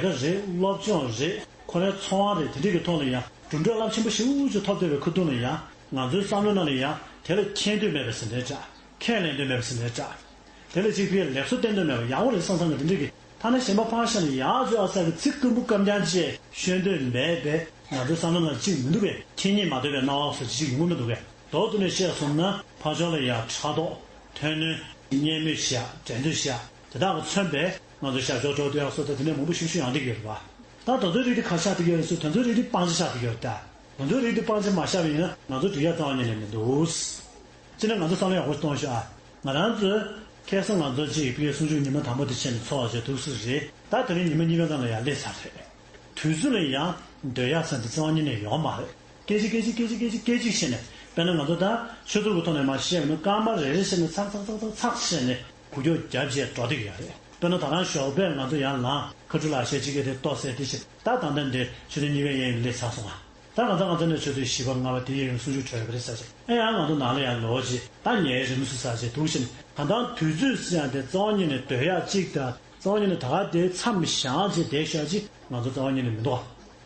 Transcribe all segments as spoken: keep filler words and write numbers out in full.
ལས་ཀ་རེད། སློབ་སྦྱོང་རེད། ཁོ་རའི་འཚོ་བ་རེད། དེ་འདྲ་གི་ཐོག་ལ་ཡང་གྲུབ་འབྲས་རླབས་ཆེན་པོ་ཞེ་པོ་ཅིག་ཐོབ་བསྡད་པའི་ཁ་ཐུག་ལ་ཡང་ང་ཚོའི་བསམ་བློའི་ནང་ལ་ཡང་དེ་ལ་མཁྱེན་འདོད་མེད་པ་ཟེར་འདྲ་འདྲ། ཁས་ལེན་འདོད་མེད་པ་ཟེར་འདྲ་འདྲ། དེ་ལ་གཅིག་ཕར་ལེགས་སོ་བསྟན་འདོད་མེད་པ། ཡག་པོ་རེད་བསམ་བསམ་གི་དེ་འདྲ་གི། ཐ་ན་གཞན་པ་ཕར་བཞག་ནས་ཡག་ཚོད་ཨ་ཙག་གི་ཚིག་སྐམ་པོ་སྐམ་རྐྱང་ཅིག་ཤོད་འདོད་མེད་པས། ང་ཚོའི་བསམ་བློའི་ནང་གཅིག་མི་འདུག་པས། མཁྱེན་རྙེད་མ་ཐུབ་པའི་སྣང་བ་སོགས་ཅིག་ཡོང་གི་མི་འདུག་པས། མདོར་བསྡུས་ནས་བཤད་སོང་ན་ཕར་ཕྱོགས་ལ་ཡང་ཕྲག་དོག་ཐོན་གནོད། བརྙས་སྨོད་བྱེད་ཡག་འགྲན་རྩོད་བྱེད་ཡག་དེ་དག་གིས་མཚོན་པའི་ང་ཚོ་ཤར་ཕྱོགས་འགྲོ་འདོད་ཡག་སོགས་དང་དེ་འདྲ་མང་པོ་ཞིག་ཞུ་ཡག་འདི་ཡོད་རེད་པ། ད་དེ་ཚོའི་རིགས་དེ་ག་ཆགས་བསྡད་ཀྱི་ཡོད་རེད་ཟེར། དེ་ཚོའི་རིགས་དེ་སྤང་བྱ་ཆགས་བསྡད་ཀྱི་ཡོད་རེད་ད། དེ་ཚོའི་རིགས་དེ་སྤང་བྱ་མ་བཞག་པ་ཡིན་ན་ང་ཚོ་འགྲིག་ཡག་རྩ་བ་ཉིད་ནས་མི་འདུག་སྤྱིར་ན་ང་ཚོ་བསམ་བློ་ཡག་པོ་གཏོང་ཤོག་ཨ། ང་རང་ཚོས་ཁ་སང་ང་ཚོ་གཅིག་པའི་གསུང་ཆོས་ཉི་མ་དང་པོ་དེ་བྱས་ནས་ཚོགས་བྱས་འདུག་སེ་རེད། ད་དེ་རིང་ཉི་མ་གཉིས་པའི་ནང་ལ་ཡར་སླེབས་ཚར་རེད། དུས་ཚོད་ལ་ཡང་སྡོད་ཡག་ས་འདི་རྩ་བ་ཉིད་ནས་ཡོད་མ་རེད། སྐད་ཅིག་སྐད་ཅིག་སྐད་ཅིག་སྐད་ཅིག་སྐད་ཅིག་བྱས་ནས། དཔེར་ན་ང་ཚོ་ད་ཆོས་ཚུལ་གྱི་ཐོག་ནས་མར་བཤད་པ་ན་སྐར་མ་རེ་རེ་བྱས་ནས་ཚག་ཚག་ཚག་ཚག་ཚག་བྱས་ནས་འགུལ་སྐྱོད་རྒྱབ་བྱས་འགྲོ་བསྡད་ཀྱི་ཡོད་རེད། དཔེར་ན་ད་རང་ཞོགས་པས་ང་ཚོ་ཡར་ལངས། ཁ་ཕྲུག་ལག་ཤེས་གཅིག་གིས་དེ་ལྟོ་ཟས་དེ་བྱས། ད་ད་ལྟ་འདི་ཆོས་ཚན་གཉིས་པའི་གཡས་གཡོན་སླེབས་ཚར་སོང་ང་། ད་ང་ཚོ་ང་ཚོ་ནས་ཆུ་ཚོད་བཞི་པ་ལྔ་པ་དེ་ཡི་གསུང་ཆོས་གྲོལ་བ་རེད་ཟེར་བྱས། ཨེ་ཡང་ང་ཚོ་ནང་ལ་ཡར་ལོག་བྱས། ད་ཉལ་རན་མོ་བཟོ་ཟེར་བྱས་འདུག་བྱས། གང་ལྟར་དུས་ཚོད་ཟེར་ཡག་དེ་རྩ་བ་ཉིད་ནས་སྡོད་ཡག་གཅིག་དང་། རྩ་བ་ཉིད་ནས་ད་ག་དེ་མཚམས་བཞག་བྱས་བསྡད་ཤག་ཅིག་ང་ཚོ་རྩ་བ་ཉིད་ནས་མི་འདུག་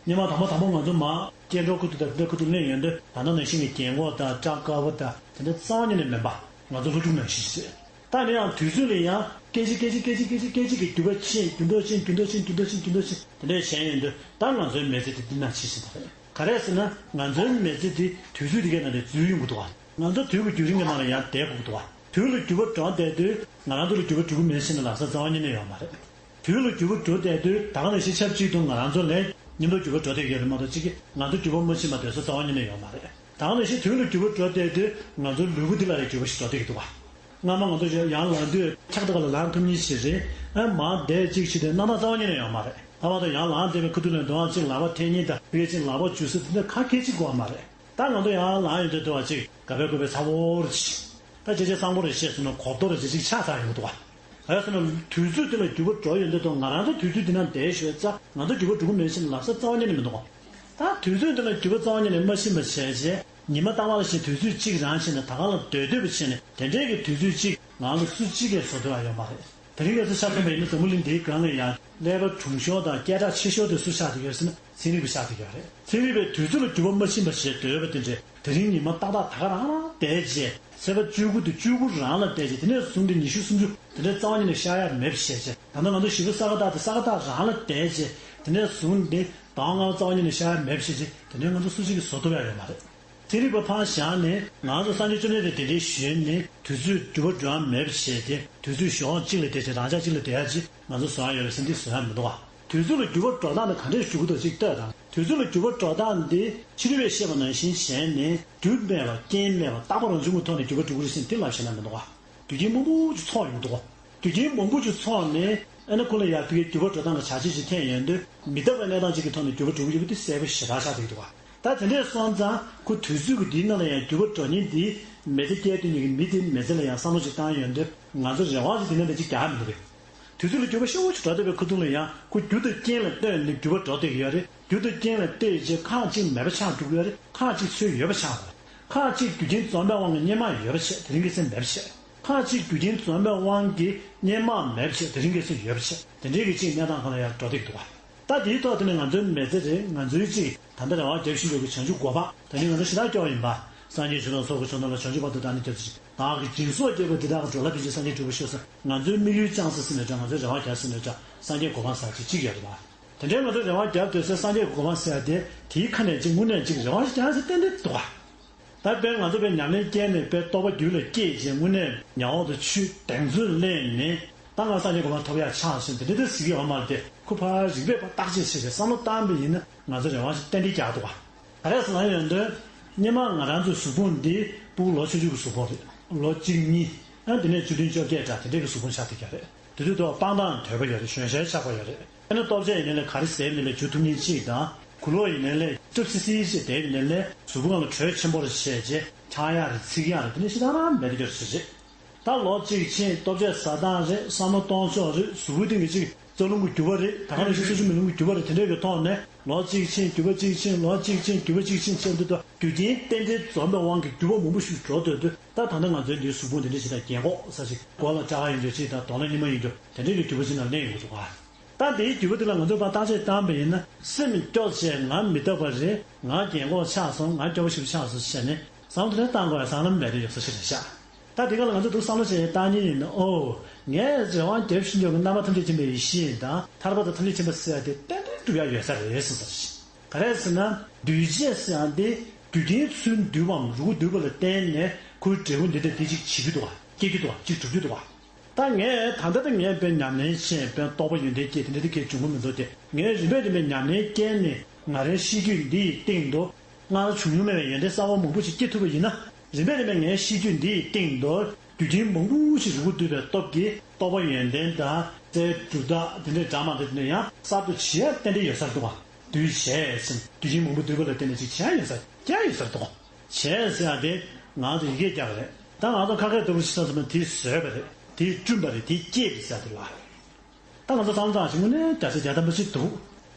ག་སྔོན་མ་དང་པོ་དང་པོ་ང་ཚོ་མར་སྐྱེ་འགྲོ་ཁུ་ཐུག་དང་དེ་འདྲ་ཁུ་ཐུག་སླེབས་ཡོང་དུས། ད་ལྟ་ནང་བཞིན་གྱི་རྒན་གོག་དང་སྐྲ་དཀར་པོ་དང་དེ་འདྲ་རྩ་བ་ཉིད་ནས་མིན་པ། ང་ཚོ་སློབ་ཕྲུག་ནང་བཞིན་ཞིག་རེད། ད་ནི་ཡང་དུས་ཚོད་ལ་ཡང་སྐད་ཅིག་སྐད་ཅིག་སྐད་ཅིག་སྐད་ཅིག་སྐད་ཅིག་གིས་འགྱུར་བ་ཕྱིན། འགྱུར་མདོག་ཕྱིན། འགྱུར་མདོག་ཕྱིན། འགྱུར་མདོག་ཕྱིན། འགྱུར་མདོག་ཕྱིན། དེ་འདྲ་བྱས་ཡོང་དུས་ད་ང་ཚོའི་མི་ཚེ་དེ་འདི་ན་ཕྱིན་ཟིན་པ་རེད། ག་རེ་ཟེར་ན། ང་ཚོའི་མི་ཚེ་འདི་དུས་ཚོད་འདི་གའི་ནང་ནས་འཛུལ་ཡོང་གི་འདུག་བ། ང་ཚོ་དུས་ཀྱི་རྒྱུན་རིང་གི་ནང་ལ་ཡང་བསྡད་དགོས་ཀྱི་འདུག་བ། དུས་ལ་འགྱུར་བ་འགྲོ་བསྡད་དུས་ང་རང་ཚོ་ལ་འགྱུར་བ་འགྲོ་གི་མེད་ཟེར་ན་ལབ་ས་རྩ་བ་ཉིད་ནས་ཡོད་མ་རེད། དུས་ལ་འགྱུར་བ་འགྲོ་བསྡད་དུས་ད་ག་ནང་བཞིན་ཆབས་ཅིག་ཏུ་ང་རང་ཚོ་ལ་མཉམ་དུ་འགྱུར་བ་འགྲོ་བསྡད་ཀྱི་ཡོད་རེད་མ་གཏོགས། གཅིག་གིས་ང་ཚོ་འགྱུར་བ་མ་ཕྱིན་པ་བསྡད་ས་རྩ་བ་ཉིད་ནས་ཡོད་མ་རེད། ད་ག་ནང་བཞིན་དུས་ལ་འགྱུར་བ་འགྲོ་བསྡད་དུས་ང་ཚོའི་ལུས་པོ་འདི་ལ་ཡང་འགྱུར་བ་ཞིག་འགྲོ་བསྡད་ཀྱི་འདུག་བ། སྔ་མ་ང་ཚོ་ཡང་ལངས་དུས་འཁྱག་ཏོག་ལ་ལངས་ཐུབ་མཁན་ཞིག་རེད། ཨ་མར་བསྡད་ཅིག་བྱས་ཏེ་སྣང་དག་རྩ་བ་ཉིད་ནས་ཡོད་མ་རེད། ཨ་མ་དང་ཡང་ལངས་བསྡད་པའི་ཁ་ཐུག་ལ་འདུག་ཨ་ཅིག་ལག་པ་འཐེན་མཁན་དང་ཕ་གི་ཅིག་ལག་པ་འཇུ་ས་དེ་འདྲ་ག་གེ་ཅིག་དགོས་མ་རེད། ད་ང་ཚོ་ཡང་ལངས་ཡོང་དུས་འདུག་ཨ་ཅིག་ག་པའི་དགོས་པའི་ཚ་བོ་རེ་ཞིག་ད་ཅེ་ཅེ་གཙང་པོ་རེ་བཤད་སོང་ན་གོ་རྟོགས་རེ་ཅེ་ཅིག་ཆགས་ཚར་ཡོང་གི་འདུག་བ། ག་རེ་ཟེར་ན་དུས་ཚོད་དེ་ལ་འགྱུར་བ་འགྲོ་ཡོང་དུས་དང་ང་རང་ཚོ་དུས་ཚོད་འདི་ན་བསྡད་ཤོད་ཙང་ང་ཚོ་འགྱུར་བ་འགྲོ་གི་མེད་ཟེར་ནས་ལབ་ས་རྩ་བ་ཉིད་ནས་མི་འདུག་ག་ད་དུས་ཚོད་འདི་ལ་འགྱུར་བ་རྩ་བ་ཉིད་ནས་མ་ཕྱིན་པ་བྱས་རྗེས་ཉི་མ་རྟག་པ་ལ་བཞིན་དུས་ཚོད་གཅིག་རང་བྱས་ནས་ད་ག་ལ་སྡོད་སྡོད་པ་བྱས་ནས་དེ་འདྲའི་གི་དུས་ཚོད་གཅིག་ང་ཚོ་སུ་གཅིག་གིས་བཟོ་ཐུབ་ཡ་ཡོད་མ་རེད། དེ་རིང་ང་ཚོ་ཆ་མཚོན་པ་ཡིན་ན་འཛམ་བུ་གླིང་འདིའི་སྒང་ལ་ཡང་ཀླད་པ་གྲུང་ཤོས་དང་སྐད་གྲགས་ཆེ་ཤོས་དེ་སུ་ཆགས་བསྡད་ཡོད་ཟེར་ན། ཚན་རིག་པ་ཆགས་བསྡད་ཡོད་རེད། ཚན་རིག་པས་དུས་ཚོད་ལ་འགྱུར་བ་མ་ཕྱིན་པ་ཞིག་འདོད་པ་དེ་འདྲས་དེ་རིང་ཉི་མ་ཏག་ཏག་ད་ག་རང་ལ་བསྡད་རྗེས་ཚེས་པ་བཅུ་དགུ་དང་བཅུ་དགུ་རང་ལ་བསྡད་རྗེས་དེ་ནས་བཟུང་སྟེ་ཉི་ཤུ་སུམ་ཅུ་དེ་འདྲས་རྩ་བ་ཉིད་ནས་ཤར་ཡ་མེད་པ་བྱས་རྗེས། ད་ལྟ་ང་ཚོ་བཞི་པ་ས་ག་ཟླ་དང་ས་ག་ཟླ་རང་ལ་བསྡད་རྗེས་དེ་ནས་བཟུང་སྟེ་ཟླ་བ་ལྔ་པ་རྩ་བ་ཉིད་ནས་ཤར་ཡ་མེད་པ་བྱས་རྗེས་དེ་འདྲས་ང་ཚོ་སུ་གཅིག་གིས་བཟོ་ཐུབ་ཡ་ཡོད་མ་རེད། ཚན་རིག་པ་ཕར་བཞག་ནས་ང་ཚོ་སངས་རྒྱས་བཅོམ་ལྡན་འདས་དེ་འདྲའི་ཞོན་ནས་དུས་ཚོད་འགྱུར་བ་འགྲོ་ཡ་མེད་པ་བྱས་ཏེ་དུས་ཚོད་གཞོགས་གཅིག་ལ་བསྡད་ཅིག་རང་ཅག་གཅིག་ལ་བསྡད་ཡ་ཅིག་ང་ཚོ་བཟོ་ཡ་ཡོད་རེད་ཟེར་འདི་བཟོ་ཡ་མི་འདུག་བ། དུས་ཚོད་ལ་འགྱུར་བ་འགྲོ་སྟངས་འདི་ག་འདྲས་འགྱུར་གྱི་འདུག་ཅིག་ལྟོས་དང་། དུས་ཚོད་ལ་འགྱུར་བ་འགྲོ་སྟངས་འདི་ཕྱི་རོལ་པས་བཤད་པ་ནང་བཞིན་བྱས་ནས་རྒྱུ་མེད་པ་རྐྱེན་མེད་པ་རྟག་པ་རང་བྱུང་གི་ཐོག་ནས་འགྱུར་བ་འགྲོ་གི་རེད་ཟེར་འདི་ལབ་བཞག་ན་མི་འདུག་བ། རྒྱུ་རྐྱེན་མང་པོ་ཅིག་ཚོགས་ཡོང་གི་འདུག་བ། རྒྱུ་རྐྱེན་མང་པོ་ཅིག་ཚོགས་ནས་ཨ་ནི་ཁོ་ལ་ཡར་ཕ་གིའི་འགྱུར་བ་འགྲོ་སྟངས་ཀྱི་བྱ་བྱེད་ཅིག་འཐེན་ཡོང་དུས་མི་རྟག་པའི་གནས་སྟངས་ཅིག་གི་ཐོག་ནས་འགྱུར་བ་འགྲོ་གི་ཡོད་པ་འདི་གསལ་པོ་ཞེ་དྲག་ཆགས་བསྡད་ཀྱི་འདུག་བ། ད་དེ་འདྲས་སོང་ཙང་ཁོ་དུས་ཚོད་ཀྱི་འདིའི་ནང་ལ་ཡང་འགྱུར་བ་འགྲོ་ཉེན་འདི་མི་ཚེ་སྐྱེལ་སྡོད་མཁན་གྱི་མི་དེའི་མི་ཚེ་ལ་ཡང་བསམ་བློ་ཅིག་བཏང་ཡོང་དུས་ང་ཚོ་རེ་བ་ཅིག་དེ་འདྲ་འདྲ་ཅིག་རྒྱག་མི་འདུག་གས། དུས་ཚོད་ལ་འགྱུར་བ་ཤུགས་ཆེ་འགྲོ་བསྡད་པའི་ཁ་ཐུག་ལ་ཡང་ཁོ་རྒྱུ་དང་རྐྱེན་ལ་ལྟོས་ནས་འགྱུར་བ་འགྲོ་བསྡད་ཀྱི་ཡོད་རེད། རྒྱུ་དང་རྐྱེན་ལ་ལྟོས་རྗེས་ཁག་ཅིག་མེད་པ་ཆགས་འགྲོ་གི་ཡོད་རེད། ཁག་ཅིག་ཚུར་ཡོད་པ་ཆགས་འགྲོ། ཁག་ཅིག་རྒྱུ་རྐྱེན་འཛོམས་པའི་དབང་གིས་སྔོན་མ་ཡོད་པ་བྱས་དེ་རིང་གི་ཚེ་མེད་པ་བྱས། ཁག་ཅིག་རྒྱུ་རྐྱེན་འཛོམས་པའི་དབང་གིས་སྔོན་མ་མེད་པ་བྱས་དེ་རིང་གི་ཚེ་ཡོད་པ་བྱས། དེ་འདྲའི་གི་ཅིག་གནས་སྟངས་ཁག་ལ་ཡང་འགྲོ་བསྡད་ཀྱི་འདུག་བ། ད་དེའི་ཐོག་དེ་ནི་ང་ཚོའི་མི་ཚེ་རེད། ང་ཚོའི་ཅིག་ད་ལྟ་རེ་བ་རྒྱག་བཞིན་ཡོད་ཀྱི་བྱང་ཆུབ་གོ་འཕང་ད་ནི་ང་ཚོ་ཞེ་དྲག་སྐྱོ་བ་ཡིན་པ། སངས་རྒྱས་ཆོས་དང་ཚོགས་ཀྱི་མཆོག་རྣམས་ལ། བྱང་ཆུབ་བར་དུ་བདག་ནི་སྐྱབས་སུ་མཆི། བདག་གིས་སྦྱིན་སོགས་བགྱིས་པ་འདི་དག་གིས། འགྲོ་ལ་ཕན་ཕྱིར་སངས་རྒྱས་འགྲུབ་པར་ཤོག་ཟེར། ང་ཚོའི་དམིགས་ཡུལ་བཅངས་ས་ཟེར་ནས་འདྲ། ང་ཚོའི་རེ་བ་རྒྱག་ས་ཟེར་ནས་འདྲ། སངས་རྒྱས་གོ་འཕང་ཟེར་ཅིག་གཅིག་ཡོད་རེད་པ། དེ་འདྲའི་ང་ཚོས་རེ་བ་རྒྱབ་སྡོད་སའི་སངས་རྒྱས་གོ་འཕང་ཟེར་ཡ་དེ་དེའི་ཁ་ནས་ཅིག་དངོས་གནས་ཅིག་རེ་བ་རྒྱག་ས་ཏན་ཏན་འདུག་ག་ད་དཔེར་ང་ཚོ་དཔེ་ཉམས་ལེན་བསྐྱལ་ནས་དཔེ་རྟོགས་པ་རྒྱུད་ལ་སྐྱེས་རྗེས་དངོས་གནས་ཉ་འོག་ཏུ་ཆུ་གདེང་ཚོད་ལེན་ནས་ད་ང་སངས་རྒྱས་གོ་འཕང་ཐོབ་ཡག་ཆགས་སོང་དེ་འདྲ་དེ་ཟེར་གྱི་ཡོད་མ་རེད་དེ། ཁོ་ཕར་རིགས་པས་ཕར་བརྟག་དཔྱད་བྱས་ཏེ་བསམ་བློ་བཏང་པ་ཡིན་ན་ང་ཚོ་རེ་བ་ཞིག་ཏན་ཏན་རྒྱག་འདུག་ག་ག་རེ་ཟེར་ན་ཡོང་དུས་སྔོན་མ་ང་རང་ཚོའི་གཟུགས་ཕུང་འདི་ཕྲུ་གུ་ལོ་ཆུང་ཆུང་གི་གཟུགས་ཕུང་རེད། ལོ་གཅིག་གཉིས་ཨ་དེ་ནས་བཅུ་བདུན་བཅོ་བརྒྱད་འདྲ་དེ་འདྲའི་གི་གཟུགས་ཕུང་ཆགས་བསྡད་ཀྱི་རེད། དེ་དུས་དུ་སྤང་ཐང་དོད་པ་ཡོད་རེད། གཞོན་ཤའི་ཆགས་པ་ཡོད་རེད། ཨ་ནི་ལྟོ་ཆས་ཡིན་ནའི་ལས་ག་རེ་བཟས་ཡིན་ནའི་ལས་འཇུ་ཐུབ་མཁན་གཅིག་དང་གོས་ལོག་ཡིན་ནའི་ལས་སྐྱུར་སི་སི་ཞིག་བསྡད་ཡིན་ནའི་ལས་གཟུགས་པོ་སྒང་ལ་དྲོད་ཆེན་པོ་རེ་བྱས་རྗེས་འཁྱག་ཡག་རེད་ཚིག་ཡག་རེད་དེ་འདྲ་ཞེ་དྲག་རང་མེད་དེ་ཡོད་རེད་ཟེར་རྗེས། ད་ལོ་གཅིག་ཕྱིན་ལྟོ་ཆས་ཟ་སྟངས་རེད། བསམ་བློ་གཏོང་ཕྱོགས་རེད། གཟུགས་པོའི་སྟེང་གི་ཅིག་རྩ་རླུང་གི་འགྱུར་བ་རེད། ད་ག་ནང་བཞིན་སོ་སོའི་མི་རླུང་གི་འགྱུར་བ་རེད། དེ་འདྲའི་གི་ཐོག་ནས་ལོ་གཅིག་ཕྱིན་འགྱུར་བ་གཅིག་ཕྱིན་ལོ་གཅིག་ཕྱིན་འགྱུར་བ་གཅིག་ཕྱིན་བྱས་འདི་དུས་རྒྱུ་རྐྱེན་རྟེན་འབྲེལ་འཛོམས་པའི་དབང་གིས་འགྱུར་བ་མང་པོ་ཞིག་འགྲོ་སྡོད་དུས་ད་ད་ལྟ་ང་ཚོའི་འདིའི་གཟུགས་ཕུང་འདི་འདྲ་ཞིག་དང་རྒན་གོག་ས་ཞིག་མགོ་ལ་སྐྲ་ཡིན་རྒྱུ་ཅིག་དང་གདོང་ལ་སྙིགས་མ་ཡིན་རྒྱུ་དེ་འདྲའི་གི་འགྱུར་བ་ཅིག་ནང་སླེབས་ཡོང་གི་འདུག་ག་ད་དེའི་རྒྱུད་པ་དེ་ལ་ང་ཚོས་ཕར་བརྟག་དཔྱད་བཏང་པ་ཡིན་ན། སེམས་སྐྱོ་བྱས། ང་མི་རྟག་པ་རེད། ང་རྒན་གོག་ཆགས་སོང་། ང་སྐྱོ་པོ་ཞིག་ཆགས་སོང་བྱས་ནས་བསམ་བློ་དེ་འདྲ་བཏང་དགོས་ཡ་སྲང་ལམ་མེད་དེ་ཡོད་ས་ཞིག་རེད་ཤག་ད་དེ་ག་ལ་ང་ཚོས་འདུག་བསམ་བློ་བྱས་བཏང་མཁན་ཡིན་ན། ཨོ། ངས་རང་དབང་རྒྱབ་ཤིང་ཀྱང་གི་རྣམ་པ་ཐམས་ཅད་མཁྱེན་པའི་ཡེ་ཤེས་དང་ཐར་པ་དང་ཐམས་ཅད་མཁྱེན་པ་ཟེར་ཡ་དེ་ཏན་ཏན་སྒྲུབ་ཡ་ཡོད་ས་རེད་ཟེར་ས་རེད། ག་རེ་ཟེར་ན། འདུས་བྱས་ཟེར་ཡ་དེ་རྒྱུ་རྐྱེན་ཚུར་འདུས་པའམ་རུལ་རྒོལ་འདུས་པ་ལ་བརྟེན་ནས་ཁོའི་འབྲས་བུ་འདི་འདྲ་དེ་གཅིག་བྱེད་རྒྱུ་འདུག་ག་སྐྱེ་རྒྱུ་འདུག་ག་གཅིག་གྲུབ་རྒྱུ་འདུག་ག་ད་ངས་ད་ལྟ་ད་ངས་དཔེ་ཉམས་ལེན་བྱས། དཔེ་རྟོགས་པ་ཡོན་ཏན་སྐྱེས། དེ་འདྲ་དེ་གས་འབྱུང་གི་མི་འདུག་སྟེ། ངས་རིམ་པས་རིམ་པས་ཉམས་ལེན་བསྐྱལ་ནས་ང་རའི་ཤེས་རྒྱུད་འདི་ཡི་སྟེང་དུ་སྔར་བྱུང་མྱོང་མེད་པའི་ཡོན་ཏན་གསར་པ་མང་པོ་ཞིག་སྐྱེ་ཐུབ་པ་ཡིན་ན། རིམ་པས་རིམ་པས་ངའི་ཤེས་རྒྱུད་འདི་ཡི་སྟེང་དུ་རྒྱུ་རྐྱེན་མང་པོ་ཞིག་རུལ་རྒོལ་འདུས་པའི་སྟོབས་ཀྱིས་རྟོགས་པ་ཡོན་ཏན་དང་རྩལ་སྒྲུབ་རྟགས་དེ་འདྲའི་འདྲ་མི་འདྲ་དེ་འདྲ་ཡང་གསར་དུ་བྱེད་ཡ་ཏན་ཏན་ཡོད་ས་རེད་འདུག་ག་འདུས་བྱས་ཟེར། རྒྱུ་རྐྱེན་མང་པོ་འདུས་པ་ལ་བརྟེན་ནས་ཅིག་བྱེད་ཡ་ཡོད་ས་རེད། བྱེད་ཡ་ཡོད་ས་རེད་འདུག་ག་བྱས་ཟེར་ཡ་དེ་ང་ཚོ་ཡི་གེ་རྒྱག་པ་རེད། ད་ང་ཚོ་ཁ་སྐད་ལྟ་བུ་ཞིག་བྱས་ཙང་དེས་བཟོས་པ་རེད། དེས་བསྐྲུན་པ་རེད། དེས་བསྐྱེད་པ་ཟེར་ཡ་དེ་ལ། ད་ང་ཚོ་བསམ་བློ་བཏང་ཞིག་དངོས་གནས་རྒྱ་ཆེ་རྒྱ་ཐམ་པ་ཞིག་འདུག་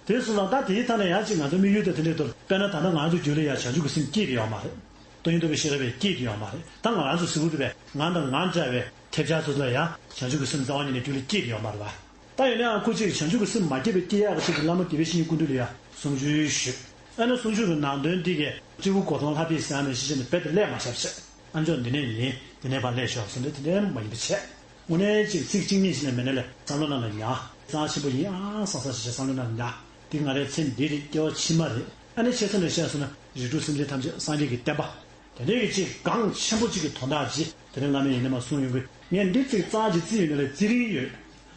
དེ་སོང་ཙང་ད་དེའི་ཐད་ནས་ཡང་ཅིག་ང་ཚོའི་དམིགས་ཡུལ་དེ་དེ་འདྲས་འདུག་དཔེར་ན་ད་ལྟ་ང་ཚོའི་རྒྱུད་ལ་ཡང་བྱང་ཆུབ་ཀྱི་སེམས་སྐྱེས་ཏེ་ཡོད་མ་རེད། སྟོང་ཉིད་རྟོགས་པའི་ཤེས་རབ་ཡང་སྐྱེས་ཏེ་ཡོད་མ་རེད། ད་ང་རང་ཚོ་གཟིགས་པ་རེད་པས། ང་དང་ང་འདྲ་བའི་ཐེབས་ཆག་ཚོ་ལ་ཡང་བྱང་ཆུབ་ཀྱི་སེམས་རྩ་བ་ཉིད་ནས་རྒྱུད་ལ་སྐྱེས་ཏེ་ཡོད་མ་རེད་པ། ད་ཡིན་ན་ཡང་ཁོ་གཅིག་བྱང་ཆུབ་ཀྱི་སེམས་མ་སྐྱེས་པའི་སྐྱེ་ཡག་གི་ཆེད་དུ་བླ་མ་དགེ་བའི་བཤེས་གཉེན་ཀུན་འདུས་ལ་ཡང་གསུང་ཆོས་ཞུས། ཨ་ནི་གསུང་ཆོས་ཀྱི་ནང་དོན་འདི་གས་སྤྲེའུ་སྒོ་མཐོང་ལྷ་བྲིས་ཟེར་ནས་ཤེས་བྱས་ནས་རྦད་དེ་སླེབས་མ་བཞག་བྱས། ཨ་མཆོག་འདི་ནས་ཡིན། འདི་ནས་ཕར་སླེབས་ཤོག་ཟེར་འདི་དེ་འདྲའི་མ་ཡིན་པ་བྱས། དངོས་གནས་ཅིག་ཚིག་གཅིག་གཉིས་ཤིག་ནས་མེད་ན་ལས་བསམ་བློ་ནང་ལ་ཉར། གཙང་ཆེན་པོ་ཡིན་ཨང་སང་སང་ཞིག་བྱས་བསམ་བློ་ནང་ལ་ཉར། འདི་ང་རའི་ཚེ་འདི་རེད། སྐྱེ་བ་ཕྱི་མ་རེད། ཨ་ནི་ཆེ་ས་ནས་བཤད་སོང་ན་རིགས་དྲུག་སེམས་ཅན་ཐམས་ཅད་སངས་རྒྱས་ཀྱི་བསྟན་པ། དེ་འདྲའི་གི་ཅིག་གང་ཆེན་པོ་ཅིག་གི་དོན་དག་ཅིག་དེ་རིང་བླ་མས་ཡིན་ན་མ་གསུངས་ཡོང་གི། ངས་འདི་ཚིག་རྩ་གཅིག་བརྩིས་ཡོད་ན་ལས་བརྩི་རིན་ཡོད།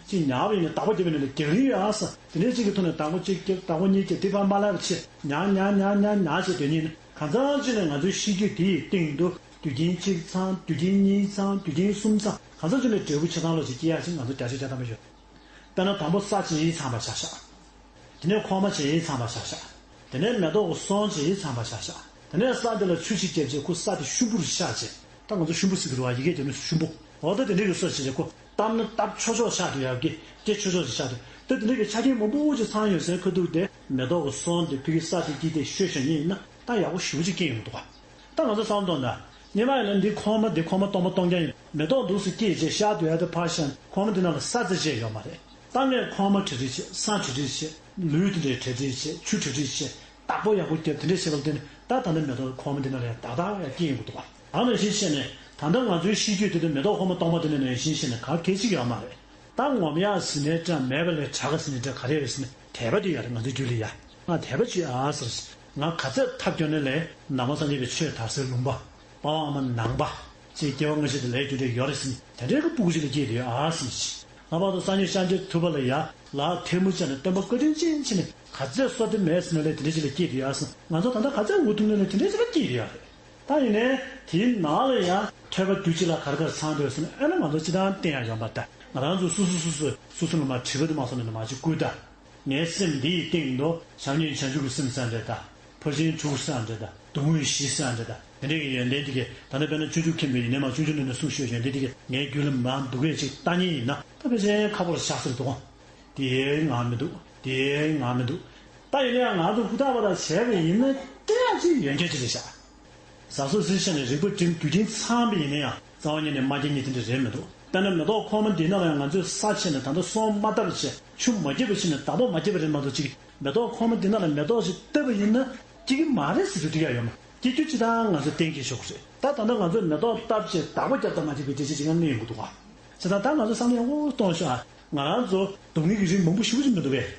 ཅིག་ཉར་བ་ཡིན་ན་བདག་པོ་རྒྱབ་པ་ཡིན་ན་ལས་རྒྱག་རིན་ཡོད་ཨ་ས། དེ་འདྲའི་ཅིག་གི་ཐོག་ནས་བདག་པོ་གཅིག་རྒྱབ། བདག་པོ་གཉིས་རྒྱབ། དེ་ཕར་མ་ལབ་བྱས་ཉར་ཉར་ཉར་ཉར་ཉར་བྱས་སྡོད་ཉིན། གང་ཚང་ཅིག་ནས་ང་ཚོའི་ཤེས་རྒྱུད་དེ་ཡི་སྟེང་དུ་རྒྱུ་རྐྱེན་གཅིག་ཚང་། རྒྱུ་རྐྱེན་གཉིས་ཚང་། རྒྱུ་རྐྱེན་གསུམ་ཚང་། གང་ཚང་ཅིག་ནས་འབྲས་བུ་ཆ་ཚང་ལོ་ཅིག་སྐྱེ་ཡག་ཅིག་ང་ཚོ་རྒྱ་ཆེ་རྒྱ་ཐམ་པ་ཡོད། དཔེར་ན་དང་པོ་ས་བྱས་ཡིན་ཚང་པ་ཆགས་ཤག་དེ་ནས་ཁོག་མ་བྱས་ཡིན་ཚང་པ་ཆགས་ཤག་དེ་ནས་མེ་ཏོག་གི་སོན་བྱས་ཡིན་ཚང་པ་ཆགས་ཤག་དེ་ནས་ས་དེ་ལ་ཆུ་ཅིག་བརྒྱབ་བྱས་ཁོ་ས་དེ་ཤུན་པོ་རུ་ཆགས་བྱས། ད་ང་ཚོ་ཤུན་པོ་ཟེར་གི་རེད་བ། ཡི་གེ་རྒྱབ་ན་ཤུན་པོ། འོ་ད་དེ་འདྲའི་གི་སོ་བྱས་བྱས་ཁོ་བཏབ་ན་བཏབ་ཆོག་ཆོག་ཆགས་འདུག་ཡ་གི་སྐྱེ་ཆོག་ཆོག་ཅིག་ཆགས་འདུག་ད་དེ་འདྲའི་གི་ཆ་རྐྱེན་མང་པོ་ཅིག་ཚང་ཡོད་སའི་ཁ་ཐུག་དེ་མེ་ཏོག་གི་སོན་དེ་ཕ་གི་ས་དེ་དཀྱིལ་དེ་ཤོད་བཞག་ཡིན་ན་ད་ཡག་པོ་ཞེ་པོ་ཅིག་སྐྱེ་ཡོང་གི་འདུག་བ། ད་ང་ཚོ་བསམ་བློ་གཏོང་ན། སྔོན་མ་ཡིན་ན་འདི་ཁོག་མ་འདི་ཁོག་མ་སྟོང་པ་སྟོང་རྐྱང་ཡིན། མེ་ཏོག་འདུག་སེ་སྐྱེས་བྱས་ཤར་སྡོད་ཡ་དེ་ཕར་བཞག་ཁོག་མ་འདི་ནང་ལ་ས་རྩི་བྱས་ཡོད་མ་རེད། ད་ངས་ཁོག་མ་བྲི་བྲི་བྱས། ས་བྲི་བྲི་བྱས། ལུད་དེ་འདྲའི་བྲི་བྲི་བྱས། ཆུ་བྲི་བྲི་བྱས། བདག་པོ་ཡག་པོ་བརྒྱབ། དེ་འདྲས་བྱས་པ་ལ་བརྟེན་ནས་ད་ད་ལྟ་མེ་ཏོག་ཁོག་མ་འདི་ནང་ལ་ཡང་ཏག་ཏག་ཡང་སྐྱེ་ཡོང་གི་འདུག་བ། ད་ནང་བཞིན་བྱས་ནས་ད་ལྟ་ང་ཚོའི་ཤེས་རྒྱུད་དེ་ཚོ་མེ་ཏོག་ཁོག་མ་སྟོང་པ་དེ་ནང་ནང་བཞིན་བྱས་ནས་ག་གེ་ཅིག་ཡོད་མ་རེད། ད་ངོམ་ཡག་ཟེར་ནའི་འདྲ། མེད་པ་ལས་དྲག་ག་ཟེར་ནའི་འདྲ། ག་རེ་རེད་ཟེར་ན་དད་པ་དེ་ཡོད་རེད། ང་ཚོའི་རྒྱུད་ལ་ཡ། ང་དད་པ་བྱེད་ཨ་ཟེར། ང་ག་ཚད་ཐབས་སྐྱོ་ནའི་ལས་ནང་པ་སངས་རྒྱས་པའི་ཆོས་དར་སའི་ལུང་པ། དཔའ་བོ་ཨ་མ་ནང་པ། ཅེས་སྐྱེ་བ་སྔ་ཕྱི་དང་ལས་རྒྱུ་འབྲས་ཡོད་རེད་ཟེར་ནས་དེ་འདྲའི་གི་སྤུ་གུ་ཅིག་ལ་སྐྱེས་ཏེ་ཡོད་ཨ་ཟེར་ནས། ལྷག་པར་དུ་སངས་རྒྱས་ཤཱཀྱ་ཐུབ་པ་ལ་ཡ་ལ་ཐལ་མོ་སྦྱར་ནས་སྟོན་པ་བཀའ་དྲིན་ཅན་བྱས་ནས་ག་ཚད་གསོལ་འདེབས་མེད་ཟེར་ནའི་ལས་དེ་འདྲ་ཅིག་ལ་སྐྱེས་ཏེ་ཡོད་ཨ་ཟེར། ང་ཚོ་ད་ལྟ་ག་ཚད་འུ་ཐུག་ནའི་ལས་དེ་འདྲ་ཅིག་ལ་སྐྱེས་ཏེ་ཡོད་རེད། ད་ཡིན་ནའི་དེའི་ནང་ལ་ཡང་ཐོས་པ་རྒྱུད་གཅིག་ལ་ག་རེ་ག་རེ་ཚང་འདུག་ཟེར་ན། ཨ་ནི་ང་ཚོ་སྤྱིར་བཏང་བསྟན་ཡག་ཡོད་མ་རེད། ད་ང་རང་ཚོ་སོ་སོ་སོ་སོས་སོ་སོ་ལ་མར་དྲི་བ་དེ་མ་སོང་ནས་མར་ཅིག་བསྐུར་ད། ངའི་སེམས་འདི་ཡི་སྟེང་དུ་བྱམས་སྙིང་བྱང་ཆུབ་ཀྱི་སེམས་ཟེར་འདྲ་དང་། ཕར་ཕྱིན་དྲུག་ཟེར་འདྲ་དང་། སྡུག་བསྔལ་བཞི་ཟེར་འདྲ་དང་། དེ་འདྲ་གི་ཡོན་ཏན་དེ་གས་ད་ནི་དཔེར་ན་ཆུང་ཆུང་མཁན་པོ་ཡིན་ནའི་མར་ཆུང་ཆུང་ནས་ནས་གསུངས་ཤོད་ཡོན་ཏན་དེ་གས་ངའི་རྒྱུད་ལ་མར་འདུག་གས་ཅིག་ལྟ་མཁན་ཡིན་ན་ད་ཕལ་ཆེར་ཁག་པོ་ལ་བཞག་ཟེར་འདུག་ག་དེའི་ངང་མི་འདུག་དེའི་ངང་མི་འདུག་ད་ཡིན་ན་ཡང་ང་ཚོ་ཧུར་ཐག་པ་དང་བྱས་པ་ཡིན་ན་དེ་ཡང་ཅིག་ཡོན་ཆབ་ཅིག་རེད་ཤག་ཟ་སོགས་ཟིན་བྱས་ནས་རིག་པ་སྒྲིམ། རྒྱུ་རྐྱེན་ཚང་བ་ཡིན་ན་ཡང་རྩ་བ་ཉིད་ནས་མ་སྐྱེ་མཁན་དེ་འདྲ་རེད་མི་འདུག་དཔེར་ན་མེ་ཏོག་ཁོག་མ་འདི་ནང་ལ་ཡང་ང་ཚོས་ས་བྱས་ནས་ད་ལྟ་སོན་མ་བཏབ་བྱས་ཆུ་མ་བརྒྱབ་པ་བྱས་ནས་བདག་པོ་མ་བརྒྱབ་པ་རེད་མ་གཏོགས། ཅིག་མེ་ཏོག་ཁོག་མ་འདི་ནང་ལ་མེ་ཏོག་ཞིག་བཏབ་པ་ཡིན་ན་སྐྱེ་གི་མ་རེད་ཟེར་རྒྱུ་དེ་ཡང་ཡོད་མ་རེད། སྐྱེ་རྒྱུ་ཅིག་ད་ང་ཚོས་གཏན་འཁེལ་ཆོག་གི་རེད། ད་ད་ལྟ་ང་ཚོས་མེ་ཏོག་བཏབ་བྱས་བདག་པོ་བརྒྱབ་དང་མ་བརྒྱབ་པའི་འགྲེལ་བཤད་ཅིག་ཡང་གནང་ཡོང་གི་འདུག་ག་བྱས་ཙང་ད་ང་ཚོས་བསམ་བློ་ཡག་པོ་གཏོང་ཤོག་ཨ། ང་རང་ཚོ་སྡུག་བསྔལ་གྱི་རིགས་མང་པོ་ཞེ་པོ་ཅིག་མི་འདུག་གས།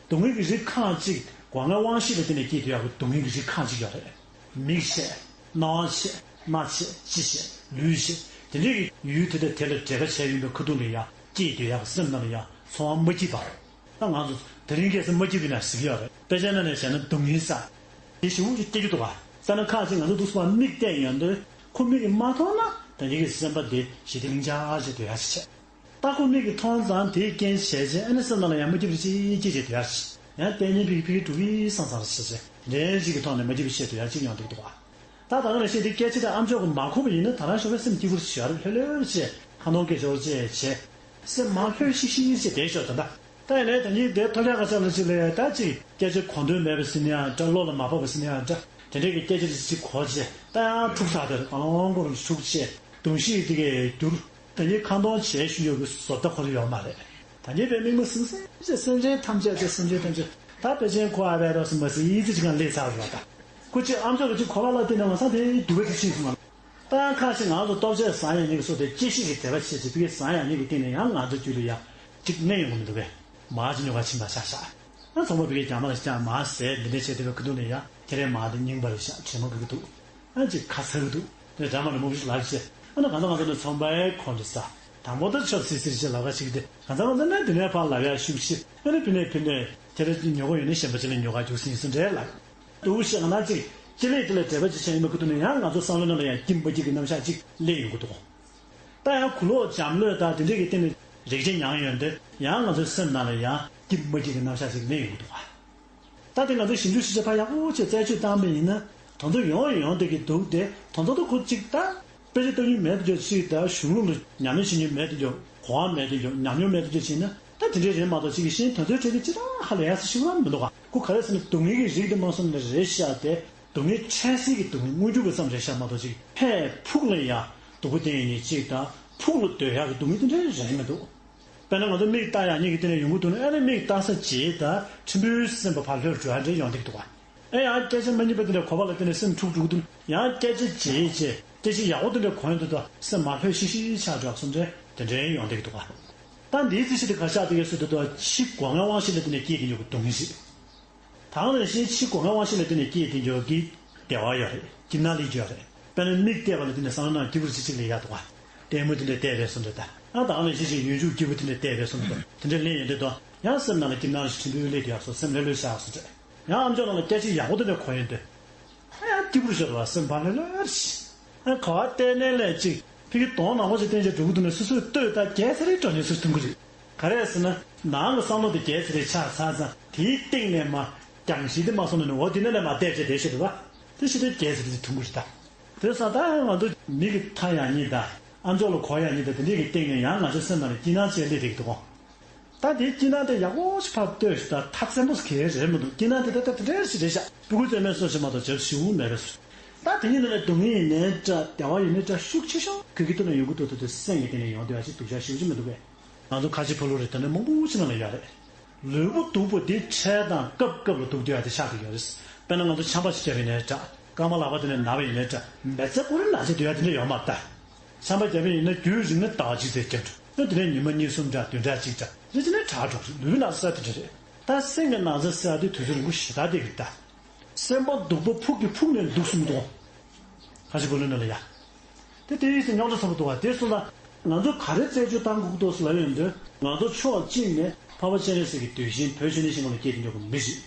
སྡུག་བསྔལ་གྱི་རིགས་ཁག་ཅིག་སྒོ་ལྔའི་དབང་ཤེས་ལ་བརྟེན་ནས་སྐྱེས་བསྡད་ཡག་གི་སྡུག་བསྔལ་གྱི་རིགས་ཁག་ཅིག་ཡོད་རེད། མིག་བྱས། རྣ་བ་བྱས། སྣ་བྱས། ལྕེ་བྱས། ལུས་བྱས། དེ་འདྲའི་གི་ཡུལ་དེ་དང་དེ་ལ་འབྲེལ་བ་བྱས་ཡོང་པའི་ཁ་ཐུག་ལ་ཡང་སྐྱེས་བསྡད་ཡག་གི་སེམས་ནང་ལ་ཡང་ཚོར་བ་མ་སྐྱིད་པ། ད་ང་ཚོ་དེ་རིང་ཁ་སང་མ་སྐྱིད་པ་ཡིན་ན་ཟེར་གྱི་ཡོད་རེད། དཔེ་ཆའི་ནང་ནས་བྱས་ན་སྡུག་བསྔལ་ཟེར་དེ་ཞེ་པོ་ཅིག་སྐྱེ་རྒྱུ་འདུག་ག་དཔེར་ན་ཁ་ཅིག་ང་ཚོ་འདུག་སེ་མིག་བལྟས་ཡོང་དུས་ཁོ་མིག་གིས་མ་མཐོང་ན་ད་ཉིད་ཀྱི་སེམས་པ་དེ་ཞི་བདེ་ལྷིང་འཇགས་ཅིག་སྡོད་ཡག་ཅིག་བྱས། ད་ཁོ་མིག་གིས་མཐོང་ཙང་དེའི་རྐྱེན་བྱས་རྗེས་ཨ་ནི་སེམས་ནང་ལ་ཡང་མ་སྐྱིད་པ་ཅིག་སྐྱེ་བྱས་སྡོད་ཡག་ཅིག་ཡང་དཔེ་རྙིང་ཕིག་ཕིག་འགྲོ་གི་སང་སང་རེད་བྱས་རྗེས་དེ་འདྲའི་ཅིག་གི་ཐོག་ནས་མ་སྐྱིད་པ་བྱས་སྡོད་ཡག་ཅིག་ཡོང་གི་འདུག་ག་ད་ད་ག་ནང་བཞིན་དེ་སྐད་ཆ་དེ་ཨ་མཆོག་གིས་མ་གོ་བ་ཡིན་ན་ད་རང་ཤོག་པའི་སེམས་སྐྱིད་པོ་ཞིག་ཡོད་རེད། ལྷོད་ལྷོད་བྱས་ཁ་འདོན་སྐད་ཤོར་བྱས་བྱས་སེམས་མ་ལྷོད་ཤིག་ཤིག་བྱས་བསྡད་ཤོག་ད་ད་ད་ཡིན་ནའི་ད་ཉིད་དེ་ཐོལ་རྒྱག་ག་ཆགས་ལ་ཅིག་ལ་ད་ཅིག་སྐད་ཆ་གོ་འདོད་མེད་པ་ཟེར་ན་ཡང་འདྲ། བློ་ལ་མ་བབས་པ་ཟེར་ན་ཡང་འདྲ། དེ་འདྲའི་གི་སྐད་ཆ་ཅིག་ཅིག་གོ་བྱས་ད་ཡང་འཁྲུག་ས་དེར་གང་ལོང་སྐོར་འཁྲུག་བྱས་གདོང་ཤེས་དེ་གས་འགྱུར། ད་ཉིད་ཁ་འདོན་བྱས་ཞུ་ཡོད་གི་བཟོ་ལྟ་ཁོ་རང་ཡོད་མ་རེད། ད་ཉེ་བའི་མིག་མ་ཟིན་སེམས་ཅན་སེམས་ཅན་ཐམས་ཅད་དེ་སེམས་ཅན་ཐམས་ཅད་ད་དཔེ་ཅན་ཁོ་ཨ་བའི་རོགས་སུ་མ་ཟིན་ཡིད་ཀྱི་ཅི་གང་ལས་ཚར་བ་ད། ཁོ་ཅི་ཨམ་ཅོག་གི་ཅི་ཁོ་ལ་ལ་བལྟས་ན་ང་ཚང་དེ་སྡུག་པ་དེ་ཕྱིན་སོང་ང་། ད་ཁ་ཞིག་ང་ཚོ་ལྟོ་ཆས་ཟ་ཡ་ཉིད་ཀྱི་སོ་དེ་སྐྱེ་ཤི་གི་དད་པ་ཆེ་ཆེ་བི་གི་ཟ་ཡ་ཉིད་ཀྱི་སྟེང་ནས་ཡང་ང་ཚོ་རྒྱུད་ལ་ཡ་ཅིག་གནས་ཡོང་གི་མི་འདུག་གས། མ་ཅི་ཉོ་ག་ཕྱིན་པ་ཤ་ཤ། ཨ་ཚོང་པ་བི་གི་རྒྱ་མ་ལ་ཤ་མ་ཟས་འདི་འདྲ་བྱས་དེ་བས་ཁུ་དུ་ནས་ཡ་ཁྱེད་རའི་མ་དེ་རྙིང་པ་རེད་ཤ་དྲན་མ་གི་གི་འདུག་ཨ་ཅིག་ཁ་ཚ་གི་འདུག་དེ་འདྲ་མ་ནི་མུ་བཞི་ལབ་བྱས། ཨ་ན་གང་ལྟར་ང་ཚོ་ནི་ཚོང་པའི་ཁོང་ཁྲོ་ཟ། དང་པོ་དེ་ཆབ་སྲིད་སྲིད་ཅེས་ལབ་ག་ཞིག་དེ་གང་ཚང་ང་ཚོ་ནི་དེ་ནས་ཕར་ལབ་ཡ་ཤུགས་ཆེ། ཨ་ནི་ཕི་ནས་ཕི་ནས་དེ་རེ་ཉོ་ག་ཡོད་ནི་གཞན་པ་ཅིག་ལ་ཉོ་ག་རྒྱུགས་སྲིད་སུ་འདྲེ་ལབ། དུ་ཞེ་ང་ན་ཅིག་ཅི་ལས་དེ་ལས་འབྲེལ་པ་ཅིག་བྱས་ཡིན་པ་ཁུ་ཐུ་ནི་ཡང་ང་ཚོ་བསམ་བློ་ནང་ལ་ཡང་སྐྱིད་མ་སྐྱིད་ཀྱི་རྣམ་གཞག་ཅིག་སླེབས་ཡོང་གི་འདུག་ད་ཡང་གུ་ལོག་འཇམ་ལོས་དང་དེ་འདྲས་ཀྱི་སྟེང་ནས་རིག་བྱེད་མྱངས་ཡོང་དུས་ཡང་ང་ཚོའི་སེམས་ནང་ལ་ཡང་སྐྱིད་མ་སྐྱིད་ཀྱི་རྣམ་གཞག་ཅིག་སླེབས་ཡོང་གི་འདུག་ག་ད་དེ་ང་ཚོའི་ཞིབ་འཇུག་ཞིབ་ཆ་ཕར་ཡག་པོ་བྱས་རྩད་གཅོད་བཏང་པ་ཡིན་ན་དོན་དུ་ཡོང་ཡོང་བསྡད་ཀྱི་འདུག་སྟེ་དོན་དུ་ཁོ་གཅིག་ད་དཔེ་ཆ་ལྟ་མྱོང་མེད་དུ་གྱུར་ཅིག་ད་གཞུང་ལུགས་ལ་ཉམས་མྱོང་བྱེད་མྱོང་མེད་དུ་གྱུར་གོ་བ་མེད་དུ་གྱུར་ཉམས་མྱོང་མེད་དུ་གྱུར་བྱས་ན་ད་དེ་འདྲའི་རེད་མ་གཏོགས་ཅིག་གི་ཤེས་དོན་ཚོའི་གྲས་ཀྱི་ཅི་ད་ཧ་ལས་ཡག་ས་ཞིག་ལ་མི་འདུག་ག་ཁོ་ག་རེ་ཟེར་ན་སྡུག་བསྔལ་གྱི་རིགས་དེ་མ་སོང་ནས་རེད་ཤག་སྟེ། སྡུག་བསྔལ་འཕྲལ་སེལ་གྱི་སྡུག་བསྔལ་དངོས་བརྒྱུད་པ་ཙམ་རེད་ཤག་མ་གཏོགས་ཅིག་ཕར་ཕུགས་ལ་ཡ་སྡུག་པོ་བསྟེན་ཡ་ཉིད་ཅིག་དང་ཕུགས་ལ་སྡོད་ཡག་གི་སྡུག་བསྔལ་དེ་འདྲ་རེད་མི་འདུག་དཔེར་ན་ང་ཚོ་མིག་ལྟ་ཡག་ཉིད་ཀྱི་སྟེང་ནས་ཡོང་གི་འདུག་ན་ཨ་ནི་མིག་ལྟ་ས་བྱེད་དང་ཕྲན་བུའི་སེམས་པ་ཕར་ལྷོད་འགྲོ་ཡ་འདྲ་ཡོང་བསྡད་ཀྱི་འདུག་ག་ཨེ་ཡང་སྐད་ཆ་མ་རྙིང་པ་དེ་འདྲ་གོ་བ་ལ་བརྟེན་ནས་སེམས་འཁྲུག་འགྲོ་གི་འདུག་ཡང་སྐད་ཆ་བྱེད་བྱེད་སྐད་ཆ་ཡག་པོ་དེ་འདྲ་གོ་ཡོང་དུས་ད་སེམས་མ་ལྷོད་ཤིག་ཤིག་ཆགས་འགྲོ་བསམ་འདྲ་དེ་འདྲ་ཡོང་བསྡད་ཀྱི་འདུག་ག་ད་འདིའི་རྩིས་གཞི་དེ་ག་ཤག་དེ་གས་སུ་དུ་ད་ཕྱི་སྒོ་ལྔའི་དབང་ཤེད་ལ་བརྟེན་ནས་སྐྱེས་ཀྱི་འཇུག་གི་སྡུག་བསྔལ་ཞིག་དེ་ག་ནང་བཞིན་ཕྱི་སྒོ་ལྔའི་དབང་ཤེད་ལ་བརྟེན་ནས་སྐྱེས་ཀྱི་འཇུག་གི་བདེ་བ་ཡོད་རེད། སྐྱིད་སྣང་སླེབས་ཀྱི་ཡོད་རེད། དཔེར་ན་མིག་བལྟས་པ་ལ་བརྟེན་ནས་བསམ་བློ་ནང་སྐྱིད་པོ་ཞིག་ཅིག་སླེབས་ཡག་འདུག་ག་ལྟད་མོ་དེ་འདྲ་བལྟས་པའི་བཟོ་འདྲ་དང་ཨ་ད་ག་ནང་བཞིན་ཞིག་ཡུལ་ཆུ་སྐྱིད་པོ་དེ་འདྲ་བལྟས་པའི་བཟོ་འདྲ་དང་དེ་འདྲ་ལེན་ཡོང་དུས་དང་ཡང་སེམས་ནང་ལ་སྐྱིད་སྣང་ཞིག་ཕྲན་བུ་སླེབས་ཀྱི་ཡག་བཟོ་སེམས་ལྷོད་ལྷོད་ཤག་བཟོ་འདྲ། ཡང་ཨམ་ཅོག་ནང་ལ་སྐད་ཆ་ཡག་པོ་དེ་འདྲ་གོ་ཡོང་དུས། ཨ་ཡང་སྐྱིད་པོ་ཞིག་རེད་བ་སེམས་ཕར་ལྷོད་ལྷོད་ཞིག་ཨ་ག་བ་བལྟས་ནས་ལས་ཅིག་ཕ་གི་གདོང་ནག་པོ་ཞིག་བསྟན་བྱས་འགྲོ་གི་འདུག་ན་སོ་སོས་ལྟོས་ད་རྒྱལ་ཚ་རེ་འགྲོ་ཉེན་སོ་སོ་མཐོང་གི་རེད། ག་རེ་ཟེར་ན་ནང་གི་བསམ་བློ་དེ་རྒྱལ་ཚ་རེ་ཆགས་ཚར་ཙང་དེའི་སྟེང་ནས་མ་རྒྱང་ཤིང་དེ་མ་སོང་ནས་འོ་དེ་ནས་ལས་མ་བལྟས་བྱས་བསྡད་ཤེས་རེད་བ། དེ་ཤི་དེ་རྒྱལ་ཚ་རེ་དེ་མཐོང་གི་རེད་ད། དེ་སང་ད་ང་ཚོ་མིག་གི་མཐའ་ཡང་གཉིས་ད་ཨམ་ཅོག་ལ་གོ་ཡང་གཉིས་ད་དེ་འདྲས་ཀྱི་སྟེང་ནས་ཡང་ང་ཚོའི་སེམས་ནང་ལ་སྐྱིད་སྣང་ཅིག་སླེབས་བསྡད་ཀྱི་འདུག་གོ་ད་དེའི་སྐྱིད་སྣང་དེ་ཡག་པོ་ཞིག་ཕར་ལྟོས་ཤིག་ད་ཐག་ཆེན་པོ་ཞིག་གང་ཡང་རེད་མི་འདུག་སྐྱིད་སྣང་དེ་ད་ད་དེ་འདྲ་ཞིག་རེད་ཤག་སྤུ་གུ་བཙས་མའི་སོ་ཞིག་མ་གཏོགས་བྱབ་ཞིབ་མེད་པས་སོ། ད་དེ་ཉིད་ནང་ནས་སྡུག་བསྔལ་ཡིན་ནའི་འདྲ་བདེ་བ་ཡིན་ནའི་འདྲ་ཤུགས་ཆེ་ཤོས་གི་གི་ཐོག་ནས་ཡོང་གི་འདུག་ད་དེ་སེམས་ཀྱི་སྟེང་ནས་ཡོང་བསྡད་པ་ཞིག་སྡུག་ཅག་ཞེ་པོ་ཅིག་མི་འདུག་གས། ང་ཚོ་ཁ་ཆེ་ཕོ་ལོ་རེ་ད་ནས་མང་པོ་ཞིག་ནང་ལ་ཡོད་རེད། ལུས་པོ་སྡུག་པོ་དེ་འཕྲལ་དང་སྐབས་སྐབས་ལ་སྡུག་བསྡད་ཡ་དེ་ཆགས་ཀྱི་ཡོད་རེད། དཔེར་ན་ང་ཚོ་ཆམ་པ་ཞིག་བརྒྱབ་ཡིན་ནའི་འདྲ་རྐང་པ་ལག་པ་དེ་ནས་ན་བ་ཡིན་ནའི་འདྲ་མི་ཚེ་ཁོ་རང་ན་ཚ་སྡུག་ཡ་དེ་འདྲ་ཡོད་མ་རེད་ད། ཆམ་པ་བརྒྱབ་པ་ཡིན་ན་རྒྱུན་རིང་ན་ཟླ་བ་གཅིག་ཙམ་བརྒྱབ་འགྲོ། ཨ་དེ་ནས་ཉི་མ་གཉིས་གསུམ་འདྲ་བདུན་ཕྲག་གཅིག་འདྲ་རེ་རེ་ནས་དྲག་འགྲོ་རེད། ལུས་ནང་ས་དེ་འདྲ་རེད། ད་སེམས་ཀྱི་ནང་ས་ཟེར་ཡ་དེ་དུས་ཚོད་རིང་པོ་ཞེ་དྲག་བསྡད་ཀྱི་རེད་ད། སེམས་པ་སྡུག་པོ་ཕུགས་ཀྱི་ཕུགས་ནས་སྡུག་གསུམ་འདུག་ཁ་ཆེ་བུ་ལོན་ནང་ལ་ཡ། དེ་དེ་ཡིས་སེམས་རྙོག་དྲ་ཚ་པོ་འདུག་བ་དེ་སོང་ན་ང་ཚོ་ག་རེ་རྩད་གཅོད་བཏང་དགོས་ཀྱི་འདུག་ཟེར་ལབ་ཡོང་དུས་ང་ཚོ་ཕྱོགས་གཅིག་ནས་འཕགས་པ་སྤྱན་རས་གཟིགས་ཀྱི་གདུལ་ཞིང་བོད་བཅོམ་ལྡན་འདས་ཞིང་ཁམས་ལ་སྐྱེས་ཏེ་འཇོག་གི་མི་ཞིག་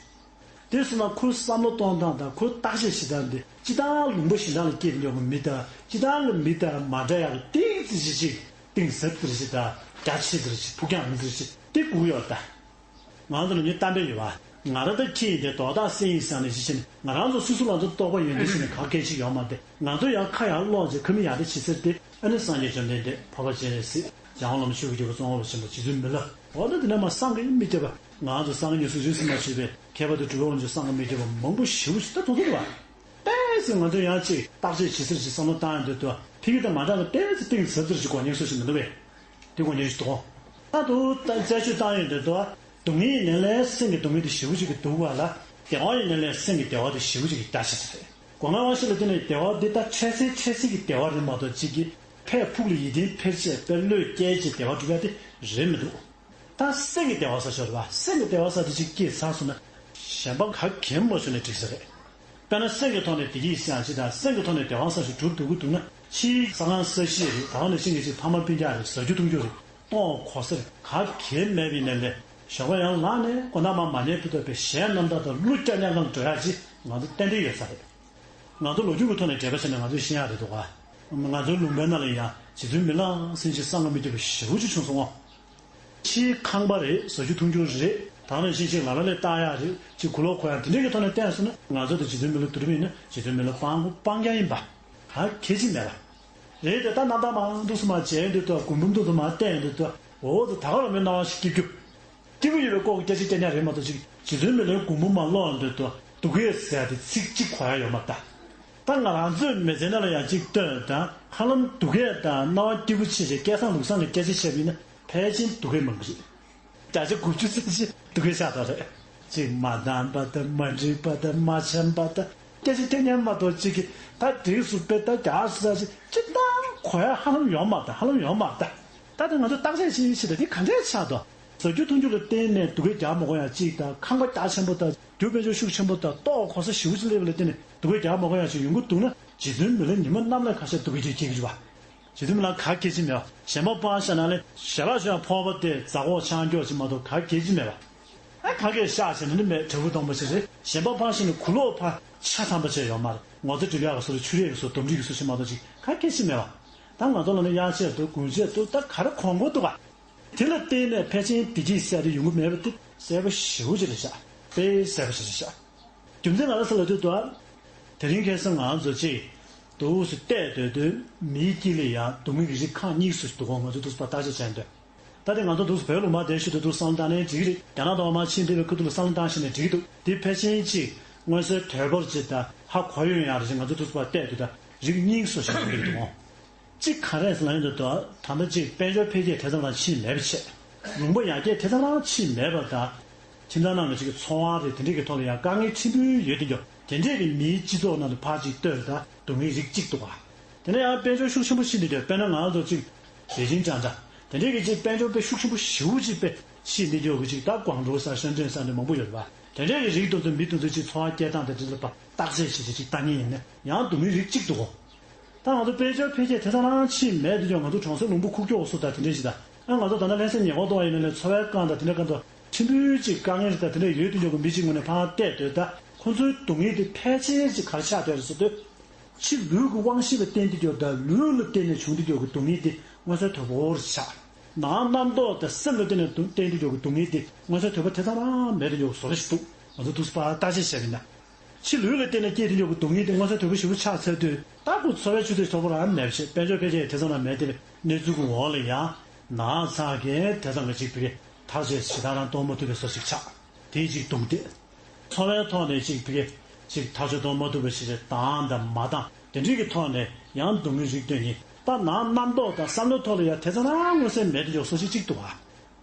དེ་སོང་ན་ཁོའི་བསམ་བློ་གཏོང་སྟངས་དང་ཁོའི་བརྟག་དཔྱད་བྱེད་སྟངས་དེ་སྤྱི་བཏང་ལུང་པ་གཞན་དག་ལ་སྐྱེས་ཏེ་འཇོག་གི་མི་དང་སྤྱི་བཏང་གི་མི་དང་མ་འདྲ་ཡག་གི་ཏིག་ཙི་ཞིག་ཅིག་གཏིང་ཟབ་ཙི་རེ་ཞིག་དང་རྒྱ་ཆེ་ཙི་རེ་ཞིག་ཕུགས་རྒྱང་རིང་ཙི་རེ་ཞིག་དེ་དགོས་ཡོད་ད། ང་ཚོ་ལ་ཉོན་གཏམ་དཔེ་ཡོད་པ། ང་རང་ད་ཁྱི་ཡིན་ཏེ་དོ་བདག་སྲིན་ཡིན་ཟེར་ནས་ཞི་ཞི་ནས་ང་རང་ཚོ་སོ་སོ་ལ་ཚོ་རྟོགས་པ་ཡོད་འདི་ཞིག་ནས་ག་སྐད་ཅིག་ཡོད་མ་རེད། ང་ཚོ་ཡང་ཁ་ཡར་སློག་ཅིག་ཁ་མིག་ཡར་ལྟ་བྱེད་ཚེ་དེ་ཨ་ནི་སངས་རྒྱས་བཅོམ་ལྡན་འདས་འཕགས་པ་སྤྱན་རས་གཟིགས་འཇམ་དབྱངས་བླ་མ་ཆོས་ཀྱི་རྒྱལ་པོ་ཙོང་ཁ་པ་ཆེན་པོ་རྗེ་བཙུན་མི་ལ་འོ་ན་དེ་ནས་མ་སངས་ཀྱི་མི་སྐྱབས་པ་ང་ཚོ་སངས་རྒྱས་སུ་རིང་སུ་མ་བྱེད་པའི་མཁས་པ་དང་གྲུབ་པ་དབང་ཕྱུག་སངས་ཀྱི་མི་སྐྱབས་པ་མང་པོ་ཞེ་པོ་ཞིག་ད་དུང་འདུག་བ། ཏོག་ཙམ་ང་ཚོ་ཡང་ཅིག་བརྟག་དཔྱད་བྱེད་ཚུལ་ཅིག་བསམ་བློ་བཏང་ཡོང་དུས་དུ་ཕ་གི་དང་མ་འདྲ་བ་ཏོག་ཙམ་གཏིང་ཟབ་ཚུལ་ཅིག་གོ་ཉན་སོ་ཞིག་མི་འདུག་བས། དེ་གོ་ཉན་ཞིག་འདུག་ད་དུ་རྩད་གཅོད་བཏང་ཡོང་དུས་དུ་སྡུག་བསྔལ་ཡིན་ནའི་ལས་སེམས་ཀྱི་སྡུག་བསྔལ་དེ་ཞེ་པོ་ཅིག་གི་འདུག་བ་ལ་བདེ་བ་ཡིན་ནའི་ལས་སེམས་ཀྱི་བདེ་བ་དེ་ཞེ་པོ་ཅིག་གི་རྒྱ་ཆེ་ས་རེད། སྒོ་ལྔའི་དབང་ཤེད་ལ་བརྟེན་ནས་བདེ་བ་འདི་ད་འཕྲལ་སེལ་འཕྲལ་སེལ་གྱི་བདེ་བ་རེད་མ་གཏོགས་ཅིག་གི་ཕར་ཕུགས་ལ་ཡིད་བརྟན་འཕེར་བྱེད་པའི་བློས་བསྐྱེད་ཀྱི་བདེ་བ་སྒྲུབ་ཡ་དེ་རེད་མི་འདུག་ད་སེམས་ཀྱི་བདེ་བ་ཟེར་ཤོར་བ། སེམས་ཀྱི་བདེ་བ་ཟེར་དེ་ཅིག་སྐྱེས་ཚར་སོང་ན། གཞན་པ་ག་གེ་མོ་ཞིག་ནས་འགྲིག་ས་རེད། དཔེར་ན་སེམས་ཀྱི་ཐོག་ནས་བདེ་སྐྱིད་བསམ་ཞིག་དང་སེམས་ཀྱི་ཐོག་ནས་བདེ་བ་བསམ་ཞིག་སྒྲུབ་ཐུབ་ཀྱི་འདུག་ན་ཕྱིའི་ས་ཁང་ས་གཞི་རེད། ད་ག་ནང་བཞིན་གྱི་ཅིག་ཕ་མ་སྤུན་ཀྱག་རེད། བཟའ་རྒྱུ་འཐུང་རྒྱུ་རེད། གཏོང་གོ་ས་རེད། ག་གེ་མེད་པའི་ནས་ལས་ཞོགས་པ་ཡང་ལངས་ནས་དགོང་དག་མ་མ་ཉལ་ཕུད་ཐུབ་པའི་གཞན་རྣམ་དག་དང་གླུ་སྐྱ་ཉག་གང་འགྲོ་ཡག་ཅིག་ང་ཚོ་ཏན་ཏན་ཡོད་ས་རེད། ང་ཚོ་ལོ་རྒྱུས་ཀྱི་ཐོག་ནས་འགྲེལ་པ་བྱས་ན་ང་ཚོས་ཤེས་ཡག་རེད་འདུག་ག་ང་ཚོའི་ལུང་པའི་ནང་ལ་ཡང་རྗེ་བཙུན་མི་ལ་སེང་ཆེན་སངས་རྒྱས་མི་སྐྱོབ་པ་ཞེ་པོ་ཅིག་བྱུང་སོང་ངོ་། ཕྱིའི་ཁང་པ་རེད། བཟའ་རྒྱུ་འཐུང་རྒྱུ་རེད། ད་ནང་བཞིན་ཅིག་ལ་ལ་ལས་བཏགས་ཡག་རེད། ཅིག་གུ་ལོག་གོ་ཡག་དེ་འདྲས་ཀྱི་ཐོག་ནས་བལྟས་སོང་ན་ང་ཚོ་དང་རྗེ་བཙུན་མི་ལ་བསྡུར་བ་ཡིན་ན་རྗེ་བཙུན་མི་ལ་སྤྲང་པོ་སྤྲང་རྐྱང་ཡིན་པ་ག་གེ་ཅིག་མེད་པ། རེད་དེ་ད་རྣམ་དག་མ་འདུག་སུ་མ་བྱས་འདུག་ཏོ་གུང་འབུམ་འདུག་ཏོ་མ་བལྟས་འདུག་ཏོ་འོ་དེ་ད་ག་རང་མོའི་སྣང་བ་ཞིག་སྐྱིད་རྒྱུ། སྐྱིད་པོ་ཡོད་པའི་ལྐོག་གི་སྐད་ཆ་སྐད་ཉག་རེད་མ་གཏོགས་ཅིག་རྗེ་བཙུན་མི་ལའི་གུང་འབུམ་མ་ཀློག་འདོད་དོ་སྡུག་ཡས་ཟེར་ཡ་དེ་ཚིག་གཅིག་གོ་ཡ་ཡོད་མ་རེད་ད། ད་ང་རང་ཚོའི་མི་ཚེ་ནང་ལ་ཡང་གཅིག་ལྟོས་དང་ཧ་ལམ་སྡུག་ཡས་དང་སྣང་བ་སྐྱིད་པོ་ཆེ་ཆེ་སྐལ་བཟང་ལུག་བཟང་གི་སྐད་ཆ་བཤད་པ་ཡིན་ན་ཕལ་ཆེར་སྡུག་ཡས་མང་གི་རེད། བརྒྱ་ཆ་དགུ་བཅུ་ཙམ་ཞིག་སྡུག་སྐད་ཆགས་བསྡད་རེད། ཅིག་མ་འདང་པ་དང་མ་འགྲིག་པ་དང་མ་འཆམ་པ་དང་སྐད་ཆ་ཐེངས་མ་གཏོགས་ཅིག་གིས་ད་འགྲིག་སོང་པས། ད་རྒྱག་སོང་ཟེར་ཅིག་ད་གོ་ཡ་ཧ་ལམ་ཡོད་མ་རེད། ཧ་ལམ་ཡོད་མ་རེད། ད་ད་ང་ཚོ་བརྟག་དཔྱད་བྱེད་ཤེས་ད་འདི་ག་འདྲས་ཆགས་འདུག་ཟ་རྒྱུ་འཐུང་རྒྱུ་ལ་བརྟེན་ནས་སྡུག་སྐད་རྒྱག་མ་དགོས་ཡ་གཅིག་དང་། ཁང་པ་རྒྱ་ཆེན་པོ་དང་རྒྱུ་དཔལ་འབྱོར་ཤུགས་ཆེན་པོ་དང་ལྟོ་གོ་ས་ཞེ་པོ་ཅིག་སླེབས་པ་ལ་བརྟེན་ནས་སྡུག་སྐད་རྒྱག་མ་དགོས་ཡ་ཅིག་ཡོང་གི་འདུག་ན། རྗེ་བཙུན་མི་ལ་ཉི་མ་གནམ་ལ་ཁ་ཤས་སྡུག་སྐད་ཅིག་སྐྱེ་གི་རེད་པ། རྗེ་བཙུན་མི་ལ་ག་གེ་ཅིག་མེད་པ། གཞན་པ་སྤང་བཞག་ན་ལས་ཞལ་ལག་མཆོད་ཡ་ཕོར་པ་དེ་རྫ་ཁོག་ཆང་སྐྱོག་ཅིག་མ་གཏོགས་ག་གེ་ཅིག་མེད་པ། ཨ་ག་གེ་བཞག་བྱས་ན་ནི་མེད། བྲེ་ཕུག་སྟོང་པ་ཞིག་རེད། གཞན་པ་སྤང་བཞག་ན་གུ་ལོག་ཕར་ཆ་ཚང་པ་ཅིག་ཡོད་མ་རེད། ངོ་ཚ་སྒྲིབ་ཡག་གི་བཟོ་འདྲ་ཆུ་རས་ཀྱི་བཟོ་འདྲ་འདོམ་རིགས་ཀྱི་བཟོ་འདྲ་མ་གཏོགས་ཅིག་ག་གེ་ཅིག་མེད་པ། ད་ང་ཚོ་ལ་ནི་གཡང་ཆད་འདུག་སྒུག་ཆད་འདུག་ད་ག་རེ་གོན་དགོས་འདུག་ག་དེ་ལ་བརྟེན་ནས་ཕལ་ཆེར་བདེ་སྐྱིད་ཟེར་ཡ་དེ་ཡོང་གི་མེད་པ་དེ་གསལ་པོ་ཞེ་པོ་ཅིག་རེད་ཤག་དཔེ་གསལ་པོ་ཞིག་རེད་ཤག་རྒྱུ་མཚན་ག་རེ་ཟེར་ལབ་དུས་དོ། དེ་རིང་ཁ་སང་ང་ཚོ་ཅིག་འདུག་སེ་བལྟས་སྡོད་དུས་མིའི་དཀྱིལ་ལ་ཡང་སྡུག་བསྔལ་གྱི་རིགས་ཁག་གཉིས་སུ་འདུག་གོ། ང་ཚོ་འདུག་སེ་ཕར་བརྟག་དཔྱད་བྱས་ན་འདོད། ད་དེ་ང་ཚོ་འདུག་སེ་བོད་ལུང་པ་དེ་ཞིག་ཏུ་འདུག་བསམ་བློ་བཏང་ན་འགྲིག་གི་རེད། རྒྱ་ནག་དང་འོ་མ་ཕྱིན་བསྡད་པའི་ཁ་ཐུག་ལ་བསམ་བློ་བཏང་ཤེས་ན་འགྲིག་གི་འདུག་དེ་ཕལ་ཆེར་ཅིག་མངོན་གསལ་དོད་པོར་ཅིག་ད་ཧ་གོ་ཡོང་ཡག་རེད་ཅེས་ང་ཚོ་འདུག་སེ་ཕར་བལྟས་དུས་ད་རིགས་གཉིས་སུ་ཞིག་འདུག་གི་འདུག་གོ། གཅིག་ག་རེ་ཟེར་ན་ཡོད་འདུག་ད་ལྟ་ཅིག་དཔལ་འབྱོར་འཕེལ་རྒྱས་དེ་ཙམ་རང་ཕྱིན་མེད་པ་བྱས། ལུང་པ་ཡར་རྒྱས་དེ་ཙམ་རང་ཕྱིན་མེད་པ་དང་། ཁྱིམ་ཚང་ནང་གི་ཅིག་གི་འཚོ་བ་རེད། དེ་འདྲས་ཀྱི་ཐོག་ལ་ཡང་དཀའ་ངལ་ཕྲན་བུ་ཡོད་དེ་འདྲ། དེ་འདྲས་ཀྱི་མིའི་སྤྱི་ཚོགས་ནང་དུ་ཕར་ཅིག་ལྟོས་ད་སྡུག་བསྔལ་རིགས་གཅིག་འདུག་ག་དེ་ནས་ཡང་དཔལ་འབྱོར་ཤུགས་ཆེན་པོ་ཕྱིན་དེ་འདྲ། དཔེར་ན་ང་ཚོ་ཅིག་པེ་ཅིང་ཀྲང་ཀྲང་དེ་འདྲས་ཀྱི་ཅིག་དཔལ་འབྱོར་དཔེ་ཤུགས་ཆེན་པོ་ཞེ་པོ་ཅིག་དཔེ་ཕྱིན་དེ་འདྲ་གི་ཅིག་ད་ཀོང་ཀྲོའུ་ས་ཧྲེན་ཀྲེན་ས་འདྲ་མང་པོ་ཡོད་རེད་པ། དེ་འདྲས་ཀྱི་རིགས་དེ་ཚོ་མི་དེ་ཚོ་ཅིག་འཚོ་བ་སྐྱེལ་སྟངས་དེ་འདྲ་ལ་ཕར་བརྟག་དཔྱད་བྱེད་དེ་ཅིག་ལྟ་མཁན་ཡིན་ན་ཡང་སྡུག་བསྔལ་རིགས་གཅིག་འདུག་གོ། ད་ང་ཚོ་དཔལ་འབྱོར་འཕེལ་རྒྱས་དེ་ཙམ་རང་ཕྱིན་མེད་དུས་ཀྱང་ང་ཚོ་གྲོང་གསེབ་ལུང་པ་ཁུག་ཀྱོག་སུ་དང་དེ་འདྲས་ཞིག་དང་། ཨ་ང་ཚོ་ད་ལྟ་ལྷ་སའི་ཉེ་འཁོར་གཏོང་བ་ཡིན་ན་ལས་འཚོ་བའི་སྒང་དང་དེ་འདྲ་སྒང་དུ་ཕྲན་བུ་ཅིག་དཀའ་ངལ་ཞིག་དང་དེ་འདྲ་ཡོད་དུས་ཀྱང་མི་གཅིག་ངོས་ནས་ཕར་བལྟས་སྡོད་ད་ཁོ་ཚོའི་སྡུག་བསྔལ་དེ་ཕལ་ཆེར་ཅིག་ག་རེ་ཆགས་བསྡད་རེད་ཟེར་དུས། ཕྱི་ལུས་ཀྱི་དབང་ཤེས་ལ་བརྟེན་དུས་ཀྱང་དང་ལུས་ལ་བརྟེན་ནས་བྱུང་དུས་ཀྱང་གི་སྡུག་བསྔལ་དེ་མངོན་གསལ་དོད་པོ་རེ་ཆགས། ནང་རྣམ་རྟོག་དང་སེམས་ལ་བརྟེན་ནས་བརྟེན་དུས་ཀྱང་གི་སྡུག་བསྔལ་དེ་མངོན་གསལ་དོད་པོ་དེ་ཙམ་རང་མེད་དུས་ཀྱང་བཟོ་འདྲ་ཞིག་འདུག་ང་ཚོ་འདུག་སེ་ཕར་བརྟག་དཔྱད་བྱས་པ་ཡིན་ན། ཕྱི་ལུས་ལ་བརྟེན་ནས་སྐྱེས་དེ་འཇོག་གི་སྡུག་བསྔལ་དེ་མངོན་གསལ་དོད་པོ་ཞེ་པོ་ཆགས་ཚར་དུས་ད་ཁོ་འཚོ་བའི་ཆུ་ཚད་མཐོ་པོ་རང་མེད་པ་བྱས། དཔལ་འབྱོར་འཕེལ་རྒྱས་དེ་ཙམ་ལ་མེད་དེ་གནས་ཚུལ་གྱི་འོག་ལ་ཡང་ན་ཚ་གི་དེ་ཙམ་གྱི་ཅིག་བི་གེ་ཐག་གཅོད་ཞེ་དྲག་རང་གཏོང་མ་ཐུབ་པའི་བཟོ་ཞིག་ཆགས། དེ་ཅིག་རྡུང་རྡེག་འཚོ་བའི་ཐོག་ནས་ཅིག་བི་གེ་ཅིག་ཐག་གཅོད་གཏོང་མ་ཐུབ་པ་ཞིག་བྱས་བཏང་དང་མ་བཏང་དེ་འདྲའི་གི་ཐོག་ནས་ཡང་སྡུག་བསྔལ་རིགས་དོན་གཉིས་ད་ནང་རྣམ་རྟོག་དང་བསམ་བློའི་ཐོག་ལ་ཡང་དེ་ཙམ་རང་མངོན་གསལ་མེད་དེ་འཇོག་བཟོ་ཞིག་ཅིག་འདུག་ག་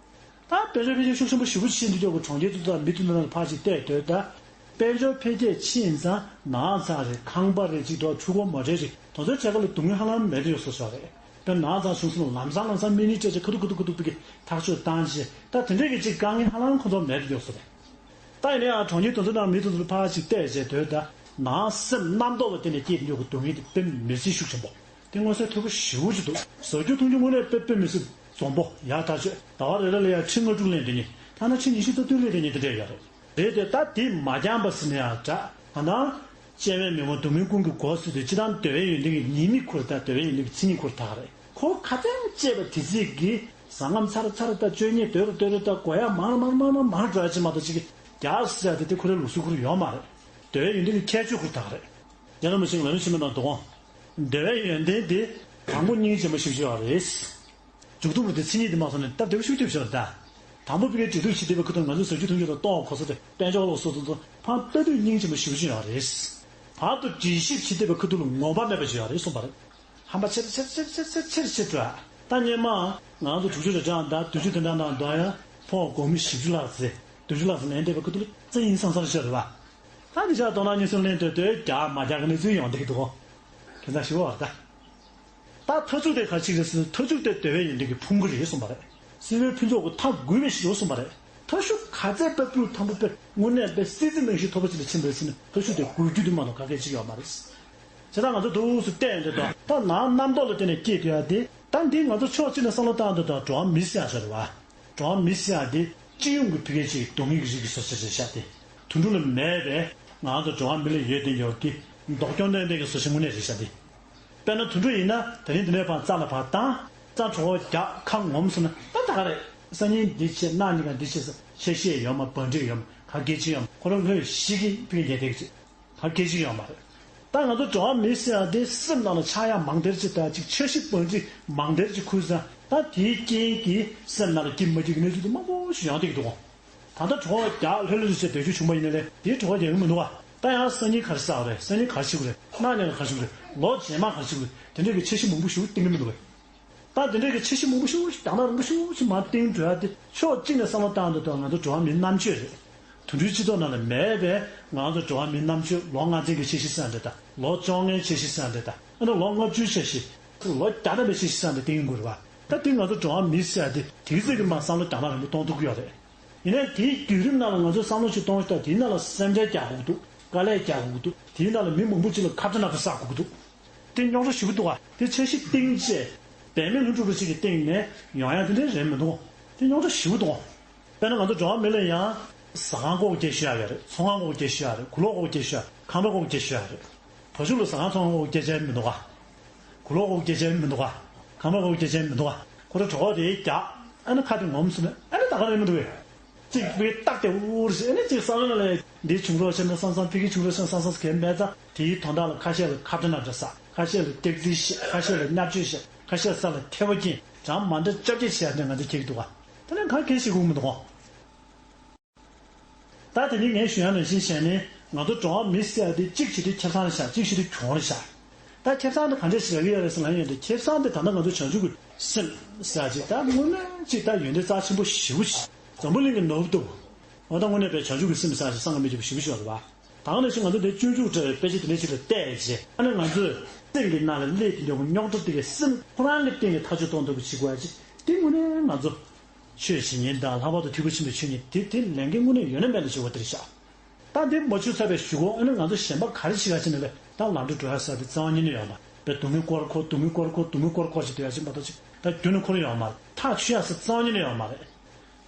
ད་དཔལ་འབྱོར་འཕེལ་རྒྱས་ཤུགས་ཆེན་པོ་ཞེ་པོ་ཕྱིན་དུས་ཀྱང་གྲོང་ཁྱེར་དུ་དང་མི་དུ་ནང་ཕར་ཅིག་བལྟས་སྡོད་ད། དཔལ་འབྱོར་འཕེལ་རྒྱས་ཕྱིན་ཙང་ན་ཚ་རེད། ཁང་པ་རེད། ཅིག་འགྲོ་ཕྲུ་གུ་མ་རེད་ཅིག་དེ་ཚོའི་གྲས་ཁ་ལ་སྡུག་བསྔལ་ཧ་ལམ་མེད་དུ་ཡོད་བཟོ་ཞིག་རེད། དཔེར་ན་ཚ་བྱུང་སོང་ལམ་སང་ལམ་སང་སྨན་གཉིས་སྤྲད་ཅིག་ཁ་ཐུག་ཁ་ཐུག་ཁ་ཐུག་པི་གི་ཐག་གཅོད་བཏང་ཅིག་ད་དེ་འདྲས་ཀྱི་ཅིག་དཀའ་ངལ་ཧ་ལམ་ཁོ་ཚོ་མེད་དུ་ཡོད་བཟོ་རེད། ད་ཡིན་ན་ཡང་གྲོང་ཁྱེར་དེ་ཚོ་ནང་མི་དེ་ཚོ་ཕར་ཅིག་བལྟས་བྱས་སྡོད་ད། ནང་སེམས་རྣམ་རྟོག་ལ་བརྟེན་ནས་སྐྱེས་དུས་ཀྱང་གི་སྡུག་བསྔལ་དེ་དཔེ་མི་སྲིད་ཤུགས་ཆེན་པོ། དེ་མངོན་གསལ་དོད་པོ་ཞེ་པོ་ཅིག་འདུག་ཟ་རྒྱུ་འཐུང་རྒྱུ་དངོས་གནས་དཔེ་དཔེ་མི་སྲིད་འཛོམས་པོ་ཡག་ཐག་ཆོད། ཟླ་བ་རེ་རེ་ལ་ཡང་ཁྲི་ལྔ་དྲུག་ལེན་བསྡད་མཁན། ཐ་ན་ཁྲི་ཉི་ཤུ་རྩ་བདུན་ལེན་བསྡད་མཁན་དེ་འདྲ་ཡོད་རེད། རེད་དེ་ད་དེ་མ་འགྱངས་པ་ཟེར་ན་ཡང་འདྲ། གང་ལྟར་སྐྱེ་བའི་མི་དབང་སྡུག་བསྔལ་ཀུན་གྱི་སྒོ་ཟེར་དུས་སྤྱིར་བཏང་འདོད་པའི་ཡོན་ཏན་གྱི་ཉེས་དམིགས་ཁུར་དང་འདོད་པའི་ཡོན་ཏན་གྱི་མཚན་ཉིད་ཁུར་དག་རེད། ཁོ་ཁ་ཚན་བཅད་པ་དེ་ཚིག་གིས་ཟ་ངམ་ཚར་ཚར་ད་སྤྱོད་ཉེས་འདོད་རུ་འདོད་རུ་ད་དགོས་ཡ་མང་རུ་མང་རུ་མང་རུ་མང་རུ་འགྲོ་ཡ་ཅིག་མ་གཏོགས་ཅིག་གི་རྒྱག་ཟེར་ཡ་དེ་དེ་ཁོ་རའི་ལུགས་སྲོལ་ཁུར་ཡོད་མ་རེད། འདོད་པའི་ཡོན་ཏན་གྱི་ཁྱད་ཆོས་ཁུར་དག་རེད། རྒྱལ་བ་རིན་པོ་ཆེས་ལམ་རིམ་བཞི་མ་དང་སྡོམ། འདོད་པའི་ཡོན་ཏན་དེ་དང་པོ་སྙིང་རྗེ་མོ་ཞེ་པོ་ཅིག་ཡོད་རེད། མཇུག་ཏུ་བུ་དེ་མཚན་ཉིད་དེ་མ་སོང་ནས་སྟབས་བདེ་པོ་ཞེ་པོ་ཅིག་ཡོད་རེད་ད། དང་པོ་བི་གའི་འབྲེལ་གཏུག་བྱེད་བསྡད་པའི་ཁ་ཐུག་ང་ཚོས་ཟ་རྒྱུ་འཐུང་རྒྱུ་དང་ལྟོ་གོས་ས་དེ་དཔལ་འབྱོར་ལོག་སོ་སོ་ཚོ་ཕར་ལྟ་དུས་སྙིང་རྗེ་མོ་ཞེ་པོ་ཅིག་ཡོད་རེད། བར་དུ་དགྱེས་ཞིབ་བྱེད་བསྡད་པའི་ཁ་ཐུག་ལ་ངོམས་པ་མེད་པ་ཅིག་ཡོད་རེད་གསུངས་པ་རེད། ཧམ་པ་ཆེ་རུ་ཆེ་རུ་ཆེ་རུ་ཆེ་རུ་ཆེ་རུ་འགྲོ་ཡ། ད་སྔོན་མ་ང་ཚོ་དྲུག་ཅུ་རེ་གྲངས་དང་བདུན་ཅུ་དེ་འདྲ་ནང་འདོན་ཡ་ཕོ་སྒོར་མོ་བཞི་བཅུ་ལྷག་ཙམ་བདུན་ཅུ་ལྷག་ཙམ་ལེན་བསྡད་པའི་ཁ་ཐུག་ལ་ཙི་ཡིན་སང་སང་ཞིག་རེད་པ། ད་འདི་ཆ་དོ་སྣང་གཉིས་གསུམ་ལེན་སྡོད་དུས་རྒྱག་མ་རྒྱག་གི་གནས་ཚུལ་ཡོང་བསྡད་ཀྱི་འདུག་གོ། ཁྱེད་ཚང་ཞིབ་པ་བར་ད། ད་མཐའ་མཇུག་དེ་ག་ཅིག་རེད་ཟེར་ན་མཐའ་མཇུག་དེ་འདོད་པའི་ཡོན་ཏན་གྱི་ཕུང་པོ་རེད་གསུངས་པ་རེད། སྲིད་པའི་ཕུན་ཚོགས་ཀྱི་མཐའ་དགུ་པའི་གཞི་གསུངས་པ་རེད། མཐའ་མཇུག་ག་ཚད་དཔེ་སྤུས་དམ་པོ་དཔེ་དངོས་གནས་དཔེ་སྲིད་རྩེ་རྨང་གཞི་མཐོ་པོ་ཅིག་ལ་ཕྱིན་པ་རེད་ཟེར་ན་མཐའ་མཇུག་དེ་དགོས་རྒྱུ་དེ་མ་གཏོགས་ག་གེ་ཅིག་ཡོད་མ་རེད། བྱས་ཙང་ང་ཚོ་འདུག་སེ་བལྟས་ཡོང་དུས་ད་ད་ནང་རྣམ་རྟོག་ལ་བརྟེན་ནས་སྐྱེས་ཐུབ་ཡ་དེ་ད་འདི་ང་ཚོ་ཕྱོགས་གཅིག་ནས་བསམ་བློ་བཏང་དུས་ད་འགྲོ་བ་མི་ཟེར་ཡ་ཞིག་རེད་བ། འགྲོ་བ་མི་ཟེར་ཡ་དེ་སྤྱི་ཡོངས་ཀྱི་ཕ་གི་ཅིག་སྡུག་བསྔལ་གྱི་རིགས་ཀྱི་བཟོ་ཆ་ཞིག་ཤག་དེ་དུད་འགྲོ་ལ་མེད་པས་ང་ཚོ་འགྲོ་བ་མི་ལ་ཡོད་དེ་ཡོད་ཀྱི་ལྡོག་སྐྱོན་ལྡན་པའི་གི་བཟོ་ཆ་དངོས་གནས་རེད་ཤག་དེ། དཔེར་ན་དུད་འགྲོ་ཡིན་ན་དེ་རིང་འདི་ནས་ཕར་རྩྭ་ལ་ཕར་བཏང་། རྩྭ་གྲོད་ཁོག་རྒྱག་ཁ་ངོམ་སོང་ན་ད་ད་ག་རེད། སང་ཉིན་འདི་བྱེད་གནངས་ཉིན་ཀ་འདི་བྱེད་ཟེར་འཆར་གཞི་ཡོད་མ་བང་སྒྲིག་ཡོད་མ་ག་གེ་ཅི་ཡོད་མ་ཁོ་རང་ལྷོད་ཤིག་གི་ཕ་གི་ཉལ་བསྡད་ཀྱི་ཅིག་ག་གེ་ཅི་ཡོད་མ་རེད། ད་ང་ཚོ་འགྲོ་བ་མི་ཟེར་ཡ་དེ་སེམས་ནང་ལ་ཆགས་ཡ་མང་དེར་ཅིག་ད་ཅིག་འཆར་གཞི་བང་སྒྲིག་མང་དེར་ཅིག་ཁུར་ཙང་ད་དེའི་རྐྱེན་གྱིས་སེམས་ནང་ལ་སྐྱིད་མ་སྐྱིད་ཀྱི་གནས་ཚུལ་དེ་མང་པོ་ཞིག་ཡོང་བསྡད་ཀྱི་འདུག་གོ། ད་ལྟ་གྲོད་ཁོག་རྒྱག་ལྷོད་ལྷོད་བྱས་སྡོད་རྒྱུ་བྱུང་བ་ཡིན་ན་ལས་དེའི་གྲོད་ཁོག་རྒྱག་གི་མི་འདུག་བ། ད་ཡང་སང་ཉིན་ག་རེ་ཟ་བ་རེད། སང་ཉིན་ག་རེ་བྱེད་དགོས་རེད། གནངས་ཉིན་ག་རེ་བྱེད་དགོས་རེད། ལོ་རྗེས་མ་ག་རེ་བྱེད་དགོས་རེད། དེ་འདྲའི་གི་འཆར་གཞི་མང་པོ་ཞིག་བཏིང་གི་མི་འདུག་བས། ད་དེ་འདྲའི་གི་འཆར་གཞི་མང་པོ་ཤོས་ཤིག་དང་ཐག་རིང་པོ་ཤོས་ཤིག་མར་བཏིང་འགྲོ་ཡ་དེ་ཕྱོགས་གཅིག་ནས་བསམ་བློ་བཏང་དུས་ད་ང་ཚོ་འགྲོ་བ་མིའི་རྣམ་དཔྱོད་རེད། དུད་འགྲོའི་སྤྱི་ཚོགས་ནང་ལ་མེད་པའི་ང་ཚོ་འགྲོ་བ་མིའི་རྣམ་དཔྱོད་ལོ་ལྔ་ཚན་གྱི་འཆར་གཞི་ཟེར་ཡ་འདྲ་དང་ལོ་བཅོ་ལྔའི་འཆར་གཞི་ཟེར་ཡ་འདྲ་དང་ཨ་ནི་ལོ་ལྔ་བཅུའི་འཆར་གཞི། ལོ་བརྒྱ་ཐམ་པའི་འཆར་གཞི་ཟེར་ཡ་འདྲ་བཏིང་དགོས་རེད་བ། ད་དེ་ང་ཚོ་འགྲོ་བ་མི་ཟེར་ཡ་དེ་དེའི་ཚོད་ཀྱི་མར་བསམ་བློ་དང་ཐག་རིང་པོ་གཏོང་ཐུབ་ཀྱི་ཡོད་རེད། ཡིན་ནའི་དེའི་བརྒྱུད་རིམ་ནང་ལ་ང་ཚོས་བསམ་བློ་ཞིག་གཏོང་ཞིག་དང་དེའི་ནང་ལ་སེམས་ཁྲལ་རྒྱག་དགོས་ཀྱི་འདུག་དཀའ་ལས་རྒྱག་དགོས་ཀྱི་འདུག་དེའི་ནང་ལ་མི་མང་པོ་ཅིག་ལ་ཁ་བྲལ་རྣམ་པ་བསགས་དགོས་ཀྱི་འདུག་དེ་རྙོག་དྲ་ཞེ་པོ་འདུག་ག་དེ་འཆར་གཞི་བཏིང་བྱས་འབད་མེད་ལྷུན་གྲུབ་པ་ཞིག་གིས་བཏིང་ནས་ཡོང་ཡ་དེ་འདྲའི་རེད་མི་འདུག་དེ་རྙོག་དྲ་ཞེ་པོ་འདུག་དཔེར་ན་ང་ཚོ་འགྲོ་བ་མི་ལ་ཡང་ཟ་ཁང་སྐོར་སྐྱེལ་ཞུ་ཡ་ཡོད་རེད། ཚོང་ཁང་སྐོར་སྐྱེལ་ཞུ་ཡ་རེད། གོས་ལོག་སྐོར་སྐྱེལ་ཞུ་ཡ། ཁང་པ་སྐོར་སྐྱེལ་ཞུ་ཡ་རེད། བ་ཕྱུགས་ལ་ཟ་ཁང་ཚོང་ཁང་སྐོར་སྐྱེལ་བྱ་མི་འདུག་ག་གོས་ལོག་སྐོར་སྐྱེལ་བྱ་མི་འདུག་ག་ཁང་པ་སྐོར་སྐྱེལ་བྱ་མི་འདུག་ག་ཁོ་ར་གྲོད་ཁོག་དེ་རྒྱག་ཨ་ནི་ཁ་དེ་ངོམ་སོང་ནས་ཨ་ནི་ད་ག་རེ་མི་འདུག་གས། གཅིག་པའི་རྟགས་དེ་འུར་ཟེར་ནས་གཅིག་བསམ་བློ་ལ་འདི་བྱུང་རོགས་བྱས་ན་བསམ་བསམ་ཕ་གི་བྱུང་རོགས་བྱས་ན་བསམ་བསམ་གས་མེད་ཙང་དེའི་དོན་དག་ལ་ཁ་ཤས་ལ་ཁ་བྲལ་རྣམ་འདྲ་ཟ། ཁ་ཤས་ལ་སྐྱག་རྫུན་བཤད། ཁ་ཤས་ལ་བརྙས་བཅོས་བཤད། ཁ་ཤས་ས་ལ་ཐལ་བ་སྐྱེན་གྲངས་མ་འདྲ་བཅོ་བརྒྱད་བྱས་ནས་ང་ཚོ་ཁྱེར་གྱི་འདུག་ག་དེ་ལས་གང་གལ་ཞིག་དགོས་མི་འདུག་ག་ད་དེ་ནི་ངས་ཞུ་ཡ་ནང་བཞིན་བྱས་ནས་ང་ཚོ་འགྲོ་བ་མི་ཟེར་ཡ་དེ་གཅིག་བྱེད་དུས་ཁེ་བཟང་རེད་ཤག་གཅིག་བྱེད་དུས་གྱོང་རེད་ཤག་ད་ཁེ་བཟང་དེ་ག་འདྲས་ཞིག་རག་གི་ཡོད་རེད་ཟེར་ལབ་ཡོང་དུས་ཁེ་བཟང་དེ་ད་ལྟ་ང་ཚོ་བྱང་ཆུབ་ཀྱི་སེམས་ཟེར་ཡ་ཅིག་ད་དངོས་གནས་ཅིག་ད་ཡོན་ཏན་རྩ་ཆེན་པོ་ཞེ་པོ་ཅིག་འཛམ་བུ་གླིང་གི་ནོར་བུ་ལྟ་བུ། འོ་ད་དངོས་གནས་པའི་བྱང་ཆུབ་ཀྱི་སེམས་ཟེར་ཡ་ཅིག་བསམ་གྱིས་མི་ཁྱབ་པ་ཞེ་པོ་ཅིག་ཡོད་རེད་བ། ད་ག་ནང་བཞིན་ང་ཚོ་འདིར་སྤྱོད་འཇུག་འདྲ་བའི་དཔེ་ཆ་དེ་འདྲ་ཞིག་ལ་བལྟས་རྗེས་ཨ་ནི་ང་ཚོས་སེམས་ཀྱི་ནང་ལ་སླེབས་ཀྱི་འདུག་རྙོག་དྲ་དེ་གའི་སེམས་ཁོ་རང་གི་སྟེང་ནས་ཐག་གཅོད་གཏོང་ཐུབ་པ་བྱེད་དགོས་ཡ་ཅིག་དེ་དངོས་གནས་ང་ཚོ་ཆོས་བྱེད་མཁན་དང་ལྷག་པར་དུ་ཐེག་པ་ཆེན་པོའི་ཆོས་ཉིད་དེ་དེ་ལས་འགན་དངོས་གནས་ཡོད་ན་མེད་ན་ཞུ་བ་དེ་རེད་ཤག་ད་འདི་མ་བྱུང་ཚར་བའི་གཞུག་གུ་ཨ་ནི་ང་ཚོ་གཞན་པ་ག་རེ་བྱེད་ག་ཕྱིན་ན་ལས་ད་ལམ་འགྲོ་འགྲོ་ཡ་ས་དེ་རྩ་བ་ཉིད་ནས་ཡོད་མ་རེད། སྡུག་བསྔལ་སྐོར་འཁོར་སྡུག་བསྔལ་སྐོར་འཁོར་སྡུག་བསྔལ་སྐོར་འཁོར་ཞིག་སྡོད་ཡ་ཅིག་མ་གཏོགས་ཅིག་ད་རྒྱུ་ནས་འཁོར་ཡོད་མ་རེད། ཐག་ཆོད་ཡ་ས་རྩ་བ་ཉིད་ནས་ཡོད་མ་རེད།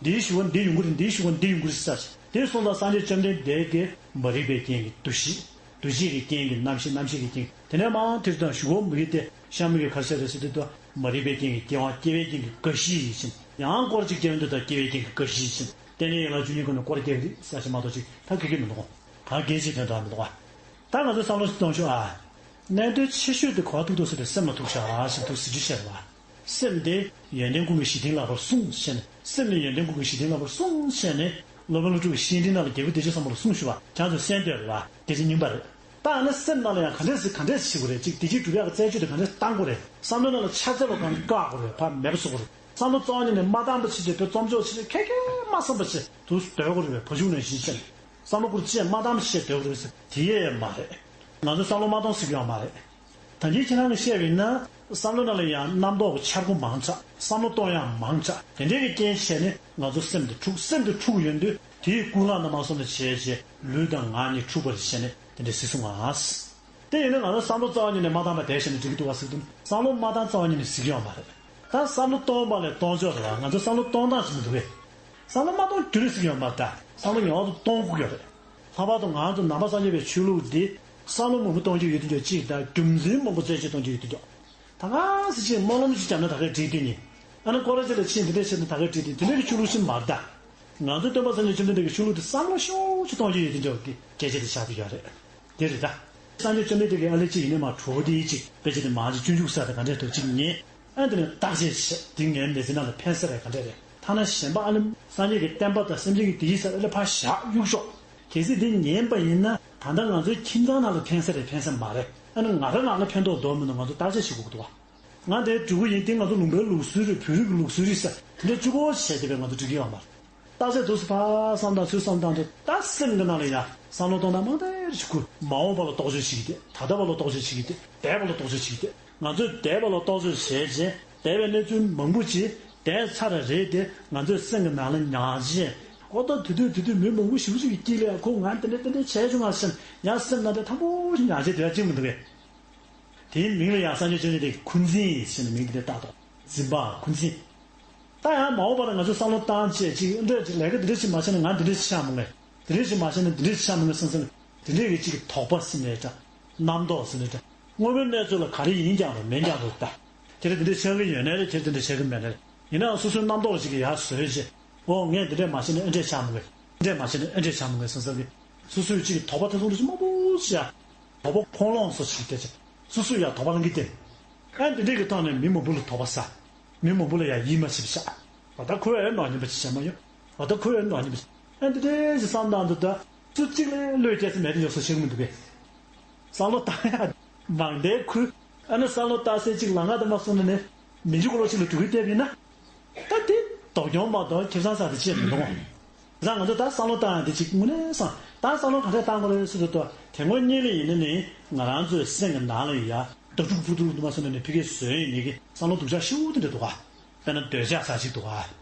འདིའི་གཞུག་གུ་འདི་ཡོང་གི་རེད། འདིའི་གཞུག་གུ་འདི་ཡོང་གི་རེད་ཟེར་ས་ཞིག་དེ་སོང་ཙང་སངས་རྒྱས་བཅོམ་ལྡན་འདས་ཀྱིས་མ་རིག་པའི་རྐྱེན་གྱིས་འདུ་ཤེས། འདུ་བྱེད་ཀྱི་རྐྱེན་གྱིས་རྣམ་ཤེས། རྣམ་ཤེས་ཀྱི་རྐྱེན་གྱིས་དེ་ནས་མར་དེ་དང་གཞུག་གུ་མ་རིག་སྟེ་གཤམ་མི་གི་ག་རེ་ཟེར་རེད་ཟེར་དུས་དུ་མ་རིག་པའི་རྐྱེན་གྱིས་སྐྱེ་བ། སྐྱེ་བའི་རྐྱེན་གྱིས་རྒ་ཤི་ཡི་ཕྱིན། ཡང་སྐོར་གཅིག་སྐྱེ་བ་འདི་དང་སྐྱེ་བའི་རྐྱེན་གྱིས་རྒ་ཤི་ཡི་ཕྱིན། རྟེན་འབྲེལ་ཡན་ལག་བཅུ་གཉིས་ཀུན་ནས་སྐོར་རྒྱག་གི་རེད་ཟེར་ཞིག་མ་གཏོགས་ཅིག་ད་ག་གལ་ཆེ་དོན་དག་མི་འདུག་ག་ད་ང་ཚོས་བསམ་བློ་ཞིག་གཏོང་ཤོག་ཨ། གནད་དོན་ཆེ་ཤོས་དེ་ག་པར་ཐུག་འདུག་ཟེར་ཏེ་སེམས་ལ་ཐུག་ཤག་ཟེར་འདུག་ཟེར་རྒྱུ་བཤད་པ། སེམས་དེ་ཡོན་ཏན་ཀུན་གྱི་གཞི་རྟེན་ལགས་པར་གསུངས་ཞེས་ནས། སེམས་ནི་ཡོན་ཏན་ཀུན་གྱི་གཞི་རྟེན་ལགས་པར་གསུངས་ཞེས་ནས་སློབ་དཔོན་ཀླུ་སྒྲུབ་ཀྱིས་བཤེས་སྤྲིང་ནང་ལ་རྒྱལ་པོ་བདེ་སྤྱོད་བཟང་པོ་ལ་གསུངས་ཞུ་བ་ཁྱེད་ཚོས་གསན་འདོད་རེད་བ། དེ་ཚེ་རྙིང་པ་རེད། ད་ཨ་ནི་སེམས་ནང་ལ་ཡང་ག་འདྲས་སེ་ག་འདྲས་བྱེད་དགོས་རེད། ཅིག་བདེ་སྐྱིད་སྒྲུབ་ཡག་གི་རྩད་གཅོད་དེ་ག་འདྲས་བཏང་དགོས་རེད། བསམ་བློའི་ནང་ལ་འཆར་རྩེ་བ་གང་བཀག་དགོས་རེད། ཕར་མེད་པ་བཟོ་དགོས་རེད། བསམ་བློ་རྩ་བ་ཉིད་ནས་མ་བཏང་བ་བྱས་ཏེ་བོད་རྩོམ་ཆོག་བྱས་ཏེ་ཁེ་ཁེ་མ་བསམ་པ་བྱས་དུ་སྡོད་དགོས་རེད་བས། བ་ཕྱུགས་ནང་བཞིན་བྱས་ནས། བསམ་བློ་སྐོར་ཅི་ཡང་མ་བཏང་བྱས་སྡོད་དགོས་རེད་ཟེར་དེ་ཡས་མ་རེད། ང་ཚོས་བསམ་བློ་མ་གཏོང་ཟེར་གྱི་ཡོད་མ་རེད། ད་གིན་ཁྱེད་རང་གིས་བཤད་པ་ཡིན་ན་བསམ་བློ་ནང་ལ་ཡང་རྣམ་རྟོག་གི་འཆར་སྒོ་མང་དྲགས། བསམ་བློ་གཏོང་ཡག་མང་དྲགས། དེ་འདྲའི་གི་རྐྱེན་བྱས་ནས་ང་ཚོ་སེམས་དེ་འཁྲུགས། སེམས་དེ་འཁྲུགས་ཡོང་དུས་དེའི་ཀུན་སློང་དང་མ་སོང་ནས་བྱས་བྱས་ལུས་དང་ངག་གཉིས་འཁྲུགས་པ་རེད་བྱས་ནས་དེ་འདྲ་སྲིད་གསུང་ང་། དེ་ཡིན་ན་ང་ཚོ་བསམ་བློ་རྩ་བ་ཉིད་ནས་མ་བཏང་བ་བསྡད་བྱས་ནས་འགྲིག་གི་འདུག་བ་ཟེར་དུས་བསམ་བློ་མ་བཏང་རྩ་བ་ཉིད་ནས་ཟེར་གྱི་ཡོད་མ་རེད། ད་བསམ་བློ་གཏོང་བ་ལས་གཏོང་ཕྱོགས་རེད་བ། ང་ཚོ་བསམ་བློ་གཏོང་སྟངས་ཟེར་གྱི་འདུག་གས། བསམ་བློ་མ་གཏོང་རྒྱུ་རེད་ཟེར་གྱི་ཡོད་མ་རེད། ད་བསམ་བློ་ངེས་པར་དུ་གཏོང་དགོས་ཀྱི་རེད། ལྷག་པར་དུ་ང་ཚོ་ནང་པ་སངས་རྒྱས་པའི་ཆོས་ལུགས་འདི་བསམ་བློ་མང་པོ་གཏོང་རྒྱུ་ཡོད་དུས་ཅིག་དང་རྒྱུ་མཚན་མང་པོ་རྩད་གཅོད་གཏོང་རྒྱུ་ཡོད་དུས། ད་ག་ཟེ་ཅིག་སྨོན་ལམ་ཅིག་བརྒྱབ་ན་ད་གས་འགྲིག་དུས་ནི། ཨ་ནི་སྐོར་ར་ཅིག་ལ་ཕྱིན་འདི་འདྲས་བྱས་ན་ད་གས་འགྲིག་དུས་དེ་འདྲས་ཀྱི་ཆོས་ལུགས་ཤིག་མ་རེད་ད། ང་ཚོའི་སྟོན་པ་སངས་རྒྱས་བཅོམ་ལྡན་འདས་ཀྱི་ཆོས་ལུགས་དེ་བསམ་བློ་ཤུགས་ཆེ་གཏོང་རྒྱུ་ཡོད་དུས་ཀྱི་སྐད་ཆ་དེ་ཆགས་ཀྱི་ཡོད་རེད། དེ་རེད་ད། སངས་རྒྱས་བཅོམ་ལྡན་འདས་ཀྱི་ཨ་ལས་ཅིག་ཡིན་ནས་མ་གྲོགས་པོ་དེའི་ཅིག་དཔེ་ཆ་དེ་མང་ཅིག་སྤྱོད་འཇུག་ས་དེ་ག་འདྲས་འདུག་ཅིག་ཉན། ཨ་དེ་ནས་བརྟག་དཔྱད་བྱས་དེ་ངའི་མི་ཚེ་ནང་ལ་ཕན་ས་རེད་ག་འདྲས་རེད། ཐ་ན་གཞན་པ་ཨ་ནི་སངས་རྒྱས་ཀྱི་བསྟན་པ་དང་སེམས་ཅན་གྱི་བདེ་སྐྱིད་ས་ཨ་ལས་ཕར་བཞག་གཡུག་ཤོག་གལ་སྲིད་དེ་ཉན་པ་ཡིན་ན་ད་ལྟ་ང་ཚོའི་ཁྱིམ་ཚང་ནང་ལ་ཕན་ས་རེད་ཕན་ས་མ་རེད། ཨ་ནི་ང་རང་རང་ལ་ཕན་ཐོགས་འདུག་མི་འདུག་ང་ཚོ་བརྟག་དཔྱད་བྱེད་དགོས་ཀྱི་འདུག་བ། ང་དེ་འབྲུག་པ་ཡིན་དེ་ང་ཚོ་ལུང་པའི་ལུགས་སྲོལ་རེད། བོད་རིགས་ཀྱི་ལུགས་སྲོལ་རེད་ཟེར་དེ་འདྲ་གཅིག་པོ་བྱས་དེ་བས་ང་ཚོ་འགྲིག་གི་ཡོད་མ་རེད། བརྟག་དཔྱད་འདུག་སེ་ཕར་བསམ་བཏང་ཚུར་བསམ་བཏང་དུས་ད་སེམས་ཀྱི་ནང་ལ་ཡ་བསམ་བློ་གཏོང་སྟངས་མང་དེ་ཞིག་ཁུ་མ་འོངས་པ་ལ་རྟོག་དཔྱོད་བྱེད་ཀྱི་དེ། ད་ལྟ་བ་ལ་རྟོག་དཔྱོད་བྱེད་ཀྱི་དེ། འདས་པ་ལ་རྟོག་དཔྱོད་བྱེད་ཀྱི་དེ། ང་ཚོས་འདས་པ་ལ་རྟོག་དཔྱོད་བྱས་རྗེས་འདས་པའི་གནས་ཚུལ་མང་པོ་ཅིག་འདས་ཚར་རེད་དེ་ང་ཚོའི་སེམས་ཀྱི་ནང་ལ་ཉར་རྗེས་ཁོ་ད་དུས་དུས་དུས་དུས་མི་མང་པོ་ཞེ་པོ་ཅིག་གི་དཀྱིལ་ལ་ཡ་ཁོ་ང་དེ་འདྲ་དེ་འདྲ་བྱས་བྱུང་ང་སེམས་ཡང་སེམས་ནང་དེ་ཐང་པོ་ཞིག་ཉར་རྗེས་དེ་ཡ་གཅིག་མི་འདུག་གས། དེའི་མིང་ལ་ཡང་སངས་རྒྱས་བཅོམ་ལྡན་འདས་ཀྱིས་འཁོན་འཛིན་ཟེར་ནས་མིང་དེ་འདྲ་བཏགས་འདུག་འཛིན་པ་འཁོན་འཛིན། ད་ཡང་མ་འོངས་པ་ལ་ང་ཚོས་བསམ་བློ་བཏང་བྱས་ཅིག་འདྲ་ཅིག་ལས་ཀ་འདི་འདྲ་ཅིག་མ་བྱས་ན་ང་འདི་འདྲ་ཅིག་ཆགས་མི་ངེས། འདི་འདྲ་ཅིག་མ་བྱས་ན་འདི་འདྲ་ཅིག་ཆགས་མི་ངེས་བསམ་བསམ་འདི་འདྲ་གི་ཅིག་གི་དོགས་པ་ཟེར་ནའི་འདྲ། རྣམ་རྟོག་ཟེར་ནའི་འདྲ། དངོས་པོའི་གནས་ཚུལ་ལ་ག་རེ་ཡིན་ཀྱང་རུང་མིན་ཀྱང་རུང་ད། དེ་རེད་འདི་འདྲ་ཆགས་ཀྱི་ཡོད་ནའི་རེད། དེ་རེད་འདི་འདྲ་ཆགས་ཀྱི་མེད་ནའི་རེད། ཡིན་ནའང་སོ་སོའི་རྣམ་རྟོག་ཅིག་གིས་ཡར་བཟོས་བྱས། འོ་ངས་འདི་འདྲས་མ་བྱས་ན་ཨེ་འདྲས་ཆགས་མི་ངེས། འདི་འདྲས་མ་བྱས་ན་ཨེ་འདྲས་ཆགས་མི་ངེས་བསམ་བསམ་གི། སོ་སོའི་ཅིག་གི་དོགས་པ་ཐེ་ཚོམ་རེ་ཞིག་མང་པོ་ཞིག་ཡ། དོགས་པ་ཁོང་ལོངས་སུ་ཞིག་བལྟས་ཅིག་སོ་སོས་ཡ་དོགས་པ་ལང་གི་སྟེ། ཨ་འདི་འདྲས་ཀྱི་ཐོག་ནས་མི་མང་པོ་ལ་དོགས་པ་ཟ། མི་མང་པོ་ལ་ཡ་ཡིད་མ་ཆེས་པ་ཆགས། འོ་ད་ཁོས་ཨེ་ནོར་ཉིན་པ་ཅིག་བྱས་མ་ཡོང་། འོ་ད་ཁོས་ཨེ་ནོར་ཉིན་པ་ཅིག་ཨ་འདི་འདྲས་ཞིག་བསམ་བཏང་འདུག་ད། སུ་གཅིག་ལས་བློས་བསྐྱེད་ས་མེད་དུ་ཡོང་ས་ཤེས་མི་འདུག་གས། བསམ་བློ་བཏང་ཡ། མང་དེ་ཁུ། ཨ་ནི་བསམ་བློ་བཏང་སའི་གཅིག་ལ་ང་དུ་མ་སོང་ནས་ནི། མི་འཇིགས་གོ་ལོག་ཅིག་ལ་འགྲོ་གི་བལྟས་པ་ཡིན་ན། ད་དེ་ལྡོག་གྱོང་མ་གཏོགས་ཁེ་བཟང་ཟེར་དེ་ཅི་ཡང་མི་འདུག་གོ། བྱས་ཙང་ང་ཚོ་ད་བསམ་བློ་བཏང་ཡག་དེ་ཅིག་དངོས་གནས་བསམ། ད་བསམ་བློ་ག་འདྲས་བཏང་དགོས་རེད་ཟེར་དུས། ད་དེ་སྔོན་གཉིས་ལ་ཡིན་ན་ནི་ང་རང་ཚོའི་སེམས་ཀྱི་ནང་ལ་ཡ་བདག་སྒྲུབ་ཕུག་ཏུ་ལུག་དུ་མ་སོང་ནས་ནི་ཕི་གེ་བཟོས་ཡིན་ནི་གི་བསམ་བློ་སྡུག་ཅག་ཤི་བོ་དེ་འདྲ་འདུག་ག། དཔེར་ན་འདོད་ཆགས་ཟེར་ཅིག་འདུག་ག།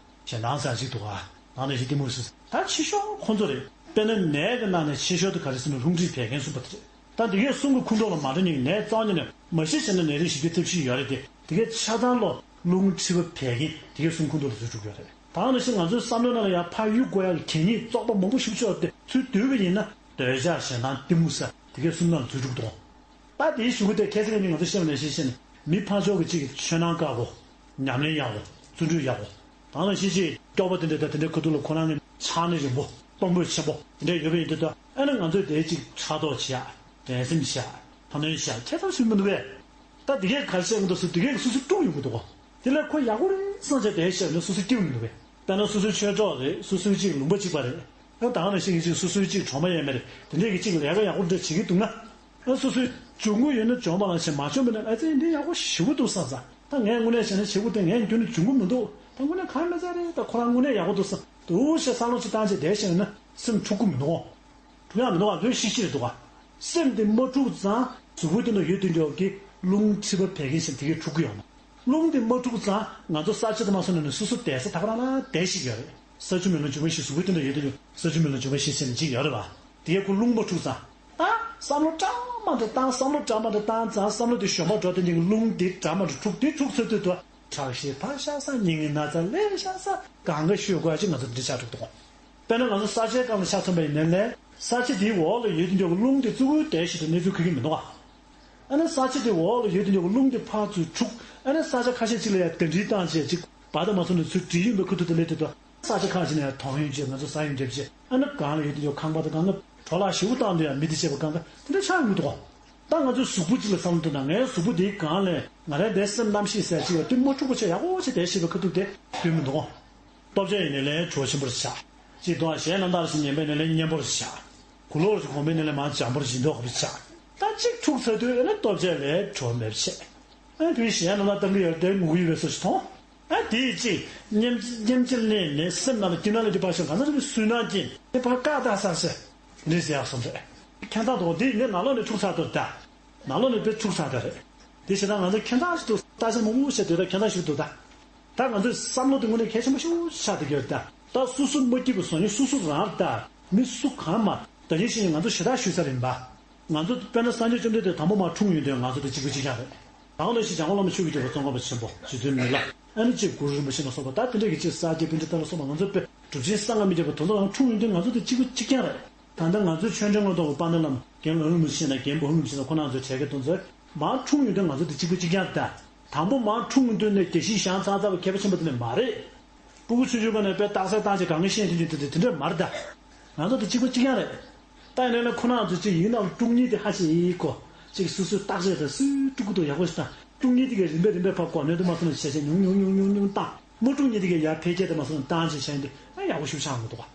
ཞེ་སྡང་ཟེར་ཅིག་འདུག་ག། ནང་ནས་ཞི་གཏི་མུག་ཟེར། ད་ཆེ་ཤོས་ཁོང་ཚོ་རེད། དཔེར་ན་ནད་ཀྱི་ནང་ནས་ཆེ་ཤོས་དེ་ག་རེ་ཟེར་ན་རླུང་མཁྲིས་བད་ཀན་གསུམ་པོ་དེ་རེད། ད་འདི་གས་གསུམ་གྱི་ཁོངས་གཏོགས་ལ་མ་འགྲོ་ནས་ནད་རྩ་བ་ཉིད་ནས་མ་ཤི་ཟེར་ན་ནད་རིགས་བཞི་བརྒྱ་རྩ་བཞི་ཡོད་རེད་དེ། དེ་གས་ཆ་ཚང་ལོ་རླུང་མཁྲིས་པ་བད་ཀན་དེ་གས་གསུམ་ཁོངས་གཏོགས་ལ་འཛུལ་འགྲོ་གི་ཡོད་རེད། ད་ནང་བཞིན་ང་ཚོའི་བསམ་བློའི་ནང་ལ་ཡང་ཕར་གཡུག་དགོས་ཡག་གི་གད་སྙིགས་བཙོག་པ་མང་པོ་ཞིག་ཤོར་ཏེ་ཚུར་བསྡུས་པ་ཡིན་ན་འདོད་ཆགས་ཞེ་སྡང་གཏི་མུག་ཟེར་དེ་གས་གསུམ་ནང་འཛུལ་འགྲོ་གི་འདུག་ད་དེའི་གཞུག་གུ་དེ་ཁ་སང་ཉིན་ང་ཚོ་བཤད་པ་ནང་བཞིན་བཤད་ནས་མི་ཕར་ཕྱོགས་ཀྱི་གཅིག་གི་ཆོས་ནང་དཀར་པོ། ཉམས་ལེན་ཡག་པོ། བརྩོན་འགྲུས་ཡག་པོ། ད་ནང་བཞིན་གཅིག་སྐྱོ་པོ་དེ་འདྲ་དང་དེ་འདྲའི་ཁ་ཐུག་ལ་ཁོ་རང་གི་ཕྱག་ནི་རིང་པོ་གཏོང་ཕོད་ཆེན་པོ་དེ་འདྲ་ཡོད་པ་ཡིན་དུས་ད་ཨ་ནི་ང་ཚོས་དེའི་གཅིག་ཕྲག་དོག་བྱེད་ཡག་འགྲན་སེམས་བྱེད་ཡག་ཐ་སྙད་བཤད་ཡག་ཁྱད་མཚར་ཞིག་མི་འདུག་གས། ད་དེ་གས་ག་རེ་བཤད་ཀྱི་འདུག་ཟེར་དུས་དེ་གས་སོ་སོའི་དཀྲུག་ཡོང་གི་འདུག་གོ། དེ་ལས་ཁོ་ཡག་པོ་རེད་བསམ་བྱས་དེ་བཤད་ན་སོ་སོ་སྐྱིད་པོ་མི་འདུག་གས། དཔེར་ན་སོ་སོའི་ཆོས་གྲོགས་རེད། སོ་སོའི་གཅིག་ལུང་པ་གཅིག་པ་རེད། ཨ་ད་ག་ནང་བཞིན་གྱི་གཅིག་སོ་སོའི་གཅིག་གྲོགས་མོ་ཡས་མས་རེད། དེ་འདྲས་ཀྱི་གཅིག་ལས་ཀ་ཡག་པོ་འདྲ་བྱེད་ཀྱི་འདུག་ན། ཨ་སོ་སོའི་འཇོན་གྱི་ཡོད་ན་འཇོན་པ་ལ་བྱེད། མ་འཇོན་པ་ན་ཨ་ཙི་འདི་ཡག་པོ་ཞེ་པོ་འདུག་བསམ་བསམ། ད་ངས་དངོས་གནས་བྱས་ན་བྱེད་དགོས་དེ་ངས་རྒྱུན་ནས་འཇོན་གྱི་མི་འདུག་ད་དངོས་གནས་གང་མེད་ཚར་རེད། ད་ཁོ་རང་དངོས་གནས་ཡག་པོ་འདུག་བསམ་འདུག་ཞེས་བསམ་བློ་ཅིག་བཏང་བྱས་བསྡད་བཞག་ན་སེམས་འཁྲུག་གི་མི་འདུག་གོ། འཁྲུག་ཡག་མི་འདུག་ག། ལོས་ཤིག་ཤིག་རེད་འདུག་ག། སེམས་དེ་མ་འཁྲུག་ཙང་གཟུགས་པོའི་སྟེང་དུ་ཡོད་དུས་འཇོག་གི་རླུང་མཁྲིས་པ་བད་ཀན་ཞིག་དེ་གས་འཁྲུག་གི་ཡོང་ན། རླུང་དེ་མ་འཁྲུག་ཙང་ང་ཚོ་ས་ཆ་དུ་མ་སོང་ནས་ནི་སོ་སོ་བསྡད་ས་ད་ག་རང་ལ་བསྡད་ཤིག་ཡོད་རེད། ས་ཆུ་མེ་རླུང་འབྱུང་བ་བཞི། གཟུགས་པོའི་སྟེང་དུ་ཡོད་དུས་ས་ཆུ་མེ་རླུང་འབྱུང་བ་བཞི་ཟེར་ནས་གཅིག་ཡོད་རེད་བ། དེ་གས་ཁོ་རླུང་མ་འཁྲུག་ཙང་། ད་བསམ་བློ་གྲང་མ་འདྲ་བཏང་། བསམ་བློ་གྲང་མ་འདྲ་བཏང་ཙང་བསམ་བློ་དེ་གཞོམ་པ་འགྲོ་དེ་ཉིན་རླུང་དེ་གྲང་མ་འདྲ་འཁྲུག་དེ་འཁྲུག་ཚར་དུས་དུ་ཁྲག་ཤེད་འཕར་ཤག་ས། སྙིང་གི་ན་ཚ་ལས་ཤག་ས། གང་ག་ཤོད་དགོས་ཡ་ཅིག་ང་ཚོ་འདི་འདྲ་ཆགས་འགྲོ་གི་འདུག་གོ། དཔེར་ན་ང་ཚོ་ས་ཆའི་སྒང་ལ་ཆ་མཚོན་པ་ཡིན་ན་ལས་ས་ཆ་དེའི་འོག་ལ་ཡོད་དུས་འཇོག་གི་རླུང་དེ་བཙུགས་ཀྱི་བསྡད་ཞིག་ཏུ་གནས་ཚུལ་གོ་གི་མི་འདུག་ག། ཨ་ནི་ས་ཆ་དེའི་འོག་ལ་ཡོད་དུས་འཇོག་གི་རླུང་དེ་ཕར་ཚུར་འཁྲུག་ཨ་ནི་ས་ཆ་ཁ་ཤས་ཅིག་ལ་ཡ་གདན་འདྲེན་བཏང་བྱས་ཅིག་བར་དུ་མ་སོང་ནས་ཚུར་འདྲེན་ཡོང་པའི་ཁུལ་དུ་དེ་སླེབས་དུས་དུ་ས་ཆ་ཁག་ཅིག་ནས་ཡ་དོགས་ཡོང་བྱས། ང་ཚོ་ས་ཡོང་འདྲེན་བྱས། ཨ་ནི་སྒང་ལ་ཡོད་དུས་འཇོག་ཁང་པ་དང་སྒང་ག་བྲོ་བརླག་ཞེ་པོ་བཏང་དུས་ཡ་མི་དེ་བྱས་པ་སྒང་ག་དེ་འདྲ་ཆགས་ཡོང་གི་འདུག་གོ། ད་ང་ཚོའི་གཟུགས་པོ་གཅིག་ལ་བསམ་བློ་གཏོང་ན་ངའི་གཟུགས་པོ་འདིའི་སྒང་ལས་ང་རའི་འདས་སེམས་རྣམ་ཤེས་ཟེར་གཅིག་ཡོད་དེ་མ་འཁྲུག་པ་བྱས་ཡག་པོ་བྱས་བསྡད་ཤེས་པའི་ཁ་ཐུག་དེ་ཡོད་མི་འདུག་གོ། ལྟོ་ཆས་ཡིན་ནའི་ལས་བྲོ་ཆེན་པོ་རེ་ཆགས། ཅིག་ཏུ་གཞས་རྣམ་དག་ཞིག་ཉན་པ་ཡིན་ནའི་ལས་སྙན་པོ་རེ་ཆགས། གོས་ལོག་ཞིག་གོན་པ་ཡིན་ནའི་ལས་མར་འཇམ་པོ་རེ་ཞིམ་མདོག་ཁ་པོ་ཆགས། ད་ཅིག་འཁྲུག་ཚར་དུས་ཨ་ནི་ལྟོ་ཆས་ལས་བྲོ་མེད་པ་བྱས། ཨ་ནི་དེ་གཞས་རྣམ་དག་ལྟ་གི་ཡོད་དེ་ངུ་གི་ཡོད་པའི་བཟོ་ཞིག་མཐོང་། ཨ་དེ་ཅིག་སྙེམས་སྙེམས་ཅིག་ལེན་ནས་སེམས་ནང་ལ་སྐྱིད་སྣང་ལ་འདི་ཕར་ཞོག་གང་ཟག་རེ་སུན་སྣང་སྐྱེས་དེ་ཕར་བཀག་ད་ས་ཞེས་འདི་ཟེར་ཡག་སོང་རེད། ཁྱད་མཚར་དོ། འདི་ངའི་ནང་ལོགས་ནས་འཁྲུག་ཚར་དུས་ད། ནང་ལོགས་ནས་དཔེ་འཁྲུག་ཚར་དེ་རེད། དེ་བྱས་ན་ང་ཚོ་ཁྱད་མཚར་ཞིག་འདུག་བརྟག་དཔྱད་མང་པོ་བྱས་དུས་ད་ཁྱད་མཚར་ཞིག་འདུག་ད། ད་ང་ཚོའི་བསམ་བློ་དེ་དངོས་གནས་གལ་ཆེན་པོ་ཞེ་པོ་ཆགས་བསྡད་ཀྱི་ཡོད་ད། ད་སོ་སོ་མ་སྐྱིད་པ་བཟོ་མཁན་སོ་སོ་རང་རེད་ད། མི་སུ་གང་མ་ད་གིན་ཞིག་ནས་ང་ཚོ་ཞེ་དྲག་ཞུ་ས་རེད་པ། ང་ཚོ་དཔེར་ན་སངས་རྒྱས་བཅོམ་ལྡན་འདས་དང་པོ་མར་འཁྲུངས་ཡོང་དུས་ང་ཚོ་དང་གཅིག་པ་གཅིག་རྐྱང་རེད། ད་ག་ནང་བཞིན་འཇམ་མགོན་བླ་མ་ཆོས་ཀྱི་རྒྱལ་པོ་ཙོང་ཁ་པ་ཆེན་པོ་རྗེ་བཙུན་མི་ལ། ཨ་ནི་གཅིག་གུ་རུ་རིན་པོ་ཆེ་ལ་སོགས་པ་ད་དེ་འདྲ་གི་གཅིག་ས་སྐྱ་པཎྜི་ཏ་ལ་སོགས་པ་ང་ཚོ་དཔེ་གྲུབ་ཆེན་སངས་རྒྱས་མི་རྒྱལ་པོ་དེ་ཚོ་རང་འཁྲུངས་ཡོང་དུས་ང་ཚོ་དང་གཅིག་པ་གཅིག་རྐྱང་རེད། ད་ལྟ་ང་ཚོའི་ཆོས་འབྲེལ་ངོ་ཐོག་གི་དཔལ་ལྡན་བླ་མ་རྒན་ཨ་ལུ་མི་ཤེས་ན་རྒན་པོ་ཨ་ལུ་མི་ཤེས་ན་ཁོ་རང་ཚོའི་གྲས་ཀྱི་དོན་ཚོ་མར་འཁྲུངས་ཡོང་དུས་ང་ཚོ་དང་གཅིག་པ་གཅིག་རྐྱང་རེད། དང་པོ་མར་འཁྲུངས་ཡོང་དུས་ནས་རྒྱལ་སྲིད་བཞེངས་ཚར་ཚར་བ་མཁས་པ་ཆེན་པོ་དེ་ནས་མ་རེད། སྤུ་གུ་ཆུང་ཆུང་སྒང་ནས་དཔེ་རྟགས་གསལ་བཏང་བྱས་གང་ག་ཤེས་དེ་འདྲ་དེ་འདྲ་དེ་འདྲ་མ་རེད་ད། ང་ཚོ་དང་གཅིག་པ་གཅིག་རྐྱང་རེད། ད་ཡིན་ནའི་ཁོ་རང་ཚོ་གཅིག་ཡིན་ནའང་དཀྲུག་མཁན་དེ་ཧ་ཅང་ཡག་གོ། གཅིག་སོ་སོའི་བརྟག་དཔྱད་དང་སུས་དཀྲུག་གི་འདུག་ཡག་པོ་ཞིག་དང་། དཀྲུག་མཁན་དེ་གས་རིམ་པས་རིམ་པས་ཕར་གོ་ནོར་དུ་མ་སོང་ནས་བྱས་བྱས་ཉུང་ཉུང་ཉུང་ཉུང་ཉུང་བཏང་། མ་དཀྲུག་མཁན་དེ་གས་ཡར་འཕེལ་རྒྱས་དུ་མ་སོང་ནས་བཏང་བྱས་བྱས་ཡིན་དུས་ཨ་ཡག་པོ་ཞིག་ཆགས་མི་འདུག་ག།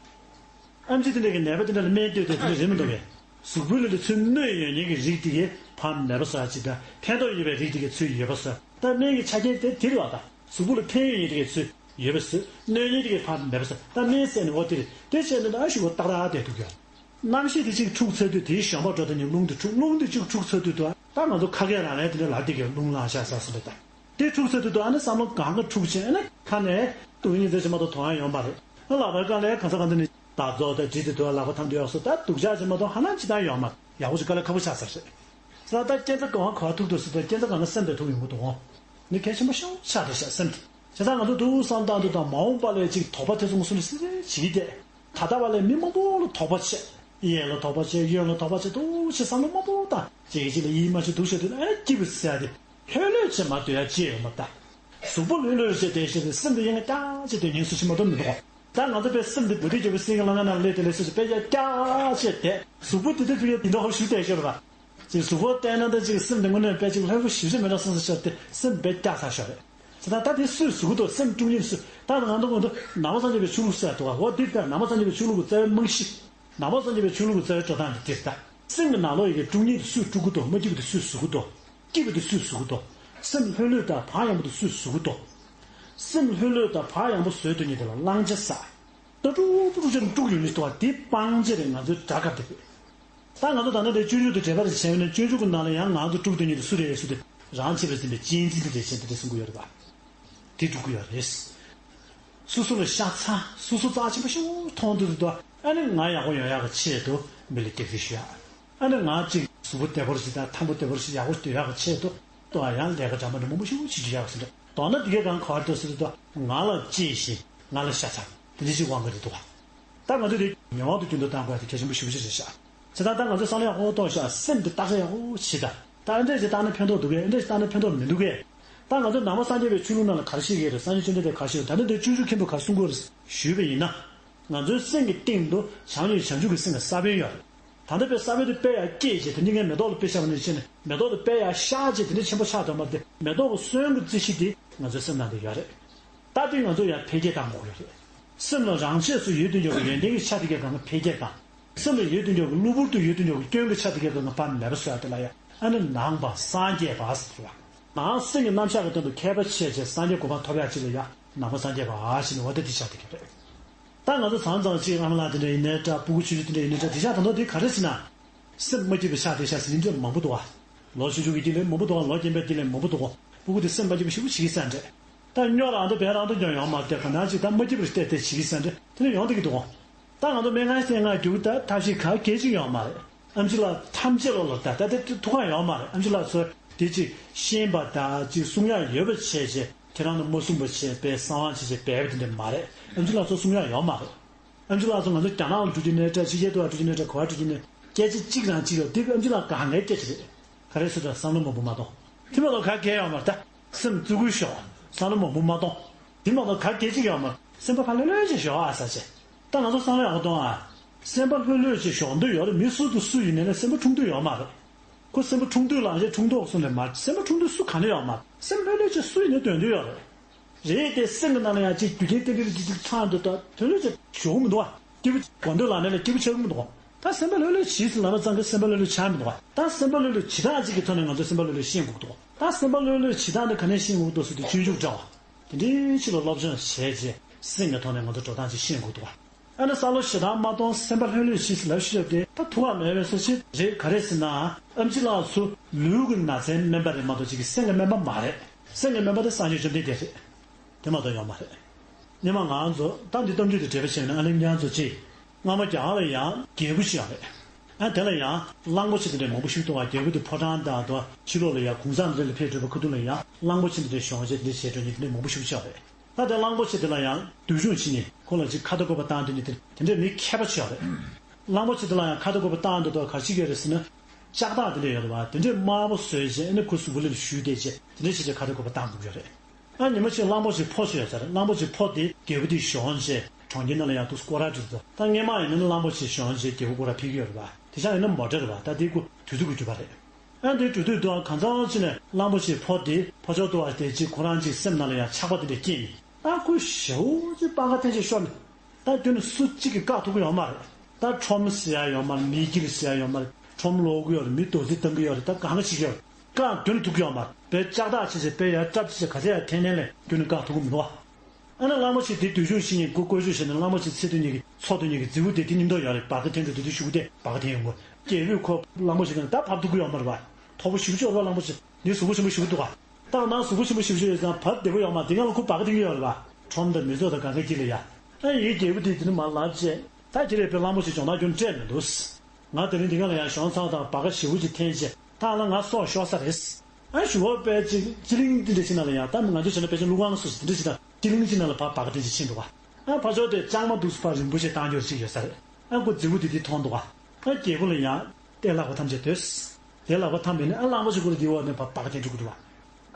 ཨེམ་ཆི་དེ་འདྲ་གི་ནད་པ་དེ་འདྲ་ལ་སྨན་ལྟོས་དེ་དེ་འདྲ་རེད་མི་འདུག་གས། གཟུགས་པོའི་ལུས་ལ་ཚུར་གནོད་ཡོད་མཁན་གྱི་རིགས་དེ་གས་ཕར་མེད་པ་བཟོ་ཡ་ཅིག་དང་ཕན་ཐོགས་ཡོད་པའི་རིགས་དེ་གས་ཚུར་ཡོད་པ་བཟོ། ད་སྨན་གྱི་ཆ་རྐྱེན་དེ་དེ་རེད་བ་ད། གཟུགས་པོ་ལ་ཕན་ཡོན་ཡིན་དེ་གས་ཚུར་ཡོད་པ་བཟོས། གནོད་ཡོན་དེ་གས་ཕར་མེད་པ་བཟོས། ད་སྨན་ཟེར་ནས་འོ་དེ་རེད། དེ་བྱས་ནས་ད་ཞུ་བ་ཏག་ཏག་བསྡད་འདུག་གས། རྣམ་ཤེས་དེ་གཅིག་འཁྲུག་ཚར་དུས་དེའི་གཞོམ་པ་འགྲོ་དེ་ནས་རླུང་དེ་འཁྲུག་རླུང་དེ་གཅིག་འཁྲུག་ཚར་དུས་དུ་ད་ང་ཚོ་ཁ་སྐད་རང་ལས་དེ་འདྲ་ལབ་བསྡད་ཀྱི་རླུང་ལངས་ཤག་ཟེར་ཟེར་འདྲ་ད། དེ་འཁྲུག་ཚར་དུས་དུ་ཨ་ནི་བསམ་བློ་གང་ག་འཁྲུག་བྱས་ཨ་ནི་ཁ་ནས་སྡུག་བསྔལ་ཟེར་གྱི་མ་གཏོགས་དོན་ཡང་ཡོང་མ་རེད། ཨ་ལག་པའི་སྒང་ལ་གང་ས་གང་དུ་ནས་ད་རྫོགས་དང་བྲིས་ཏེ་དུ་ལག་པ་འཐམ་དུ་ཡོང་སོང་ད་སྡུག་ཅག་ཅིག་མ་གཏོགས་ཧ་ལམ་ཅི་ལྟར་ཡོང་མ་རེད། ཡག་པོ་ཅིག་དཀའ་ལས་ཁག་པོ་ཆགས་ས་རེད། ས་ད་རྐྱེན་རྩ་གང་ག་ཐུག་ཐུག་སོང་ད་རྐྱེན་རྩ་གང་ག་སེམས་དེ་ཐུག་ཡོང་གི་འདུག་འོང་། ནི་གལ་ཆེན་པོ་ཤོག་ཆགས་དེ་ཤག་སེམས་དེ། བྱས་ཙང་ང་ཚོ་འདུག་བསམ་སྟངས་འདུག་དང་མ་འོངས་པ་ལས་ཅིག་དོགས་པ་དེ་ཚོ་ངོ་སོ་ནས་སི་རེ་བྱེད་ཀྱི་བསྡད། ད་ལྟ་བ་ལས་མི་མང་པོ་ལ་དོགས་པ་བྱས། གཡས་ལ་དོགས་པ་བྱས་གཡོན་ལ་དོགས་པ་བྱས་འདུག་ཅེས་བསམ་བློ་མང་པོ་བཏང་། གཅིག་གིས་གཅིག་ལ་ཡིད་མ་ཆེས་འདུག་བྱས་དུས་ཨ་སྐྱིད་པོ་ཟེར་ཡ་དེ་ལྷོད་ལྷོད་བྱས་མ་སྡོད་ཡ་ཅི་ཡོད་མ་ད། གཟུགས་པོ་ལྷོད་ལྷོད་བྱས་བསྡད་བྱས་ཏེ་སེམས་དེ་གཡེང་ཀྱག་བྱས་དེ་ཉན་སུ་ཞིག་མ་གཏོགས་མི་འདུག་ད་ང་ཚོ་པའི་སེམས་དེ་མུ་ཏིག་རྒྱལ་པོའི་སེང་གེ་ལྷ་ང་ནང་སླེབས་དེ་ལས་སུ་ཞིག་དཔེ་ཀྱག་ཀྱག་བྱས་བསྡད། གཟུགས་པོ་དེ་དེ་དུས་ཡ་དེ་འདྲ་ཧོ་ཞུ་བསྡད་ཤོར་བ། ཅིག་གཟུགས་པོ་བལྟས་ན་ད་ཅིག་སེམས་དེ་དངོས་གནས་དཔེ་ཅིག་ལྷོད་པོ་ཞེ་པོ་ཅིག་མེད་འགྲོ་བསམ་བསམ་ཤར་ཏེ་སེམས་དཔེ་སྐྱག་ཚར་ཤོར་རེད། ཟེར་ད་ད་དེ་སུས་གཟུགས་དང་སེམས་དཀྲུག་མཁན་སུ་ད་ང་ཚོ་ངོ་དུ་ནང་པ་སངས་རྒྱས་པའི་ཆོས་ལུགས་ཟེར་འདུག་ག། འོ་འདི་ལྟར་ནང་པ་སངས་རྒྱས་པའི་ཆོས་ལུགས་ཀྱི་རྩ་བའི་རྨང་གཞི། ནང་པ་སངས་རྒྱས་པའི་ཆོས་ལུགས་ཀྱི་རྩ་བའི་འགྲོ་སྟངས་འདི་འདིར་ད། སེམས་ཀྱི་ནང་ལོགས་ཡི་གེ་དཀྲུག་མཁན་དེ་སུས་དཀྲུག་གི་འདུག་མ་སྐྱིད་པ་དེ་སུས་གཟུགས་ཀྱི་འདུག་སྐྱིད་པ་དེ་སུས་གཟུགས་ཀྱི་འདུག་སེམས་ལྷོད་ལྷོད་དང་བག་ཡངས་པོ་དེ་སུས་བཟོ་གི་འདུག་སེམས་ལྷོད་ལྷོད་དང་བག་ཡངས་པོ་བཟོས་དོན་གཉིས་དེ་ལ་བླང་བྱ་ཟ། ད་དཀྲུག་དཀྲུག་ཅན་དཀྲུག་ཡོང་ནི་འདུག་བ། དེ་སྤང་བྱ་རེད། ང་ཚོའི་དགྲ་སྐབས་དེ་རེད། ད་ང་ཚོ་ད་ནང་དེ་སྤྱོད་འཇུག་དེ་འགྲེལ་པ་རེ་བྱས་ཡོད་ན། སྤྱོད་འཇུག་གི་ནང་ལ་ཡང་ང་ཚོ་དཀྲུག་དོན་གཉིས་དེ་སུ་རེད་ཟེར་དུས། རང་བྱས་པའི་སེམས་པའི་གཅེས་འཛིན་དེ་རེད་ཟེར་དེ་འདྲ་གསུང་གི་ཡོད་རེད་པ། དེ་དཀྲུག་གི་ཡོད་རེད། སོ་སོ་ལ་ཤ་ཚ། སོ་སོ་རྩ་ཆེན་པོ་ཞིག་མཐོང་དུས་དུ། ཨ་ནི་ང་ཡག་པོ་ཡོང་ཡག་གི་ཆེད་དུ་མི་ལ་སྐྱག་རྫུན་ཞུ་ཡག་ཨ་ནི་ང་གཅིག་གཟུགས་པོ་བདེ་པོ་ཞིག་དང་ཐང་པོ་བདེ་པོ་ཞིག་ཡག་པོ་སྡོད་ཡག་གི་ཆེད་དུ། ཏོ་ཨ་ཡང་ལས་ཀ་འདྲ་མ་འདྲ་མང་པོ་ཞིག་བྱེད་རྒྱུ་ཡག་ཟེར་འདྲ། མདོར་ན་འདི་གའི་སྒང་ག་བར་དུ་ཟེར་དུས། ང་ལ་གཅེས་ཤིང་ང་ལ་ཤ་ཚ། དེ་འདྲ་ཞིག་དབང་གི་རེད་འདུག་བ། ད་ང་ཚོས་དེ་ཉོན་མོངས་དང་རྒྱུན་དུ་བཏང་དགོས་ཡ་དེ་གལ་ཆེན་པོ་ཞེ་པོ་ཅིག་རེད་ཤག་བྱས་ཙང་ད་ང་ཚོས་བསམ་བློ་ཡག་པོ་གཏོང་ཤག་སེམས་དེ་བརྟག་དཔྱད་ཡག་པོ་བྱེད་ད། ད་འདྲ་ཞིག་བཏང་ན་ཕན་ཐོགས་འདུག་གས། འདྲ་ཞིག་བཏང་ན་ཕན་ཐོགས་མི་འདུག་གས། ད་ང་ཚོ་ནང་པ་སངས་རྒྱས་པའི་ཆོས་ལུགས་ནང་ལ་ག་རེ་བཤད་ཀྱི་རེད། སངས་རྒྱས་བཅོམ་ལྡན་འདས་ག་རེ་བཤད་ཡོད། ད་ནི་འདི་སྤྱོད་འཇུག་མཁན་པོས་ག་རེ་གསུང་གི་ཡོད་རེད་ཞུས་པ་ཡིན་ན། ང་ཚོའི་སེམས་ཀྱི་སྟེང་དུ་བྱམས་སྙིང་བྱང་ཆུབ་ཀྱི་སེམས་ཀྱི་ས་བོན་ཡོད་རེད། ད་ལྟ་བའི་ས་བོན་དེ་དཔེ་ཡར་སྐྱེས་བྱས། དེ་འདྲ་ངས་མེ་ཏོག་ལ་དཔེ་བཞག་པ་ནང་བཞིན་ནས་མེ་ཏོག་དེ་དཔེ་ཡར་ཤར་བྱས། དེ་འདྲ་ཆེན་པོ་ཆགས་འགྲོ་མ་རེད་དེ། མེ་ཏོག་གི་སོན་གྱི་རྩི་གཞི་དེ་ང་ཚོའི་སེམས་ནང་དུ་ཡོད་རེད། ད་དེ་ང་ཚོ་ཡར་འཕེལ་རྒྱས་བཏང་དགོས་ཀྱི་རེད། སེམས་ལ་རང་ཆས་སུ་ཡོད་དུས་ཀྱང་ཡོན་ཏན་གྱི་ཆ་དེ་གའི་སྒང་ལ་འཕེལ་རྒྱས་བཏང་། སེམས་ལ་ཡོད་དུས་ཀྱང་གློ་བུར་དུ་ཡོད་དུས་ཀྱང་སྐྱོན་གྱི་ཆ་དེ་གའི་སྒང་ལ་ཕར་མེད་པ་བཟོ་ཡ་དེ་ལ་ཡ། ཨ་ནི་ནང་པ་སངས་རྒྱས་པ་ཟེར་བ། ནང་སེམས་ཀྱི་རྣམ་གཞག་གི་སྟེང་དུ་མཁས་པ་བྱས་བྱས་སངས་རྒྱས་གོ་འཕང་ཐོབ་ཡ་ཅིག་ལ་ཡ་ནང་པ་སངས་རྒྱས་པ་ཞེས་ནི་འོ་དེ་དེ་ཆ་དེ་ག་རེད། ད་ང་ཚོ་ཚང་ཚང་གཅིག་ཨ་མ་ལགས་དེ་འདྲ་ཡིན་ནའི་འདྲ། སྤུ་གུ་ཆུང་ཆུང་དེ་འདྲ་ཡིན་ནའི་འདྲ། དེ་ཤ་ད་དུང་དེ་ག་རེ་ཟེར་ན། སེམས་མ་སྐྱིད་པའི་ཤ་དེ་ཤ་ཟིན་འདྲ་མང་པོ་འདུག་བ། ལོ་ཆུང་ཆུང་གི་དེ་ལས་མང་པོ་འདུག་བ། ལོ་རྒན་པའི་དེ་ལས་མང་པོ་འདུག་བ། སྤུ་གུ་དེ་སེམས་མ་སྐྱིད་པ་ཞེ་པོ་བྱེད་ཀྱི་ས་འདྲ། ད་སྨྱོ་རང་དང་བན་རང་དུ་ཀྱང་ཡོང་མ་རེད། དེ་ག་ནང་ཅིག་ད་མ་སྐྱིད་པར་བལྟས་ཏེ་བྱེད་ཀྱི་ས་འདྲ་དེ་ནས་ཡོང་བསྡད་ཀྱི་འདུག་བ། ད་ང་ཚོ་སྨན་ཁང་ཞིག་ང་རྒྱུག་ད་ཐབས་ཤེས་ག་གེ་ཅིག་ཡོང་མ་རེད། ཨེམ་ཆི་ལགས་ཐམས་ཅད་ལོ་ལོ་ད་ད་དེ་ཐུགས་ཁག་ཡོད་མ་རེད། ཨེམ་ཆི་ལགས་ཚོ་དེ་ཅིག་ཤེས་པ་ད་ཅིག་གསུང་ཡག་ཡོད་པ་བྱས་བྱས་ཁྱེད་རང་ལ་མ་གསུངས་པ་བྱས་པའི་གསང་བ་བྱས་བྱས་སྦས་པ་དེ་འདྲ་མ་རེད། ཨེམ་ཆི་ལགས་ཚོ་གསུང་ཡག་ཡོད་མ་རེད། ཨེམ་ཆི་ལགས་ཚོ་ང་ཚོ་རྒྱ་ནག་ལ་འགྲོ་རྒྱུ་ནས་འདྲ་ཕྱི་རྒྱལ་དུ་བ་འགྲོ་རྒྱུ་ནས་འདྲ་ག་བ་འགྲོ་རྒྱུ་ནས་སྐད་ཆ་གཅིག་རང་གཅིག་ཡོད་དེ་ཨེམ་ཆི་ལགས་ག་ངའི་སྐད་ཆ་རེད། ག་རེ་ཟེར་ད་བསམ་བློ་མང་པོ་མ་གཏོང་། དེ་མ་གཏོགས་ག་གེ་ཡོད་མ་རེད་ད། སེམས་བརྩི་བཀུར་ཤོག་བསམ་བློ་མང་པོ་མ་གཏོང་། དེ་མ་གཏོགས་ག་གེ་གཅིག་ཡོད་མ་རེད། སེམས་པ་ཕར་ལྷོད་ལྷོད་ཅིག་ཞོག་ཨ་ས་ཆེ། ད་ང་ཚོ་བསམ་བློ་ཡག་པོ་གཏོང་ཨ། སེམས་པ་ལྷོད་ལྷོད་ཅིག་ཞོག་འདོད་ཡོད་རེད། མི་སུ་དང་སུ་ཡིན་ནའི་ལ་སེམས་པ་འཁྲུག་འདོད་ཡོད་མ་རེད། ཁོ་སེམས་པ་འཁྲུག་འདོད་ལ་ཞེས་འཁྲུག་འདོད་གསུངས་ནས་མ་རེད། སེམས་པ་འཁྲུག་འདོད་སུ་ག་ནས་ཡོད་མ་རེད། སེམས་ལྷོད་ལྷོད་ཅིག་སུ་ཡིན་ནའི་འདོད་འདོད་ཡོད་རེད། རེད་དེ་སེམས་ཀྱི་ནང་ལ་ཡང་ཅིག་རྒྱུ་རྐྱེན་ཏན་ཏན་རེ་ཅིག་ཅིག་ཚང་འདུག་ད་དོན་ལ་ཅིག་ཞོག་མི་འདུག་ཨ། སྐྱིད་པོ་གོ་འདོད་ལ་ནས་ལ་སྐྱིད་པོ་ཆགས་མི་འདུག་ད་སེམས་པ་ལྷོད་ལྷོད་བྱེད་ཟེར་ལབ་ན་ཙང་གི་སེམས་པ་ལྷོད་ལྷོད་ཆགས་མི་འདུག་ད་སེམས་པ་ལྷོད་ལྷོད་བྱེད་སྟངས་གཅིག་གི་ཐོག་ནས་ང་ཚོ་སེམས་པ་ལྷོད་ལྷོད་ཤེས་དགོས་འདུག་ད་སེམས་པ་ལྷོད་ལྷོད་བྱེད་སྟངས་དེ་ག་ནས་ཤེས་དགོས་འདུག་ཟེར་དུས་སྤྱོད་འཇུག་འདྲ་བ། དེ་འདྲའི་ཕྱི་ལ་སློབ་སྦྱོང་བྱས་རྗེས་སེམས་ཀྱི་ཐོག་ནས་ང་ཚོ་འགྲོ་སྟངས་ཅིག་ཤེས་དགོས་འདུག་བ། ཨ་ནི་བསམ་བློ་ཞེ་དྲག་མ་གཏོང་། སེམས་པ་ལྷོད་ལྷོད་བྱེད་ཟེར་ལབ་ཤེས་ཡོད་དེ་ད་ཐུགས་ཁག་མེད་པའི་ས་ཆེ་རེད། ག་རེ་ཟེར་ན་ཨེམ་ཆི་ལགས་ཚོ་ལུས་ཀྱི་ན་ཚའི་སྨན་པ་རེད་མ་གཏོགས་ཅིག་གི་སེམས་ཀྱི་སྨན་པ་མ་རེད། སེམས་ཀྱི་སྨན་པ་དེ་སངས་རྒྱས་བཅོམ་ལྡན་འདས་རེད། དེ་མ་གཏོགས་ཡོད་མ་རེད། སྔོན་མ་ང་ཚོ་ད་འདི་གཏམ་རྒྱུད་དེ་འགྲེལ་པ་བྱས་ན་ཨ་ལེ་ཉན་ཚོ་ཅི། སྔ་མ་རྒྱ་གར་ལ་ཡང་རྒྱལ་པོ་ཞིག་ཡོད་རེད། ཨ་དེ་ལ་ཡང་གླང་པོ་ཆེ་དེ་འདྲའི་མང་པོ་ཞིག་འདུག་བ། རྒྱལ་པོ་དེ་ཕོ་བྲང་དང་དུ་ཕྱི་ལོགས་ལ་ཡང་གུང་སེང་འདི་ལ་ཕེབས་འགྲོ་བའི་ཁ་ཐུག་ལ་ཡང་གླང་པོ་ཆེ་དེ་འདྲའི་གཞོན་སྐྱེས་འདི་བྱས་འགྲོ་མཁན་དེ་འདྲའི་མང་པོ་ཞིག་ཡོད་རེད། ད་དེ་གླང་པོ་ཆེ་དེ་ལ་ཡང་འདུལ་སྦྱོང་བྱེད་མཁན་ཁོ་ལ་ཅིག་ཁ་ཏ་བཀོད་པ་བཏང་འདོད་མཁན་དེ་དེ་འདྲའི་མི་མཁས་པ་ཞིག་ཡོད་རེད། གླང་པོ་ཆེ་དེ་ལ་ཡང་ཁ་ཏ་བཀོད་པ་བཏང་འདོད་དུ་ག་རེ་བྱེད་ཀྱི་ཡོད་རེད་ཟེར་ན། ལྕགས་ཐག་དེ་འདྲ་ཡོད་རེད་བ། དེ་འདྲས་དམར་པོ་བཟོས་བྱས་ཨ་ནི་ཁོ་གཟུགས་པོ་ལ་གཞུས་བསྡད་བྱས་དེ་འདྲས་བྱས་བྱས་ཁ་ཏ་བཀོད་པ་བཏང་དགོས་ཀྱི་རེད། ཨ་ཉི་མ་གཅིག་གླང་པོ་ཆེ་ཕོ་བཟོས་ཡོད་ས་རེད། གླང་པོ་ཆེ་ཕོ་དེ་རྒྱལ་པོ་དེ་གཞོན་བྱས་གྲོང་ཁྱེར་ནང་ལ་ཡང་དུ་སྐོར་ར་འགྲོ་འདུག་ད་སྔས་མ་ཡིན་ན་གླང་པོ་ཆེ་གཞོན་བྱས་རྒྱལ་པོ་སྐོར་ར་ཕེབས་ཀྱི་ཡོད་རེད་བ། དེ་ཤ་ཡིན་ན་མོ་ཊ་རེད་བ། ད་དེ་ཁོ་དུས་ཚོད་ཀྱི་འགྱུར་བ་རེད། ཨ་འདི་གྲོས་བསྡུར་དུའང་གང་འཚམ་ཅིག་ནས་གླང་པོ་ཆེ་ཕོ་དེ་ཕོ་ཅོག་ཏུ་བ་དེ་ཅིག་ཁོ་རང་ཅིག་སེམས་ནང་ལ་ཡང་ཆགས་པ་དེ་འདྲ་སྐྱེས་ནས་ད་ཁོས་ཞེ་པོ་ཅིག་སྤང་ཁ་འཐེན་བྱས་ཤོར་ནས། ད་ཁྱོད་ནི་སུ་གཅིག་གིས་བཀག་ཐུབ་ཀྱི་ཡོད་མ་རེད། ད་ཁྲོམ་ཟེར་ཡ་ཡོད་མ་རེད། མི་སྒེར་ཟེར་ཡ་ཡོད་མ་རེད། ཁྲོམ་ལོག་གི་ཡོད་རེད། མི་རྡོག་རྫིས་བཏང་གི་ཡོད་རེད། ད་གང་ག་བྱེད་ཀྱི་ཡོད་རེད། བཀག་ཁྱོད་ནི་ཐུབ་ཀྱི་ཡོད་མ་རེད། དཔེ་ལྕགས་ཐག་བྱས་བྱས་དཔེ་ཡར་བཀྲབས་བྱས་བྱས་ག་ཚད་ཡར་འཐེན་ནའི་ལས་ཁྱོད་ནི་བཀག་ཐུབ་ཀྱི་མི་འདུག་བ། ཨ་ནི་གླང་པོ་ཆེ་དེ་འདུལ་སྦྱོང་བྱེད་མཁན་ཁོ་བཀོལ་སྤྱོད་བྱས་ནས་གླང་པོ་ཆེ་འཚོ་སྡོད་མཁན་གྱི་འཚོ་སྡོད་མཁན་གྱི་རྫི་བོ་དེ་དེ་མཉམ་དུ་ཡོད་རེད། འབའ་སྐད་འཐེན་འགྲོ་དུས་དུས་ཞུ་གི་དེ་འབའ་སྐད་འཐེན་ཡོང་གི། རྒྱལ་པོས་ཁོ་གླང་པོ་ཆེ་དེ་ལ་ད་བབས་ཐུབ་ཀྱི་ཡོད་མ་རེད་བ། མཐོ་པོ་ཞེ་པོ་ཅིག་ཡོད་རེད་བ། གླང་པོ་ཆེ་དེ་གཟུགས་པོ་ཆེན་པོ་ཞེ་པོ་འདུག་བ། ད་ང་གཟུགས་པོ་ཆེན་པོ་ཞེ་པོ་ཅིག་ཡོད་ཙང་བབས་བདེ་པོ་ཡོད་མ་རེད། དེ་སྒང་ལ་ཁོ་འབའ་སྐད་འཐེན་གྱི་ཡོད་རེད་བ། ཁྲོམ་དང་མི་ཚོགས་དང་གང་ག་དཀྱིལ་ལ་ཡ། ཨ་ཡི་རྒྱལ་པོ་དེ་དེ་ནི་མར་ལབ་བྱས། ད་ཁྱེད་རས་དཔེ་གླང་པོ་ཆེ་སྦྱོང་བརྡར་ཁྱོད་སྤྲད་མི་འདུག་ང་དེ་རིང་འདི་ག་ལ་ཡང་གཞོན་ཚང་དང་སྦ་ཁ་ཞེ་པོ་ཅིག་འཐེན་བྱས་ད་ལ་ང་སྲོག་ཤོར་ས་རེད། ཨ་ཞུ་བ་དཔེ་ཅིག་སྤྱི་གླིང་འདི་འདྲ་ཞིག་ནང་ལ་ཡང་ད་ང་ཚོ་བྱས་ན་དཔེ་ཅིག་ཀླུ་ཁང་སོ་སོ་འདི་འདྲ་ཞིག་དང་སྤྱི་གླིང་ཅིག་ནང་ལ་ཕར་སྦ་ཁ་འཐེན་བྱས་ཕྱིན་འདུག་བ། ཨ་ཕར་ཕྱོགས་དེ་ལྕང་མ་འདུག་སུ་ཕར་རིང་པོ་ཞིག་བཏང་རྒྱུ་ཅིག་ཡོད་ས་རེད། ཨ་ཁོ་རྫི་བོ་དེ་དེ་མཐོང་འདུག་བ། ཨ་རྒྱལ་པོ་ལ་ཡང་དེ་ལག་པ་ཐམས་ཅད་དོས། དེ་ལག་པ་ཐམས་པས་ནི་ཨ་གླང་པོ་ཆེ་ཁོ་ར་འདི་འོག་ནས་ཕར་སྦ་ཁ་འཐེན་འགྲོ་གི་འདུག་བ།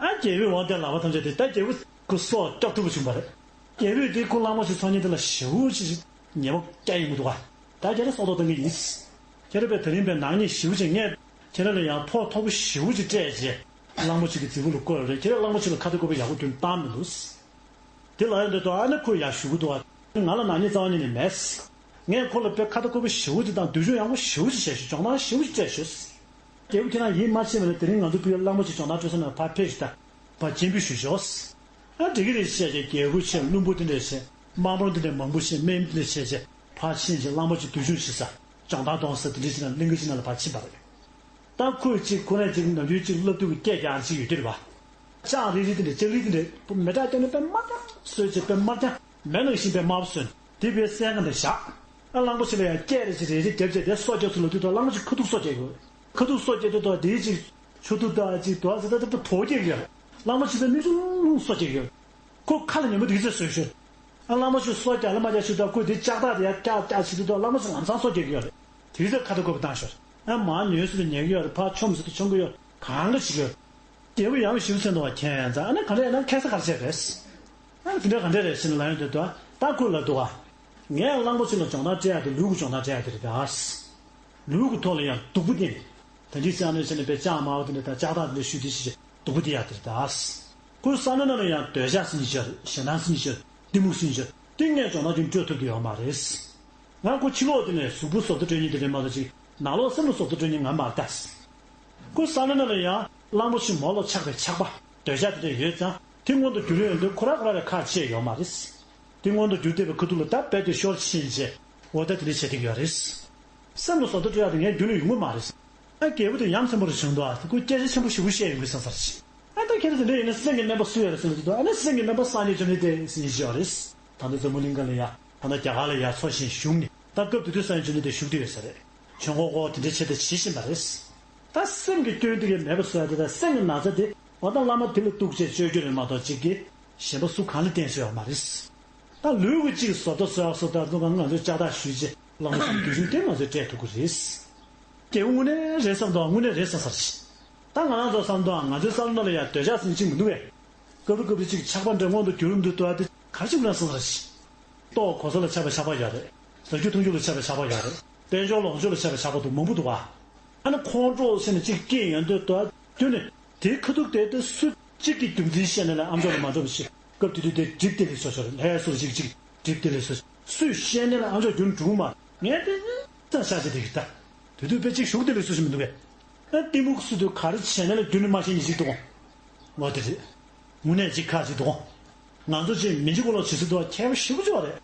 ཨ་རྒྱལ་པོས་འོང་དེ་ལག་པ་ཐམས་ཅད་དེ་ད་རྒྱལ་པོ་ཁོ་སྲོག་སྐྱོབ་ཐུབ་པ་བྱུང་བ་རེད། རྒྱལ་པོས་དེ་ཁོ་གླང་པོ་ཆེ་འཚོ་མཁན་དེ་ལ་ཞེ་པོ་ཅིག་ཉེས་པ་བཀལ་ཡོང་གི་འདུག་ག་ད་ཁྱེད་རང་སྲོག་ཐོག་བཏང་གི་ཡིན། ཁྱེད་རང་པའི་དེ་རིང་པའི་ནག་ཉེས་ཞེ་པོ་ཅིག་ངས་ཁྱེད་རང་ལ་ཡང་ཕོགས་མཐོ་པོ་ཞེ་པོ་ཅིག་སྤྲད་རྗེས་གླང་པོ་ཆེ་གི་རྫི་བོ་ལ་བསྐོས་རེད། ཁྱེད་རང་གླང་པོ་ཆེ་ལ་ཁ་ཏ་བཀོད་པ་ཡག་པོ་ཁྱོན་བཏང་མི་འདུག་དེ་ལ་ཡང་འདོད་དོ་ཨ་ནི་ཁོས་ཡར་ཞུ་གི་འདུག་ག་ང་ལ་ནག་ཉེས་རྩ་བ་ཉིད་ནས་མེད། ངས་ཁོ་ལ་དཔེ་ཁ་ཏ་བཀོད་པ་ཞེ་པོ་ཅིག་དང་འདུལ་སྦྱོང་ཡག་པོ་ཞེ་པོ་ཅིག་བྱས་ཤག་སྦྱོང་བརྡར་ཞེ་པོ་ཅིག་སྤྲད་ཤག་རྒྱལ་པོ་ཁྱེད་རང་ཡིད་མ་ཆེས་པ་ན་དེ་རིང་ང་ཚོ་བུ་ཡུག་གླང་པོ་ཆེ་སྦྱོང་བརྡར་སྤྲོད་ས་ནས་ཕར་ཕེབས་ཤིག་ད། ཕར་སྤྱན་འབུལ་ཞུ་ཤོག་ཨ་འགྲིག་གི་རེད་བཤད་བྱས། རྒྱལ་པོ་བྱས། བློན་པོ་དེ་འདྲ་བྱས། དམངས་དཔོན་དེ་འདྲ་མང་པོ་བྱས། སྨན་དེ་འདྲ་བྱས་བྱས། ཕར་ཕྱིན་བྱས། གླང་པོ་ཆེ་འདུལ་ཞུགས་བྱེད་ས། སྦྱོང་བརྡར་གཏོང་ས་དེ་འདྲ་ཅིག་ནང་གླིང་ག་ཅིག་ནང་ལ་ཕར་ཕྱིན་པ་རེད། ད་ཁོས་ཅིག་ཁོ་རང་ཅིག་ནམ་རྒྱུན་ཅིག་སློབ་ཕྲུག་གི་སྐད་རྒྱག་ཅིག་ཡོད་དེ་རེད་པ། ལྕགས་རིལ་རིལ་དེ་འདྲ། ལྕགས་རིལ་དེ་འདྲ་མེ་སྲེག་བཏང་ནས་དཔེ་དམར་རྐྱང་བཟོས་བྱས། དཔེ་དམར་རྐྱང་། མེ་ནང་བཞིན་དཔེ་དམར་པོ་བཟོས་ནས་དེ་དཔེ་སྲན་ག་འདྲ་བཞག་ཨ་གླང་པོ་ཆེ་ལ་ཡང་སྐད་རེ་ཅིག་རེ་རེ་རྒྱབ་བྱས། དེ་སོ་རྒྱབ་སུ་ལ་དུས་ཐོག་གླང་པོ་ཆེ་ཁ་ཐུག་སོ་རྒྱག་གི་ཡོད། ཁ་ཐུག་སོ་རྒྱག་དུས་ཐོག་དེའི་ཅིག་ཆུ་ཐུག་དང་ཅིག་དོ་ཟེར་ད་ད་དོ་རྒྱག་གི་ཡོད། གླང་པོ་ཆེ་དེ་མིག་ཆུ་ལྷུང་ལྷུང་སོ་རྒྱག་གི་ཡོད། ཁོ་ཁ་ལ་ཉན་པོ་དེ་གི་ཚེ་བཟོས་ཤོར། ཨ་གླང་པོ་ཆེ་སོ་རྒྱག་ལ་མ་རྒྱག་ཞུ་དུས། ཁོས་དེ་ལྕགས་ཐག་དེ་ཡར་བཀྱག་བཀྱག་བྱེད་དུས་ཐོག་གླང་པོ་ཆེ་ལམ་སང་སོ་རྒྱག་གི་ཡོད་རེད། དེ་གི་ཚེ་ཁ་ཐུག་ཁོ་བཏང་ཤོར། ཨ་མར་ཉོན་ཟེར་དུས་ཉན་གི་ཡོད་རེད། ཕར་མཆོང་ཟེར་དུས་མཆོང་གི་ཡོད། གང་ག་བྱེད་ཀྱི་ཡོད། རྒྱལ་པོ་ཡང་ཞིབ་ཚན་འདུག་བ། ཁྱེད་ཡང་ཚ་ཨ་ནི་ག་འདྲ་ཡིན་ན་ཁ་ས་གར་བྱས་རེད། ཨ་ནི་དེ་འདྲ་ག་འདྲ་རེད་ཟེར་ནས་ལབ་ཡོང་དུས་དོ། ད་ཁོས་ལབ་འདུག་བ། ངས་གླང་པོ་ཆེ་ལ་སྦྱོང་བརྡར་སྤྲད་ཡག་དེ་ལུས་ཀྱི་སྦྱོང་བརྡར་སྤྲད་ཡག་དེ་རེད་ད། ལུས་ཀྱི་ཐོག་ལ་ཡང་སྡུག་པོ་བསྟན། ད་འདི་ཅང་ནས་བྱས་ནས་པའི་ལྕགས་དམར་པོ་དེ་འདྲ་དང་ལྕགས་ཐག་དེ་འདྲ་གཞུས་ཏེ་ཞིག་སྡུག་པོ་དེ་ཡག་དེ་རེད་ད། ཁོའི་བསམ་བློ་ནང་ལ་ཡང་འདོད་ཆགས་ཟེར་མཁན་ཅིག་ཡོད་རེད། ཞེད་སྣང་ཟེར་མཁན་ཅིག་ཡོད་རེད། གཏི་མུག་ཟེར་མཁན་ཅིག་ཡོད་རེད། དེ་ངས་སྦྱོང་བརྡར་ཀྱང་སྤྲོད་ཐུབ་ཀྱི་ཡོད་མ་རེད། ང་ཁོ་ཕྱི་ལོགས་དེ་ནས་གཟུགས་པོ་བཟོ་ལྟ་སྤྲོད་མཁན་དེ་འདྲ་མ་གཏོགས་ཅིག་ནང་ལོགས་སེམས་ལ་བཟོ་ལྟ་སྤྲོད་མཁན་ང་མ་རེད་ད། ཁོའི་བསམ་བློ་ནང་ལ་ཡང་གླང་པོ་ཆེ་མོ་ལ་ཆགས་པའི་ཆགས་པ། འདོད་ཆགས་དེ་འདྲ་ཡོད་ཙང་། དེ་མངོན་དུ་འགྱུར་ཡོང་དུས་ཁོ་རང་ཁོ་རང་ལ་ཁག་ཆེ་ཡོད་མ་རེད། དེ་མངོན་དུ་འགྱུར་བསྡད་པའི་ཁ་ཐུག་ལ་ད་རྦད་དེ་ཤོར་ཕྱིན་བྱས། འོ་ད་དེ་འདྲ་བྱེད་ཀྱི་ཡོད་རེད། སེམས་ལ་བཟོ་ལྟ་སྤྲོད་ཡག་དེ་ངའི་རྒྱུན་ལ་ཡོང་གི་མ་རེད། ཨ་རྒྱལ་པོ་དེ་ཡ་མཚན་པོ་རེ་བྱུང་འདུག་ཨ། ཁོས་སྐད་ཆ་ཆེན་པོ་ཞེ་པོ་བཤད་ཡོང་གི་བསམ་ས་རེད། ཨ་ད་ཁྱེད་རང་དེ་འདྲ་ཡིན་ན་སེམས་ཀྱི་སྨན་པ་སུ་ཡོད་རེད་ཟེར་ལབ་དུས། ཨ་ནི་སེམས་ཀྱི་སྨན་པ་སངས་རྒྱས་བཅོམ་ལྡན་འདས་ཟེར་མཁན་ཅིག་ཡོད་རེད། ད་ལྟ་འཛམ་བུ་གླིང་སྒང་ལ་ཡ། ད་ལྟ་རྒྱ་གར་ལ་ཡ་འཚོ་ཞིང་བཞུགས་ནས། ད་སྐབས་དེ་དུས་སངས་རྒྱས་བཅོམ་ལྡན་འདས་བཞུགས་བསྡད་ཡོད་ས་རེད། བྱོན་ཁོ་ཁོ་དེ་འདྲའི་ཆེད་དུ་བྱེད་བཞིན་པ་རེད། ད་སེམས་ཀྱི་སྐྱོན་དེ་གའི་མེད་པ་བཟོ་ཡ་དེ་དང་། སེམས་ཀྱི་ན་ཚ་དེ་འོ་ད་བླ་མ་དེ་ལ་གཏུག་བྱས་བཅོས་རྒྱུ་རེད་མ་གཏོགས། གཅིག་གིས་གཞན་པ་སུ་གང་ལ་བསྟན་ས་ཡོད་མ་རེད། ད་ལུས་ཀྱི་གཅིག་བཟོ་ལྟ་བཟོ་ཡག་བཟོ་ལྟ་ཚོ་གང་ང་ཚོས་ལྕགས་ཐག་གཞུས་བྱས་གླང་པོ་ཆེ་འདུལ་ཞུགས་དེ་ང་ཚོས་སྤྲད་ཐུབ་ཀྱི་རེད། རྒྱལ་པོ་དངོས་གནས་རེད་བསམ་འདུག་དངོས་གནས་རེད་བསམ་ས་རེད། ད་ང་རང་ཚོ་བསམ་འདུག་ང་ཚོའི་བསམ་བློ་ལ་ཡ་འདོད་ཆགས་ཟེར་མཁན་ཅིག་མི་འདུག་གས། སྐབས་རེ་སྐབས་རེ་ཅིག་ཆགས་པ་འདྲ་མངོན་དུ་འགྱུར་འདུག་ལྟ་བ་དེ་ག་རེ་བྱུང་ན་བསམ་ས་རེད། ལྟོ་གོས་ས་ལ་ཆགས་པའི་ཆགས་པ་ཡོད་རེད། ཟ་རྒྱུ་འཐུང་རྒྱུ་ལ་ཆགས་པའི་ཆགས་པ་ཡོད་རེད། དཔལ་འབྱོར་ལོངས་སྤྱོད་ལ་ཆགས་པའི་ཆགས་པ་དང་མང་པོ་འདུག་ག། ཨ་ནི་ཁོང་ཁྲོ་ཟེར་ནས་ཅིག་སྐྱེས་ཡོང་དུས་དོ། དེ་ནི་དེའི་ཁ་ཐུག་དེ་དེ་སུ་གཅིག་གིས་རྒྱུ་མཚན་བཤད་ན་ལས་ཨ་མཆོག་ལ་མ་འགྲོ་བ་ཞིག་སྐབས་དེ་དུས་དེ་གྲིབ་དེ་ལས་སོ་ཤོར། ལྷའི་སོ་གཅིག་གཅིག་གྲིབ་དེ་ལས་སོ། སུས་བཤད་ན་ལས་ཨ་མཆོག་རྒྱུན་འགྲུབ་མ། ངས་དེ་ད་ཤ་ཆེ་དེ་གི་ད། དེ་དུས་དཔེ་ཅིག་ཞུགས་དེ་ལས་སོ་ཞིག་མི་འདུག་གས། ཨ་གཏི་མུག་སུ་དུས་ག་རེ་བྱས་ན་ལས་རྒྱུན་ནི་མ་ཤེས་ཉིན་ཞིག་འདུག་གོ། ངོ་དེ་རེད། དངོས་གནས་ཅིག་ཁག་ཅིག་འདུག་གོ། ང་ཚོ་ཅིག་མི་འཇིགས་གོ་ལོག་བྱེད་སྲིད་འདུག་ག། ཁྱད་པར་ཞེ་པོ་ཅིག་ཡོད་རེད།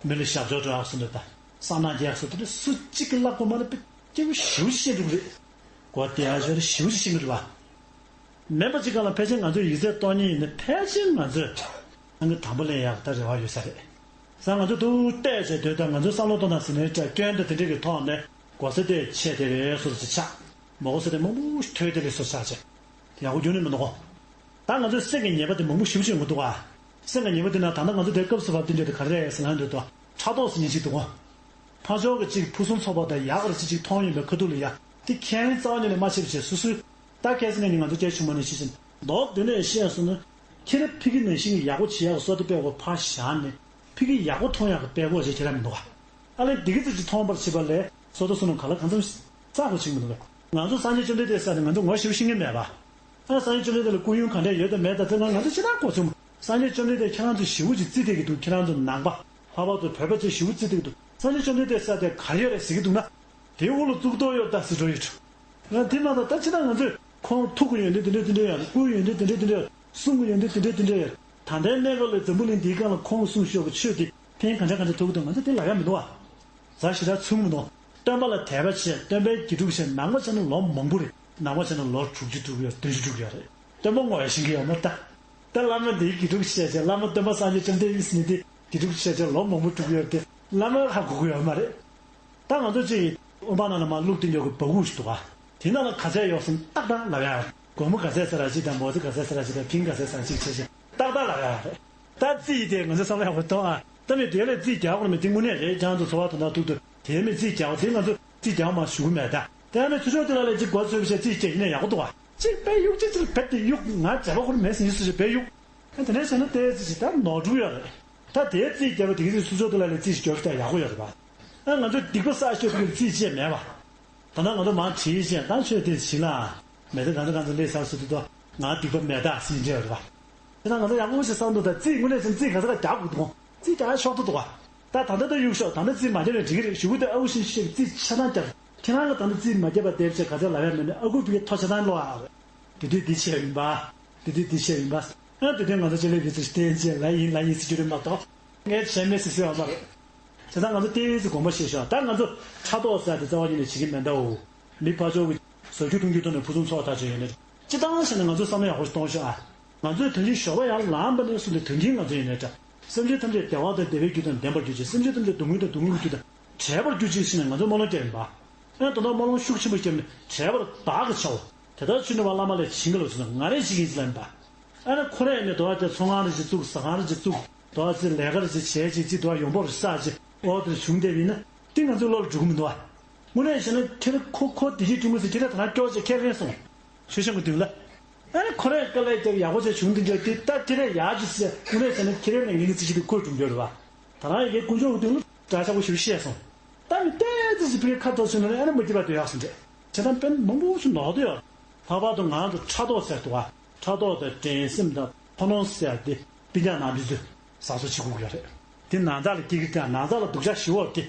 མི་ལ་ཞབས་ཏོག་སྤྲོད་ཡག་སུ་འདྲ་དང་། བསམ་ནག་རྒྱག་ཡག་སུ་དེ་འདྲ་སུ་གཅིག་གི་ལག་པ་མ་ལ་དཔེ་སྐྱེ་བོ་ཞེ་པོ་ཅིག་ཤེས་འགྲོ་གི་རེད། གོ་བདེ་ཡག་ཞོར་ཞེ་པོ་ཅིག་ཤེས་ཀྱི་རེད་བ། མེད་པ་ཅིག་སྒང་ལ་ཕལ་ཆེར་ང་ཚོས་ཡིག་ཚད་གཏོང་མཁན་ཡིན་ན། ཕལ་ཆེར་ང་ཚོས་ཨང་ཀི་དང་པོ་ལེན་ཡག་ད་རེ་བ་ཡོད་ས་རེད། ས་ང་ཚོ་ཐུག་བལྟས་བྱས་སྡོད་དང་། ང་ཚོའི་བསམ་བློ་གཏོང་སྟངས་ཟེར་ནའི་འདྲ། སྐྱོན་དང་དེ་འདྲ་གི་ཐོག་ནས་གོ་ས་དེ་ཆེ་དེ་རེད་སོ་སོ་ཆགས། མ་གོ་ས་དེ་མང་པོ་ཐོས་དེ་རེད་སོ་ཆགས་བྱས། ཡག་པོ་རྒྱུན་ནས་མི་འདུག་གོ། ད་ང་ཚོའི་སེམས་ཀྱི་ཉེས་པ་དེ་མང་པོ་ཞེ་པོ་ཅིག་ཡོང་གི་འདུག་ག། སེམས་ཀྱི་ཉེས་པ་དེ་ན་ད་ལྟ་ང་ཚོ་དེ་སྐབས་སུ་བབས་དེ་འདྲ་དེ་ག་རེ་རེད་ཟེར་ན་འདོད་དོ། ཕྲག་དོག་ཟེར་མཁན་ཅིག་འདུག་གོ། ཕར་ཕྱོགས་ཀྱི་ཅིག་ཕུན་སུམ་ཚོགས་པ་དང་ཡག་རེ་ཅིག་ཅིག་མཐོང་ཡོང་པའི་ཁ་ཐུག་ལ་ཡ། དེ་ཁས་ལེན་རྩ་བ་ཉིད་ནས་མ་བྱེད་པ་བྱས། སོ་སོའི་ད་ཁ་སང་ནས་ང་ཚོ་སྐྱེས་ཆུང་མ་ནས་ཤེས་ཟིན་མདོག་དེ་ནས་བཤད་སོང་ན། ཁྱེད་རང་ཕ་གི་ནང་བཞིན་གྱི་ཡག་པོ་བྱེད་ཡག་གི་བསོད་བདེ་དཔལ་གོ་ཕར་བཞག་ནས། ཕ་གི་ཡག་པོ་མཐོང་ཡག་གི་དཔལ་གོ་ཅིག་ཁྱེད་རང་མི་འདུག་ག། ཨ་ལས་འདི་གི་ཚོད་ཅིག་མཐོང་བར་བྱེད་པ་ལས་བསོད་བདེ་བསོད་ནམས་ག་ལ་གང་འཚམ་བསགས་དགོས་ཅིག་མི་འདུག་ག། ང་ཚོ་སངས་རྒྱས་བཅོམ་ལྡན་འདས་ས་ནས་ང་ཚོ་ངོ་ཤེས་པ་ཤེས་མཁན་མེད་པ། ཨ་སངས་རྒྱས་བཅོམ་ལྡན་འདས་ལ་སྐུ་ཡོན་ག་འདྲ་ཡོད་དང་མེད་དང་དེ་ང་ང་ཚོ་ཅི་ལྟར་གོ་ཚུལ། སངས་རྒྱས་བཅོམ་ལྡན་འདས་ཁྱེད་རང་ཚོ་ཞེ་པོ་ཅིག་བརྩི་བསྡད་ཀྱི་འདུག་ཁྱེད་རང་ཚོ་ནང་པ་ལྷག་པར་དུ་བོད་པ་ཚོས་ཞེ་པོ་བརྩི་བསྡད་ཀྱི་འདུག་སངས་རྒྱས་བཅོམ་ལྡན་འདས་ས་དེ་ག་ཡོད་རེད་ཟེར་གྱི་འདུག་ན། དེའི་འོག་ལ་གཙུག་ཏོར་ཡོད་ད་ཟེར་འགྲོ་ཡོད་འགྲོ། ང་དེ་མ་གཏོགས་ད་ཅི་ལྟར་ང་ཚོས་ཁོང་ཐུགས་ཀྱི་ཡོན་ཏན་དེ་འདྲ་དེ་འདྲ་ཡོད་རེད། སྐུའི་ཡོན་ཏན་དེ་འདྲ་དེ་འདྲ་ཡོད་རེད། གསུང་གི་ཡོན་ཏན་དེ་འདྲ་དེ་འདྲ་ཡོད་རེད། ད་ལྟའི་གནས་སྐབས་ལ་འཛམ་བུ་གླིང་འདིའི་སྒང་ལ་ཁོང་གིས་གསུངས་ཤོག་གི་ཆོས་དེ་ཕན་ག་འདྲ་ག་འདྲ་ཐོགས་ཀྱི་འདུག་ང་ཚོ་དེ་ལབ་ཡག་མི་འདུག་བ། རྩ་ཞེ་དྲག་ཚུགས་མི་འདུག་སྟོན་པ་ལ་དད་པ་བྱས། སྟོན་པའི་དགེ་ཕྲུག་བྱས། ནང་པ་བྱས་ན་ལོ་མང་པོ་རེད། ནང་པ་བྱས་ན་ལོ་དྲུག་ཅུ་འགྲོ་གི་ཡོད། བདུན་ཅུ་འགྲོ་གི་ཡོད་རེད། སྟོན་པ་ངོ་ཡ་ཤེས་ཀྱི་ཡོད་མ་རེད་ད། ད་བླ་མ་འདིའི་དགེ་ཕྲུག་བྱས་བྱས། བླ་མ་སྟོན་པ་སངས་རྒྱས་བཅོམ་ལྡན་འདས་ཟེར་མཁན་དེ་དགེ་ཕྲུག་བྱས་བྱས་ལོ་མང་པོ་འགྲོ་གི་ཡོད་རེད་དེ། བླ་མ་ཧ་གོ་གི་ཡོད་མ་རེད། ད་ང་ཚོ་ཅིག་དབུ་འཕང་ནང་ལ་མར་བླུགས་བསྡད་ཡོད་གི་སྦ་ཁུག་ཞིག་འདུག་ག། དེ་ནང་ལ་ག་ཚད་ཡོད་སོང་ཏག་ཏག་ལབ་ཡ། སྒོར་མོ་ག་ཚད་ཟེར་ར་ཅིག་དང་། མོ་ཙི་ག་ཚད་ཟེར་ར་ཅིག་དང་། ཕིང་ག་ཚད་ཟེར་ར་ཅིག་བྱས་བྱས་ཏག་ཏག་ལབ་ཡ་རེད། ད་རྩིས་དེ་ང་ཚོ་བསམ་བློ་ཡག་པོ་གཏོང་ཨ། ད་མི་དེ་ལས་རྩིས་རྒྱག་དགོས་མེད། དེ་དངོས་གནས་རེད། ཁྱེད་རང་ཚོ་འཚོ་བ་དོན་དག་ཐུག་དུས་དེ་མི་རྩིས་རྒྱག་དེ་ང་ཚོ་རྩིས་རྒྱག་མ་ཞུ་གི་མེད་ད། དེ་ནས་ཚུར་ཕྱོགས་དེ་ལ་ལས་ཅིག་གོ་ཚོད་བྱས་རྩིས་རྒྱག་ཡིན་ན་ཡག་པོ་འདུག་ཨ། ཅིག་དཔེ་གཡུག་ཅིག་ཅིག་བེད་དེ་གཡུག་ང་མཛེས་པ་ཁོ་རང་མེད་ཟེར་ཡིན་སུ་ཞིག་བེད་གཡུག་ཨ་དེ་ནས་བྱས་ན་ཏོག་ཙམ་ཅིག་ད་ནོར་འཁྲུལ་ཡོད་རེད། ད་དེའི་རྩིས་རྒྱག་པ་དེ་གི་ཚེ་ཚུར་ཕྱོགས་དེ་ལ་ལས་རྩིས་ཞིག་རྒྱག་ཤོག་ད་ཡག་པོ་ཡོད་རེད་པ། ཨ་ང་ཚོས་སྡིག་པ་བསགས་ཤོག་གི་རྩིས་བྱས་མེད་པ། ད་ལྟ་ང་ཚོ་མར་དྲིས་བྱས་ད་ཆོས་དེ་བྱིན་ལ། མེད་ཚེ་གང་ཚེ་གང་ཚེ་སླེབས་ཚར་སོང་དུས་ད་ང་སྡིག་པ་མེད་ད་ཟེར་འདྲ་ཡོད་རེད་པ། དེ་ན་ང་ཚོ་ཡག་པོ་ཞིག་བསམ་འདུག་ད་རྩིས་དངོས་གནས་བྱས་ན་རྩིས་ག་ས་ག་རྒྱག་དགོས་འདུག་རྩིས་རྒྱག་ཡ་ཤོར་འདུག་འདུག་ག། ད་ད་ལྟ་ད་གཡུག་ཤོག་ད་ལྟ་རྩིས་མ་རྒྱབ་ན་འགྲིག་གི་རེད། གཞུག་གུ་དེ་ཨ་ཁུ་ཤིང་ཤིག་རྩིས་ཆ་ཚང་རྒྱབ། ཁྱེད་རང་གི་ད་ལྟ་རྩིས་མ་རྒྱབ་པ་བསྡད་བྱས་ག་ཚད་ལབ་ཡ་མེད་ན་ཨ་ཁུ་ཕ་གིའི་ཐོ་ཆ་ཚང་ཀློག་ཨ་རེད། དེ་དུས་འདི་བྱས་ཡིན་པ། དེ་དུས་དེ་བཤད་ཡིན་པ། ཨ་དེ་དུས་ང་ཚོ་ཆེད་ལས་ཀྱི་ཚུལ་བསྟན་ཅེས་ལ་ཡིན་ལ་ཡིན་ཟེར་རྒྱུ་རེད་མ་གཏོགས། ངས་བྱས་མེད་ཟེར་ཟེར་བ་མ་རེད། བྱས་ཙང་ང་ཚོ་ཏོག་ཙམ་དགོངས་པ་བཞེས་ཤོག་ད་ང་ཚོ་ཕྲག་དོག་ཟེར་དེ་རྩ་བ་ཉིད་ནས་བྱེད་ཀྱི་མེད་འདའོ། མི་ཕར་ཕྱོགས་ཀྱི་ཟ་རྒྱུ་འཐུང་རྒྱུ་ཐོག་ནས་ཕུན་སུམ་ཚོགས་ཐག་ཆོད་ཡོད་ནས། སྤྱིར་བཏང་བྱས་ན་ང་ཚོས་བསམ་བློ་ཡག་པོ་ཞིག་གཏོང་ཤོག་ཨ། ང་ཚོས་དོན་ཆེན་ཞོགས་པ་ཡར་ལངས་པ་ནས་བཟུང་སྟེ་དོན་ཆེན་ང་ཚོ་ཡིན་ནའི་འདྲ། སེམས་ཅན་ཐམས་ཅད་བདེ་བ་དང་བདེ་བའི་རྒྱུ་དང་ལྡན་པར་གྱུར་ཅིག་སེམས་ཅན་ཐམས་ཅད་སྡུག་བསྔལ་དང་སྡུག་བསྔལ་གྱི་རྒྱུ་དང་བྲལ་བར་གྱུར་ཅིག་ཟེར་ནས་ང་ཚོས་སྨོན་ལམ་བརྒྱབ་ཡིན་པ། ཨེ་ད་ལྟ་སྨོན་ལམ་ཤུགས་ཆེན་པོ་བརྒྱབ་ནས་བྲལ་བར་བདག་གིས་འཚལ་ལོ། དེ་ལྟར་ཕྱིར་འདྲེན་པ་བླ་མ་ལས་བྱིན་གྱིས་རློབས་ཟེར་ན་ང་རས་བྱེད་ཀྱི་ཡིན་ཟེར་ལབ་ཡིན་པ། ཨ་ནི་ཁོ་རས་ནི་དོ་བ་དེ་ཚོང་ཁང་རེ་ཞིག་བཙུགས། ཟ་ཁང་རེ་ཞིག་བཙུགས། དོ་བ་ཚེ་ལས་ཀ་རེ་ཞིག་བྱས་ཅིག་ཅིག་དོ་བ་ཡོང་འབབ་རེ་བསགས་ཅིག་ཨོ་དེར་བྱུང་བསྡད་པ་ཡིན་ན་དེ་ང་ཚོའི་བློ་ལ་འགྲོ་གི་མི་འདུག་བ། དངོས་གནས་བྱས་ན་ཁྱེད་རང་ཁོ་ཁོ་བདེ་སྐྱིད་སྐྱོང་གི་ཟེར་ཁྱེད་རང་ད་ལྟ་སྐྱོ་ཅིག་ཁྱེད་རང་སོང་། ཆོས་སྐྱོང་གི་དུས་ལ། ཨ་ནི་ཁོ་རས་དཀའ་ལས་བརྒྱབ་ཡག་པོ་བྱས་བྱུང་དེ་འདྲ་དེ་ད་ཁྱེད་རང་ཡག་ཅིག་ཟེར་དངོས་གནས་བྱས་ན་ཁྱེད་རང་ནས་ངེད་ཀྱི་རྩིས་གཞི་དེ་བཀོད་གྲུབ་འགྱོ་རེད་བ། ད་རང་ཡི་གེ་དཀོན་མཆོག་གི་དུས་ལ་འདྲ་ཆགས་པོ་ཞིག་བཤད་སོང་། ད་མི་ཏོག་ཙམ་ཞིག་ཕ་གིའི་ཁ་ཐོར་ཕྱིན་ནས་ཨ་ནི་མ་སྐྱིད་པ་དུ་ཡག་སོང་རེད། བྱས་ཙང་དཔེ་མང་པོ་ཞིག་ནོར་དུ་ཡོད། ལྷག་པར་དུ་ང་ཚོ་ཕྲག་དོག་ཟེར་འདུག་བ། ཕྲག་དོག་དང་འགྲན་སེམས་དང་ཕོ་ནོར་ཟེར་དེ་སྤུན་ཀྱག་ནང་མི་ཚོས་ཟ་སོ་བྱེད་དགོས་ཀྱི་ཡོད་རེད། དེ་ནང་ཚགས་ལ་སྐྱེ་གི་དང་ནང་ཚགས་ལ་སྡུག་ཅག་ཞི་བོ་དེ།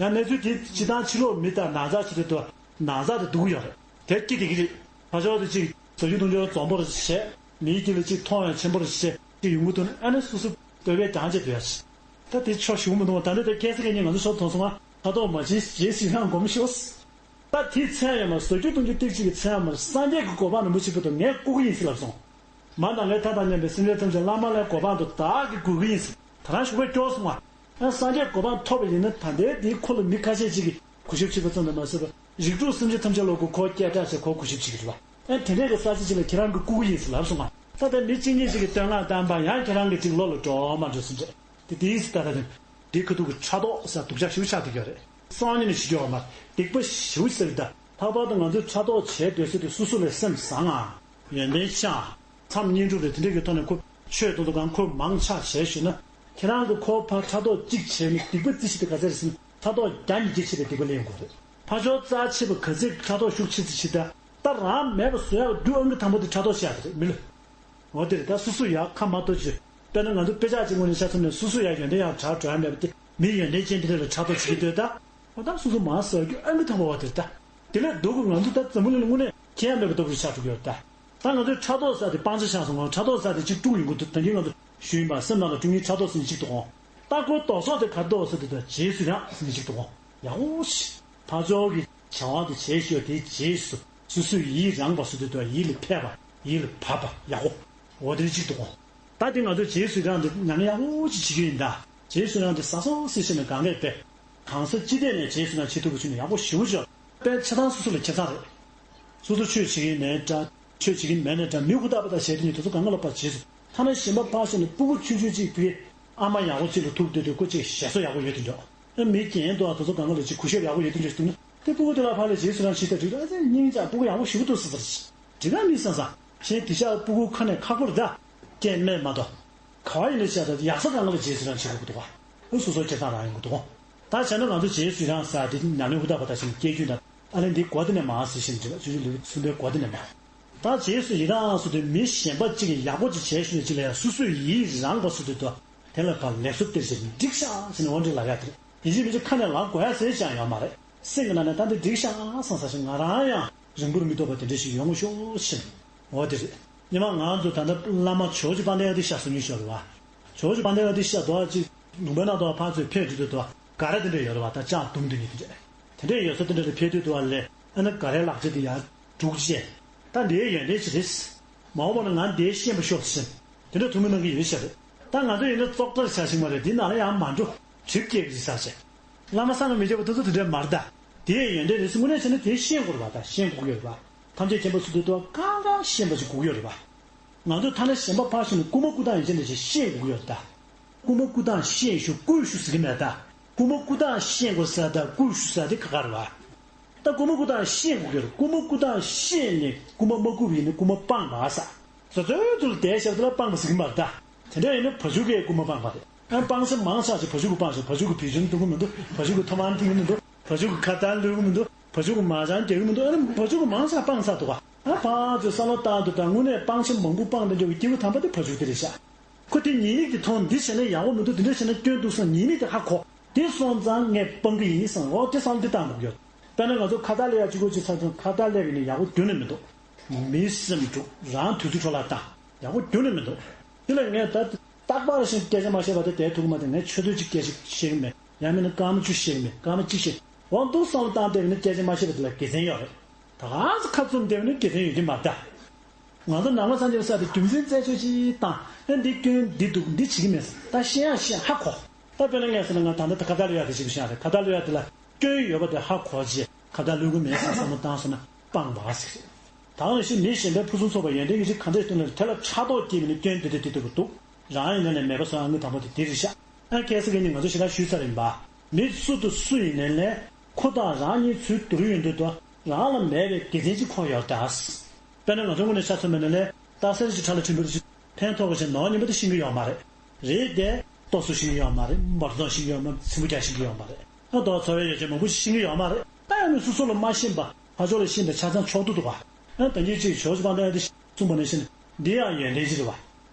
ཡང་གནས་ཚུལ་དེ་སྤྱི་བཏང་ཕྱི་ལོགས་མི་དང་ནང་ཚགས་བྱེད་དུས་དུ་ནང་ཚགས་དེ་སྡུག་གི་ཡོད་རེད། དེ་སྐྱེ་བསྡད་ཀྱི་རེད། ཕར་ཕྱོགས་དེ་གཅིག་ཟ་རྒྱུ་འཐུང་རྒྱུ་འཛོམས་པོ་རེ་བྱས། མིའི་དཀྱིལ་ལ་གཅིག་མཐོང་ཡང་ཆེན་པོ་རེ་བྱས་གཅིག་ཡོང་གི་འདུག་ན་ཨ་ནི་སོ་སོ་བོད་པའི་རྒྱང་བཅད་དུ་ཡ་ཆེ། ད་དེ་ཕྱོགས་ཞུ་མི་འདུག་བ། ད་འདི་ད་སྐད་ཆ་སྐད་ཉིན་ང་ཚོ་ཕྱོགས་མཐོང་སོང་ང་། ཕྲག་དོག་མ་བྱེད། རྗེས་སུ་ཡི་རང་སྒོམ་ཤོག་ད་དེའི་མཚན་ཡོད་མ་རེད། ཟ་རྒྱུ་འཐུང་རྒྱུ་ཏིག་ཅིག་གི་མཚན་ཡོད་མ་རེད། སངས་རྒྱས་ཀྱི་གོ་འཕང་ནི་མུ་ཆེ་བུ་དང་ངས་བཀུག་གི་ཡིན་ཟེར་ལབ་སོང་། མ་དང་ངའི་མཐའ་དང་མཉམ་པའི་སེམས་ཅན་ཐམས་ཅད་བླ་མ་ལྷའི་གོ་འཕང་དུ་བདག་གིས་བཀུག་གི་ཡིན་ཟེར། ད་རང་ཞུགས་པས་སྐྱོར་སོང་བ། ཨ་སངས་རྒྱས་གོ་འཕང་ཐོབ་པ་ཡིན་ན་ད་ལྟའི་འདིའི་འཁོར་ལ་མི་ཁ་ཤས་ཅིག་གིས་གུས་ཞབས་བྱེད་པ་ཙམ་དུ་མ་ཟད་པར་རིགས་དྲུག་སེམས་ཅན་ཐམས་ཅད་ལ་གོ་འཁོར་སྐད་གྲགས་བྱས་འཁོར་གུས་ཞབས་བྱེད་ཀྱི་རེད་བ། ཨ་དེ་འདྲས་ཀྱི་ས་ཆ་ཅིག་ལ་ཁྱེད་རང་གིས་བཀུག་གི་ཡིན་ཟེར་ལབ་སོང་ང་། ད་ལྟ་མི་གཅིག་གཉིས་ཤིག་གིས་བསྟོད་བསྔགས་བཏང་བ་ཡང་ཁྱེད་རང་གི་ཅིག་བློ་ལ་འགྲོ་མ་འགྲོ་སུ་འདྲས། དེ་དེའི་སི་ད་ལྟ་དེ་འདི་ཁ་ཐུག་གི་ཕྲག་དོག་ཟེར་སྡུག་ཅག་ཞེ་པོ་ཆགས་བསྡད་ཀྱི་ཡོད་རེད། སང་ཉིན་ནས་ཞིག་ཡོད་མ་རེད། སྡིག་པ་ཞེ་པོ་ཟེར་གི་ད། ལྷག་པར་དུ་ང་ཚོས་ཕྲག་དོག་བྱས་སྡོད་ས་དེ་སོ་སོ་ལ་སེམས་བཟང་ང་། ཡོན་ཏན་ཤ། མཚམས་བསྙེན་སྒྲུབ་རེད། དེ་འདྲས་ཀྱི་ཐོག་ནས་ཁོ་ཆོས་མདོ་འདུ་ཁང་ཁོ་མང་ཆ་བྱས་ཞུས་ན། ཁྱེད་རང་གི་ཁོ་ཕར་ཕྲག་དོག་གཅིག་བྱས་ནས་སྡིག་པ་རྩི་ཤེས་དེ་ག་ཚད་རེད་ཟེར་ན་ཕྲག་དོག་བརྒྱ་ཉིས་བརྒྱ་ཆེ་བའི་སྡིག་པ་ལེན་དགོས་རེད། ཕར་ཕྱོགས་རྩ་ཆེ་བ་ག་ཚད་ཕྲག་དོག་ཤུགས་ཆེ་ཚེ་ཆེ་ད། ད་རང་མེད་པ་བཟོ་ཡག་རྒྱུ་ཨང་ཀི་དང་པོ་དེ་ཕྲག་དོག་བཤད་ཡག་དེ་རེད་མི་ལ། འོ་དེ་རེད། ད་སོ་སོ་ཡག་ཁ་མ་གཏོགས་ཅི། དཔེར་ན་ང་ཚོ་དཔེ་ཆ་གཅིག་ངོས་ནས་ཆ་མཚོན་ནས་སོ་སོ་ཡག་ཡོན་ཏན་ཡག་དྲག་དྲག་ཡག་མེད་པ་དེ་མི་ཡོན་ཏན་ཅན་དེ་འདྲ་ལ་ཕྲག་དོག་བྱེད་ཀྱི་འདོད་ད། འོ་ད་སོ་སོ་མ་ཟ་རྒྱུ་ཨ་མི་ཐོབ་པ་བ་དེ་རེད་ད། དེ་ལས་སྡུག་གི་ང་ཚོ་ད་འཛམ་བུ་གླིང་ལ་དངོས་གནས་ཁྱད་མེད་པ་ལྟ་བུ་རེ་ཆགས་འགྲོ་གི་ཡོད་ད། ད་ང་ཚོའི་ཕྲག་དོག་ཟ་དེ་སྤང་བྱ་ཆགས་སོང་ང་། ཕྲག་དོག་ཟ་དེ་གཅིག་དཀྲུག་ཡོང་གི་འདུག་ད་གིན་ང་ཚོ་ཞུས་ཡིན་པ་སེམས་ནང་ལ་དཀྲུག་ཉེན་ཕྲག་དོག་ཟེར་ནས་གཅིག་འདུག་འོང་། ད་ཁོའི་ལྡོག་ཕྱོགས་དེ་ག་རེ་འདུག་ཟེར་དུས་ད་རྗེས་སུ་ཡི་རང་ཟེར་ནས་གཅིག་འདུག་འོང་། ཡག་པོ་ཞིག་ཕར་ཕྱོགས་ཀྱི་བྱ་བ་དེ་བྱས་ཤོག་དེའི་རྗེས་སུ། སོ་སོའི་ཡིད་རངས་པ་སོ་དེ་དུ་ཡིད་ལ་ཕེབས་པ་ཡིད་ལ་བབས་པ་ཡག་པོ། འོ་དེ་གཅིག་འདུག་གོ། ད་དེ་ང་ཚོས་རྗེས་སུ་ཡི་རང་དེ་ཉམས་ལེན་ཡག་པོ་ཅིག་བྱེད་རྒྱུ་ཡིན་ད། རྗེས་སུ་ཡི་རང་དེ་ཟ་སོང་ཟེར་བྱས་ནས་གང་གས་པས། གང་ས་ཅི་ཐད་ནས་རྗེས་སུ་ཡི་རང་བྱེད་ཐུབ་པ་བྱུང་ན་ཡག་པོ་ཞེ་པོ་ཅིག་ཡོད། དཔེ་ཆ་ཚང་སོ་སོ་ལ་ཁེ་བཟང་རེད། སོ་སོ་ཆོས་བྱེད་ཀྱི་ཡིན་ནའི་འདྲ། ཆོས་བྱེད་ཀྱི་མེད་ནའི་འདྲ། མི་ཧུར་ཐག་པ་དང་བྱས་དེ་ནི་དེ་ཚོ་གང་ག་ལ་ཕར་རྗེས་སུ། ཐ་ན་གཞན་པ་ཕར་བཞག་ནས་སྤུ་གུ་ཆུང་ཆུང་གཅིག་བུའི་ཨ་མ་ཡག་པོ་གཅིག་ལ་ཐུག་སྡོད་དུས་ཁོ་གཅིག་ཞེ་སོ་ཡག་པོ་ཡོད་དེ་འདྲ། ཨ་མི་རྒན་དུ་ཨ་དེ་ཚོ་གང་ག་ལ་ཅིག་གུས་ཞབས་ཡག་པོ་ཡོད་དེ་འདྲ་ཞིག་འདུག་ན། དེ་སྤུ་གུ་དེ་ལ་ཕར་ལ་རྗེས་སུ་རང་ཞིག་ད་འགྲིག་ཨ་ཙི་སྙིང་རྗེ་སྤུ་གུ་ཡག་པོ་ཞེ་པོ་འདུག་ཟེར་ཟེར། འགྲིག་ག་མི་བསམ་བསམ། གཞན་དེ་ཤག་སྤུ་གུ་ཁ་ནས་ཁག་པོ་རེད་ད། སྐད་སྨྲས་མ་གཏོགས། ག་བ་ཡིན་ནའི་བྱས་ད་ཡག་ས་གང་ག་ལ་རྗེས་སུ་རང་བྱེད་དགོས་ཀྱི་འདུག་བ། ཨུ་སོ་སོ་ཁྱེད་ཚང་རང་ཡོང་གི་འདུག་གོ། ད་བྱས་ན་ང་ཚོ་རྗེས་སུ་ཡི་རང་ཟེར་དེ་ཉམས་ལེན་ཧུར་ཐག་པ་ད་བཞིན་སྐྱེ་རྒྱུ་ན་ཨ་ལན་འདི་གོ་དེ་ནས་མ་ཟེར་བཞིན་འདྲི་བ་ཆུ་ཆུ་ལུག་གསུམ་པའི་གོ་དེ་ནས་མ། ད་རྗེས་སུ་ཡི་རང་སུ་དེ་མི་གཞན་པ་གཅིག་གིས་ཡག་པོ་ཅིག་བྱས་ཤུལ་ནས་ཅི་ལ་ཡང་སོ་སོས་ཡིད་རངས་པ་སུ་དེ་དོ། དེ་ལ་ཕར་ལེགས་སོ་སྟེར་ཞིང་འགྲིག་ཤག་ཟེར་ནས་འོ་འདྲི་ལ་ཡ་དེ་རེད། ཡིན་གཅིག་མིན་གཅིག་ཁ་ནས་ལབ་དགོས་ཡ་ཟེར་ཅང་ཡོད་མ་རེད། སེམས་ཀྱི་ནང་ནས་ད་འདི་འགྲིག་ཤག་བསམ་ས་ཞིག་ང་རང་ཡང་རིང་པོར་མི་ཐོགས་པ་དེ་འདྲ་ཞིག་ཡོང་ངོ་ཤོག་ཕྱིན། འོ་དེ་རེད། ཉི་མ་ང་ཚོ་ད་ལྟ་བླ་མ་ཇོ་བོ་རྗེ་དཔལ་ལྡན་ཨ་ཏི་ཤ་ཟེར་མཁན་ཞིག་ཡོད་རེད་བ། ཇོ་བོ་རྗེ་དཔལ་ལྡན་ཨ་ཏི་ཤ་དོ་ཅིག་ལུང་པའི་ནང་དུ་ཕར་ཚུར་ཕེབས་དུས་དུ་དོ་ག་རེ་དེ་འདྲ་ཡོད་རེད་བ། ད་ལྕགས་དུམ་དུ་ཉིད་དེ་འདྲ། དེ་འདྲ་ཡོད་ས་དེ་འདྲ་ལ་ཕེབས་དུས་དུ་བ་ལས་ཨ་ན་ག་རེ་ལག་ཆ་དེ་ཡར་སྒྲུག་བྱས། ད་འདིའི་ཡོན་ཏན་ཅི་རེད། མ་འོངས་པ་ན་ང་འདིའི་ཤེས་པ་ཤོག་ཟེར། དེ་འདྲ་ཐུགས་སྨོན་གནང་གི་ཡོད་ཤག་རེད། ད་ང་ཚོ་ཡིན་ན་བཙོག་ཐལ་བྱ་ཞིག་མ་རེད། འདི་ནང་ལ་ཡང་མ་འགྲོ། གྲིབ་སྐྱེས་ཀྱི་ཟ་བྱས། བླ་མ་བསམ་གྱིས་མི་ཁྱབ་པ་དེ་ཚོ་དེ་འདྲའི་མ་རེད་ད། དེའི་ཡོན་ཏན་རེད་ཟེར་དངོས་གནས་བྱས་ན་དེ་ཤེས་དགོས་རེད་པ། ད་ཤེས་དགོས་ཀྱི་ཡོད་རེད་པ། ཐམས་ཅད་མཁྱེན་པ་སུ་དེ་ལྟ་བ་གང་ག་ཤེས་པ་ཞིག་དགོས་ཀྱི་ཡོད་རེད་པ། ང་ཚོ་ཐ་ན་གཞན་པ་ཕར་ཞོག་ནས་རྐུན་མ་རྐུ་སྟངས་ཡན་ཆད་འདྲ་ཞིག་ཤེས་དགོས་ཀྱི་ཡོད་རེད་ད། རྐུན་མ་རྐུ་སྟངས་ཤེས་ཞུ་རྐུས་ཞུ་ཟེར་གྱི་མེད་ད། རྐུན་མ་རྐུ་སྟངས་ཤེས་དགོས་ཟེར་ད་རྐུས་ཞུ་ཟེར་དེ་ཁག་ཁག་རེད་པ། ད་རྐུན་མ་རྐུ་སྟངས་ཤེས་དགོས་ཀྱི་རེད། རྐུན་མ་རྐུ་སྟངས་ཤེས་ནས་རྐུན་མ་མ་རྐུ་བ་ཡིན་ན་རྐུན་མ་སྤངས་པ་ཟེར། བཟོ་བཅོས་དུ་བསྡད་ཞབས་ཏུ་ལ་སྤངས་པ་ཟེར་གྱི་མ་རེད་ད། དེ་འདྲ་ཡིན་ན་བ་ཕྱུགས་ཀྱིས་རྐུན་མ་སྤངས་པ་རེད། ཨ་སྤང་བྱ་མང་ཆགས་ཤིག་བ་ཕྱུགས་ཀྱིས་སྤངས་ཤིག་བ་ཕྱུགས་ཀྱིས་བེའུ་ཅུན་བཏུང་གི་མི་འདུག་བ་ཕྱུགས་ཀྱིས་ཐོ་མར་འཐེན་གྱི་མི་འདུག་བ་ཕྱུགས་ཀྱིས་ཁ་ཏར་བླུག་གི་མི་འདུག་བ་ཕྱུགས་ཀྱིས་མ་ཅང་རྒྱག་གི་མི་འདུག་ཨ་ནི་བ་ཕྱུགས་ཀྱིས་མང་ཆགས་སྤངས་ཚར་འདུག་ག་ཨ་ཕར་ཚུར་བསམ་བློ་བཏང་དུས་ད་དངོས་གནས་སྤང་བྱ་མང་པོ་སྤངས་ཏེ་འཇོག་གི་སྐྱེས་བུ་དམ་པ་དེ་བ་ཕྱུགས་དེ་རེད་ཤག་ཁོ་དེ་ཉེས་དམིགས་དེ་མཐོང་འདི་བྱས་ན་ཡག་པོ་མི་འདུག་འདི་འདྲ་བྱས་ན་སྐྱོན་འདུག་བསམ་ཉེས་དམིགས་དེ་ཧ་གོ། དེ་སོང་ཙང་ངས་སྤང་གི་ཡིན་བསམ་འོ་དེ་བསམ་བློ་དེ་བཏང་དགོས་ཀྱི་ཡོད། དཔེར་ན་ང་ཚོ་ཁ་ཏར་སླེབས་ཡ་གཅིག་པོ་གཅིག་ཚར་ཙང་ཁ་ཏར་སླེབས་ཡིན་ན་ཡག་པོ་རྒྱུན་ནས་མི་འདུག་མི་སེམས་འཁྲུག་རང་དུས་ཚོད་འཕྲོ་བརླག་བཏང་། ཡག་པོ་རྒྱུན་ནས་མི་འདུག་དེ་ལ་ངས་ད་རྟག་པར་བཞིན་སྐད་ཆ་མ་བཤད་པ་དེ་བསྡད་ཐུབ་ཀྱི་མ་རེད། ངས་ཆུ་ཚོད་གཅིག་སྐད་ཆ་བཤད་ཀྱི་མེད། ཡང་མིན་ན་སྐར་མ་བཅུ་བཤད་ཀྱི་མེད། སྐར་མ་གཅིག་བཤད། འོ་འདུག་བསམ་བློ་བཏང་བསྡད་པ་ནི་སྐད་ཆ་མ་བཤད་པ་དེ་ལ་དགེ་མཚན་ཡོད་རེད། ད་གང་ཚོད་ཁ་བཙུམ་བསྡད་པ་ནི་དགེ་མཚན་ཡོད་ཀྱི་མ་རེད་ད། ང་ཚོ་ནང་པ་སངས་རྒྱས་པ་ས་དེ་རྒྱུ་མཚན་རྩད་གཅོད་ཅིག་བཏང་། ཨ་འདི་སྐྱོན་འདི་འདུག་འདི་བྱེད་ཀྱི་མེད། ད་ཤེས་ཡང་ཤེས་ཧ་གོ། ད་དཔེར་ན་ངས་ཟེར་ན་ང་ད་ལྟ་ཁ་བརྡ་གློད་ཡག་དེ་བྱེད་ཀྱི་ཤག་རེད། ཁ་བརྡ་གློད་ཡག་དེ་ལ་སྐྱོན་ཡོད་པ་དེ་ཧ་གོ་རྗེས་ཁ་བརྡ་གློད་ཀྱི་མེད་བསམ་བསམ་བློ་བཏང་སོང་ན་སྤང་བ་ཟེར། ད་ག་ནང་བཞིན་མི་གཞན་པའི་ཕུན་སུམ་ཚོགས་པ་ཡོན་ཏན་གྱི་ཕྱིར་ག་འདྲས་སྟོན་ལ་དེ་ལ་ཕྲག་དོག་སྐྱེས་པ་ནི་སྐྱོན་དེ་འདྲ་དེ་འདྲ་གི་འདུག་རང་ཡིན་ན་ནས་མེད་པ་བཟོ་ཡག་དངུལ་དང་པོ་དེ་དེ་རེད་ཤག་ཨ་ཁ་སང་གི་ནི་ང་ཚོ་ཞེ་དྲག་ཞུས་ཚར་ཡིན་པ། མི་སུ་དང་སུ་ཡིན་ནའི་ལས་ཁོ་དང་རང་གཉིས་ཚུལ་སྡུར་ཡོང་དུས་དང་རང་ལ་མེད་པའི་དགེ་མཚན་ཅིག་ཁོ་ཡོད་ད། དཔེར་ན་ང་ཚོ་དངོས་གནས་ཆ་མཚོན་པ་ཡིན་ན་ལས་རྟགས་གསལ་ཅིག་ཁྲ་ལ་ཕྲན་བུ་རེ་ཞིག་ཕན་ཐོགས་པ་ཞིག་ནོར་ཉིན་པ་དེ་ཤེས་ཀྱི་ཡོད་མ་རེད། རེད་དེ། ལྟོ་བཟོ་ཤེས་ཀྱི་ཡོད་མ་རེད། འབར་བཙོང་ཤེས་ཀྱི་ཡོད་མ་རེད། ཚིམ་པོ་རྒྱག་ཤེས་ཀྱི་ཡོད་མ་རེད། ཨ་ལྟོ་འཚོ་བའི་ཡོ་བྱད་མང་པོ་ཤེས་ཀྱི་ཡོད་མ་རེད། ད་ཡང་ནི་སོ་སོ་ལ་མ་ཤེས་པ་ཕར་ཕྱོགས་ལ་ཤེས་པའི་ཆ་ཚང་ཆོག་ཏུ་འདུག་ག་ཨ་ད་གིན་ཅིག་ཞོགས་ཞོགས་པ་ད་ཡང་དེ་གསུངས་པ་ནང་བཞིན་འདི་ཡང་ཡོན་ཏན་ཅིག་རེད་པ།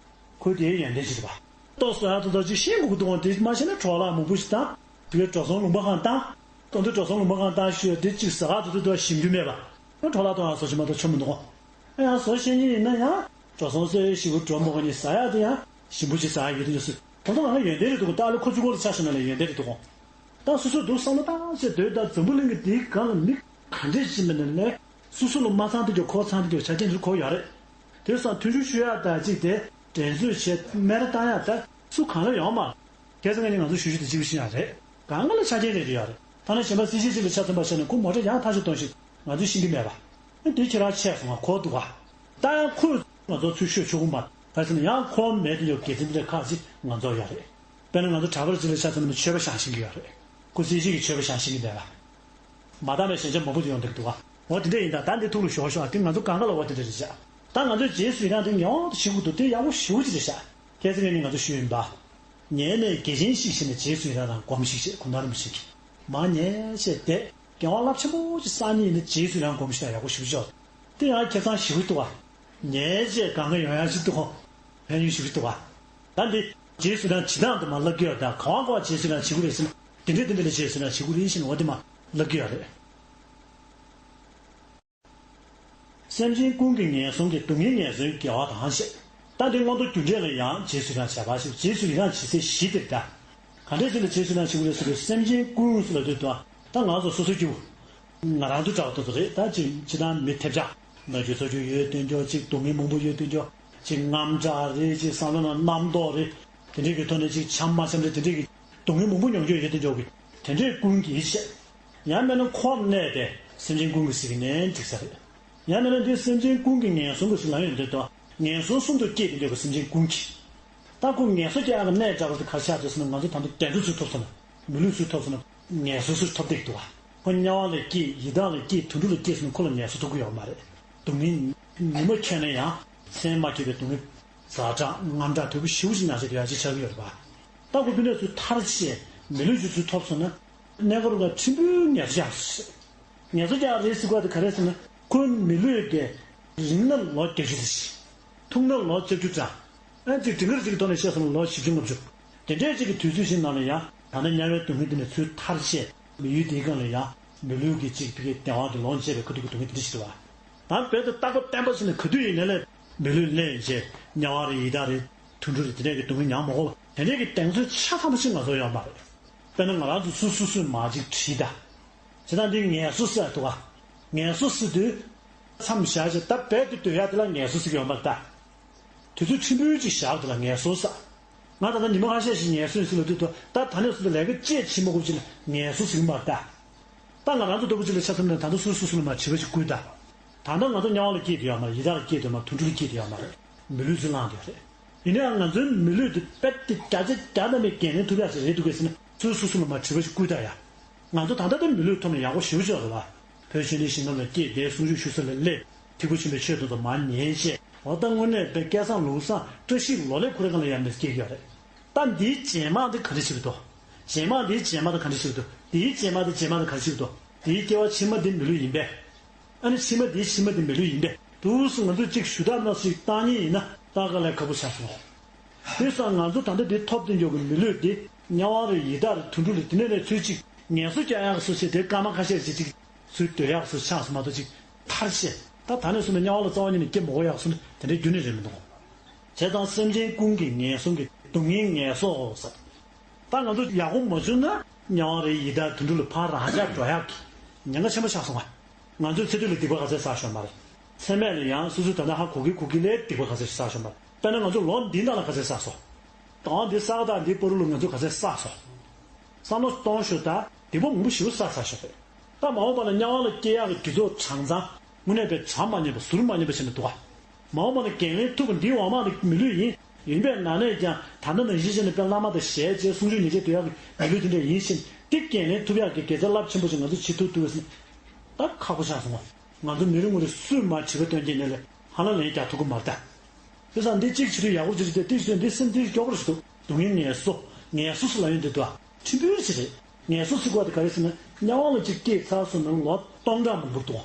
ཁོས་དེའི་ཡོན་ཏན་ཅིག་རེད་པ། ལྟོ་བཟོ་ཡག་ཏུ་ད་ཅིག་ཤེས་དགོས་ཀྱི་འདུག་ག་དེ་མ་ཤེས་ན་འཕྲོ་བརླག་མང་པོ་ཞིག་དང་། དེ་གའི་འགྲོ་སོང་ལུང་པ་གང་བཏང་། ལྟོ་འདི་འགྲོ་སོང་ལུང་པ་གང་བཏང་ཞུས་དེ་ཅིག་ཟ་ག་དུ་དུ་དུ་བ་ཞིམ་རྒྱུ་མེད་པ། འཕྲོ་བརླག་གཏོང་ཡག་བཟོ་ཞིག་མ་གཏོགས་ཆོ་མི་འདུག་ག་ཡང་བཟོ་ཤེས་མཁན་ཡིན་ན་ཡང་འགྲོ་སོང་བསོད་ཞིབ་པོ་འགྲོ་མོ་ག་ནི་ཟ་ཡག་དེ་ཡང་ཞིམ་པོ་ཞིག་ཟ་ཡག་ཡོད་དུ་ཡོད་སྲིད། ད་དུང་ང་ཡོན་ཏན་རེད་འདུག་ད་ལོ་ཁོ་ཚོའི་སྐོར་ལ་ཆ་བཞག་ན་ལས་ཡོན་ཏན་རེད་འདུག་ད་སོ་སོ་འདུག་བསམ་བློ་བཏང་བྱས་སྡོད་ད་འཛམ་བུ་གླིང་གི་དེའི་སྒང་ལ་མི་ག་འདྲས་ཅིག་མེད་ན་ལས་སོ་སོ་ལ་མ་ཚང་དེ་འགྱོ་ཁོ་ཚང་དེ་འགྱོ་ཆ་རྐྱེན་འདིར་ཁོ་ཡོད་རེད། དེ་སང་མཐུན་སྦྱོར་ཞུ་ཡག་ད་ཅིག་དེ་འགྲན་རྩོད་བྱས་སྨད་ར་བཏང་ཡག་ད་སུ་གང་ལ་ཡོང་མ། ཁ་སང་ངས་ནི་ང་ཚོ་ཞུ་རྒྱུ་དེ་གཅིག་པུ་ཤེས་ཡག་རེད། གང་ག་ལ་ཆ་རྐྱེན་རེ་རེ་ཡོད་རེད། ཐ་ན་གཞན་པ་སྲིད་ཞི་ཅིག་ལ་ཆ་མཚོན་པ་བྱས་ན་ཁོ་མོ་ཊ་ཡང་ཐག་ཆོད་གཏོང་ཞིག་ང་ཚོས་ཤེས་ཀྱི་མེད་པ། ཨ་དེ་ཁྱེད་རང་ཆད་སོང་ང་ཁོ་འདུག་ག་ད་ཡང་ཁོས་ང་ཚོ་ཚུར་ཤོད་ཆོག་གི་མ་རེད། ག་རེ་ཟེར་ན་ཡང་ཁོ་མེད་དུ་ཡོད་དགེ་མཚན་དེ་འདྲ་ཁག་ཅིག་ང་ཚོར་ཡོད་རེད། དཔེར་ན་ང་ཚོ་གྲྭ་པ་ཅིག་ལ་ཆ་མཚོན་ན་མཆོད་པ་བཞེངས་ཤེས་ཀྱི་ཡོད་རེད། ཁོ་སྲིད་ཞི་གི་མཆོད་པ་བཞེངས་ཤེས་ཀྱི་མེད་པ། མ་དག་པའི་ཞན་ཆ་མང་པོ་ཡོང་བསྡད་ཀྱི་འདུག་ག་འོ་དེ་འདྲ་ཡིན་ད། ད་འདི་ཐུགས་ལ་ཞོག་ཞོག་དེ་ང་ཚོ་གང་ག་ལ་འོ་དེ་འདྲ་རེད་བྱ། ད་ང་ཚོས་རྗེས་སུ་ཡི་རང་དེ་ཉོག་ཏུ་ཞིག་འདུག་དེ་ཡག་པོ་ཞེ་པོ་ཅིག་རེད་བྱ། ཁ་སང་ངས་ནི་ང་ཚོ་ཞུས་ཡིན་པ། ཉལ་ནས་དགེ་ཆེན་བཤིག་བྱས་ནས་རྗེས་སུ་ཡི་རང་རང་སྒོམས་ཤིག་ཅེས་གུང་ཐང་རིན་པོ་ཆེ་གིས། མར་ཉལ་བྱས་བསྡད་དགེ་བ་རླབས་ཆེན་པོ་ཅིག་བསགས་མཁན་ཡིན་ན་རྗེས་སུ་ཡི་རང་སྒོམས་ཤིག་ད་ཡག་པོ་ཞེ་པོ་ཅིག་ཡོད། དེ་ཡང་ཁེ་བཟང་ཞེ་པོ་འདུག་ག་ཉལ་བྱས་གང་ག་ཡོང་ཡག་ཅིག་འདུག་ག་ཕན་ཡོན་ཞེ་པོ་འདུག་ག་ད་འདི་རྗེས་སུ་ཡི་རང་བྱེད་སྟངས་དེ་མར་བསླབ་ཀྱི་ཡོད་ད། གང་ག་རྗེས་སུ་ཡི་རང་བྱེད་དགོས་རེད་ཟེར་ན་དེ་འདྲས་དེ་འདྲས་ལ་རྗེས་སུ་ཡི་རང་བྱེད་དགོས་རེད་ཟེར་ན་འོ་དེ་མར་བསླབ་ཀྱི་ཡོད་རེད། སེམས་ཅན་ཀུན་གྱི་ངན་སོང་གི་སྡུག་བསྔལ་ངལ་གསོའི་དགེ་བ་དང་ཞེས། ད་འདི་མངོན་མཐོ་རྒྱུ་འབྲས་ལ་ཡང་རྗེས་སུ་ཡི་རང་བྱ་བ་ཞིག་རྗེས་སུ་ཡི་རང་བྱེད་སའི་གཞི་དེར་ལྟ། ག་འདྲས་ཞིག་ལ་རྗེས་སུ་ཡི་རང་བྱེད་དགོས་རེད་ཟེར་དུས་སེམས་ཅན་ཀུན་ཟེར་ལབ་དུས་ད་ད་ང་ཚོ་སོ་སོ་སྐྱིད་པོ། ང་རང་ཚོ་འདྲ་བ་དེ་ཚོ་རེད། ད་ཅིག་སྤྱིར་བཏང་མི་ཐེབས་ཆག་ན་རྒྱུ་ཚ་རྒྱུ་ཡོད་དོན་ཅོག་ཅིག་སྡུག་བསྔལ་མང་པོ་ཡོད་དོན་ཅོག་ཅིག་དངངས་སྐྲག་རེད། ཅིག་བསམ་བློ་ནང་རྣམ་རྟོག་རེད། དེ་འདྲས་ཀྱི་ཐོག་ནས་ཅིག་བྱམས་མ་བྱམས་རེད། དེ་འདྲས་ཀྱི་སྡུག་བསྔལ་མང་པོ་མྱོང་རྒྱུ་ཡོད་དོན་ཅོག་གི་དེ་འདྲས་ཀུན་གྱི་ཞེས། ཡང་མིན་ན་འཁོར་གནས་ཏེ་སེམས་ཅན་ཀུན་གྱི་ཟེར་གྱི་ནའི་འགྲིག་ས་རེད། ཡང་མིན་ན་འདི་སེམས་ཅན་ཀུན་གྱི་ངན་སོང་གི་ཟེར་ལབ་ཡོང་དུས་ད་ངན་སོང་གསུམ་དུ་སྐྱེས་ཏེ་འདུག་གི་སེམས་ཅན་ཀུན་གྱི། ད་ཁོ་ངལ་གསོ་རྒྱག་ཡག་གི་གནས་འདྲ་བ་དེ་ག་རེ་ཆགས་འདུག་ཟེར་ན་ང་ཚོ་ད་དུང་གདོན་འདྲེ་ཚུར་ཐོབ་སོང་ན་མི་ལུས་ཚུར་ཐོབ་སོང་ན་ངལ་གསོ་ཚུར་ཐོབ་བསྡད་ཀྱི་འདུག་བ། ཁོ་དམྱལ་བ་ལ་སྐྱེས་ཡི་དྭགས་ལ་སྐྱེས་དུད་འགྲོ་ལ་སྐྱེས་སོང་ན་ཁོ་ལ་ངལ་གསོ་ཐོབ་ཀྱི་ཡོད་མ་རེད། སྡུག་བསྔལ་ཉི་མ་ཁྱོན་ནས་ཡང་སེམས་མ་སྐྱིད་པའི་སྡུག་བསྔལ་ཛ་དྲག་དངངས་སྐྲག་དོད་པོ་ཞེ་པོ་ཞིག་མྱངས་བྱས་དེ་ཡང་ཅིག་ཆགས་ཀྱི་ཡོད་རེད་པ། ད་ཁོ་དེ་འདྲ་ཚུར་ཐར་བྱས་མི་ལུས་ཅིག་ཚུར་ཐོབ་སོང་ན། གནས་སྐབས་ལ་ཕྲན་བུ་ངལ་གསོ་རྒྱག་ངལ་གསོ་རྒྱག་རེད་ཟེར་དགོས་དེ་ག་རེ་ཟེར་ན་ཁོའི་མི་ལུས་དེ་རིང་ན་ལོ་བརྒྱད་ཅུ་རེད། ཐུང་ན་ལོ་བཅུ་གྲངས། ཨ་ཅིག་སྒྲིང་དཀར་ཅིག་གི་ཐོག་ནས་བཤད་སོང་ན་ལོ་བཞི་བཅུ་ལྔ་བཅུ། དེ་འདྲའི་ཅིག་གི་དུས་ཚོད་ཞིག་ནང་ལ་ཡང་ད་ལྟ་དམྱལ་བའི་སྡུག་བསྔལ་དེ་ནས་ཚུར་ཐར་བྱས་མི་ཡུལ་དེའི་སྒང་ལ་ཡང་མི་ལུས་ཀྱི་ཅིག་ཕ་གིའི་བདེ་བ་དེ་ལོངས་སྤྱད་པའི་ཁ་ཐུག་གི་སྡུག་བསྔལ་དེ་འདྲ་ཞིག་རེད་བ། ད་བོད་དུ་རྟག་པ་བརྟན་པ་ཞིག་ནས་ག་དུས་ཡིན་ནའི་ལས་མི་ལུས་ལེན་བྱས་དམྱལ་བ་རེད་ཡི་དྭགས་རེད་དུད་འགྲོ་རེད་དེ་འདྲའི་གི་སྡུག་བསྔལ་མྱངས་མ་དགོས་པ་དེ་འདྲའི་གི་གདེང་ཚོད་ཆ་ཚང་པ་ཞིག་ང་ཚོར་ཡོད་མ་རེད། དཔེར་ན་ང་རང་ཚོ་སུ་སུ་སུས་མ་ཅིག་བྲིས་ད། བྱས་ཙང་འདི་ངལ་གསོ་ཟེར་འདུག་ག་ངལ་གསོ་ཟེར་དུས། མཚམས་བཞག་བྱས་ད་རྦད་དེ་སྡོད་ཡག་དེ་ལ་ངལ་གསོ་ཟེར་གྱི་ཡོད་མ་རེད་ད། དུས་ཚོད་ཕྲན་བུ་ཅིག་བཞག་དེ་ལ་ངལ་གསོ་ཟེར། ང་ད་ལྟ་ཉི་མ་ཁ་ཤས་ཤིག་ངལ་གསོ་ཡིན་ཟེར་ལབ་དུས་ད་ད་ནས་བཟུང་སྟེ་ལས་ཀ་བཅས་བྱེད་མ་དགོས་ཅིག་ལ་ངལ་གསོ་ཟེར་གྱི་མ་རེད་ད། ད་ང་རང་ཚོ་ལྟ་བུ་ཅིག་ལ་ཆ་མཚོན་ན་ད་ལྟ་སུ་སུ་སུ་ལ་མ་དྲི་བ་ཞིག་བསྐུར་ད། ད་ལྟ་ང་ཚོ་དམྱལ་བ་ལ་སྐྱེས་བསྡད་ཡོད་མ་རེད། ཡི་དྭགས་ལ་སྐྱེས་བསྡད་ཡོད་མ་རེད། དུད་འགྲོ་ལ་སྐྱེས་བསྡད་ཡོད་མ་རེད། མི་ལུས་ཚུར་བླངས་བསྡད་ཡོད་རེད། ཡིན་ནའང་ང་ཚོའི་མི་ལུས་འདི་རྦད་དེ་བརྒྱ་ཆ་བརྒྱ་ཐམ་པའི་འགན་ལེན་ཐུབ་ཡག་ཞིག་རེད་འདུག་གས་ཟེར་ན་ཚུར་སོ་སོ་ལ་མར་དྲི་བ་ཞིག་བསྐུར་ད་ཡ། ང་ཚོ་ད་ལྟ་དེ་མི་ལུས་ཐོག་ནས་ཡག་པོ་ཞེ་པོ་ཅིག་རེད་བ། བོད་ཆོས་ལྡན་ཞིང་ཁམས་ལ་སྐྱེས་བསྡད་གསུང་ཆོས་ཞུ་ས་ལ་སླེབས་ཐིག་པོ་ཆེན་པོའི་ཆོས་དེ་ཚོ་མར་ཉན་བྱས་འོ་ད་དངོས་གནས་དཔེ་སྐལ་བཟང་ལུགས་བཟང་བཀྲ་ཤིས་ལོ་ལེགས་ཁོ་རང་ག་ལ་ཡར་ནས་སྐྱེས་ཡོད་རེད། ད་འདིའི་རྗེས་མ་འདི་ག་འདྲ་ཞིག་འདུག་རྗེས་མ་འདིའི་རྗེས་མ་དེ་ག་འདྲ་ཞིག་འདུག་འདིའི་རྗེས་མ་དེ་རྗེས་མ་དེ་ག་འདྲ་ཞིག་འདུག་འདིའི་སྐྱེ་བ་ཕྱི་མ་འདི་མི་ལུས་ཡིན་པས། ཨ་ནི་ཕྱི་མ་འདིའི་ཕྱི་མ་འདི་མི་ལུས་ཡིན་པས། དུས་སུ་ང་ཚོས་གཅིག་ཞུ་དག་ན་ཞིག་བཏང་ཉེན་ཡིན་ན་ད་ག་ལས་ཁག་པོ་ཆགས་སོང་། དེ་སང་ང་ཚོ་ད་ལྟ་འདི་ཐོབ་སྟེ་འཇོག་གི་མི་ལུས་འདི་དམྱལ་བ་རེད་ཡི་དྭགས་རེད་དུད་འགྲོ་རེད་དེ་ནས་ནས་ཚུར་གཅིག་ངལ་གསོ་རྒྱག་ཡག་སུ་བྱས་དེ་སྐར་མ་ཁ་ཤས་ཅིག་ཅིག་ཚུར་སྡོད་ཡག་སུ་ཆགས་སོང་མ་གཏོགས་ཅིག་ཐར་ཤེས་ད་ད་ནས་བཟུང་ནས་དམྱལ་བ་ལ་རྩ་བ་ཉིད་ནས་སྐྱེ་མི་དགོས་ཡག་སུ་དེ་འདྲའི་རྒྱུ་ནི་རེད་མི་འདུག་བྱས་ཙང་སེམས་ཅན་ཀུན་གྱི་ངན་སོང་གི་སྡུག་བསྔལ་ངལ་གསོ་ཟེར། ད་ང་ཚོ་ཡག་པོ་མ་བྱུང་ན་དམྱལ་བ་རེད་ཡི་དྭགས་དུད་འགྲོ་ལ་ཕར་རང་འཇགས་འགྲོ་ཡག་གི་ཉེན་ཁ་ཆེན་པོ་ཆགས་སོང་བ། ང་ཚོའི་ཚེ་སྟོད་ལ་སྡིག་པ་ག་ཚད་བསགས་ཤོར་མ་རེད། ཚེ་སྨད་ལ་ཡང་སོ་སོའི་ད་ལྟ་ཧ་གོ་གི་གོ་གི་ལས་སྡིག་པ་ག་ཚད་བསགས་ཤོར་མ་རེད། དཔེར་ན་ང་ཚོ་ལོ་འདིའི་ནང་ལ་ག་ཚད་བསགས་སོང་། ད་འདི་བསགས་དང་འདིའི་བར་དུ་ལ་ང་ཚོ་ག་ཚད་བསགས་སོང་། བསམ་བློ་གཏོང་ཤོག་ད་སྡིག་པ་མང་པོ་ཞེ་པོ་བསགས་ཚར་ཤག་པས། ད་མ་འོངས་པ་ལ་དམྱལ་བ་ལ་སྐྱེ་ཡག་གི་རྒྱུ་ཚོགས་གྲངས་ཚང་དངོས་གནས་པའི་གྲངས་མ་ཉམས་པ་ཟུར་མ་ཉམས་པ་བྱས་ནས་འདུག་ག་མ་འོངས་པ་ལ་འགན་ལེན་ཐུབ་པ་འདིའི་འོག་མ་ནི་མི་ལུས་ཡིན། ཡིན་པའི་ནང་ནས་ཀྱང་ད་ལྟ་ནང་བཞིན་བྱས་ནས་དཔེ་བླ་མ་དང་ཞལ་མཇལ་གསུང་ཆོས་ཉན་བྱས་སྡོད་ཡག་གི་མི་ལུས་དེ་འདྲ་ཡིན་ཕྱིན་འདི་འགན་ལེན་ཐུབ་ཡག་གི་དགེ་རྩ་རླབས་ཆེན་པོ་ཞིག་ང་ཚོ་བྱེད་ཐུབ་ཐུབ་ཟིན། ད་ཁག་པོ་ཆགས་སོང་ང་། ང་ཚོ་མི་རེ་ངོ་རེ་སུས་མ་བྱིས་པ་སྟོན་གྱི་ནས་ལས་ཧ་ལམ་ལན་རྒྱག་ཐུབ་ཀྱི་མ་རེད་ད། དེ་སང་འདི་གཅིག་བྱེད་དུས་ཡག་པོ་བྱེད་དུས་དེ་གཅིག་བྱེད་དུས་འདི་སེམས་འདི་སྐྱོ་པོ་རེ་ཞིག་འདུག་སྡུག་བསྔལ་ངལ་གསོ་ངལ་གསོ་ཟེར་ལབ་ཡོང་དུས་འདུག་ཨ། ཕྲན་བུ་ཞིག་རེད། ངལ་གསོ་ཟེར་དགོས་པ་དེ་ག་རེ་ཟེར་ན་དམྱལ་བ་ལ་གཅིག་སྐྱེས་ཚར་སོང་ན་ལོ་སྟོང་ཕྲག་མང་པོ་འདུག་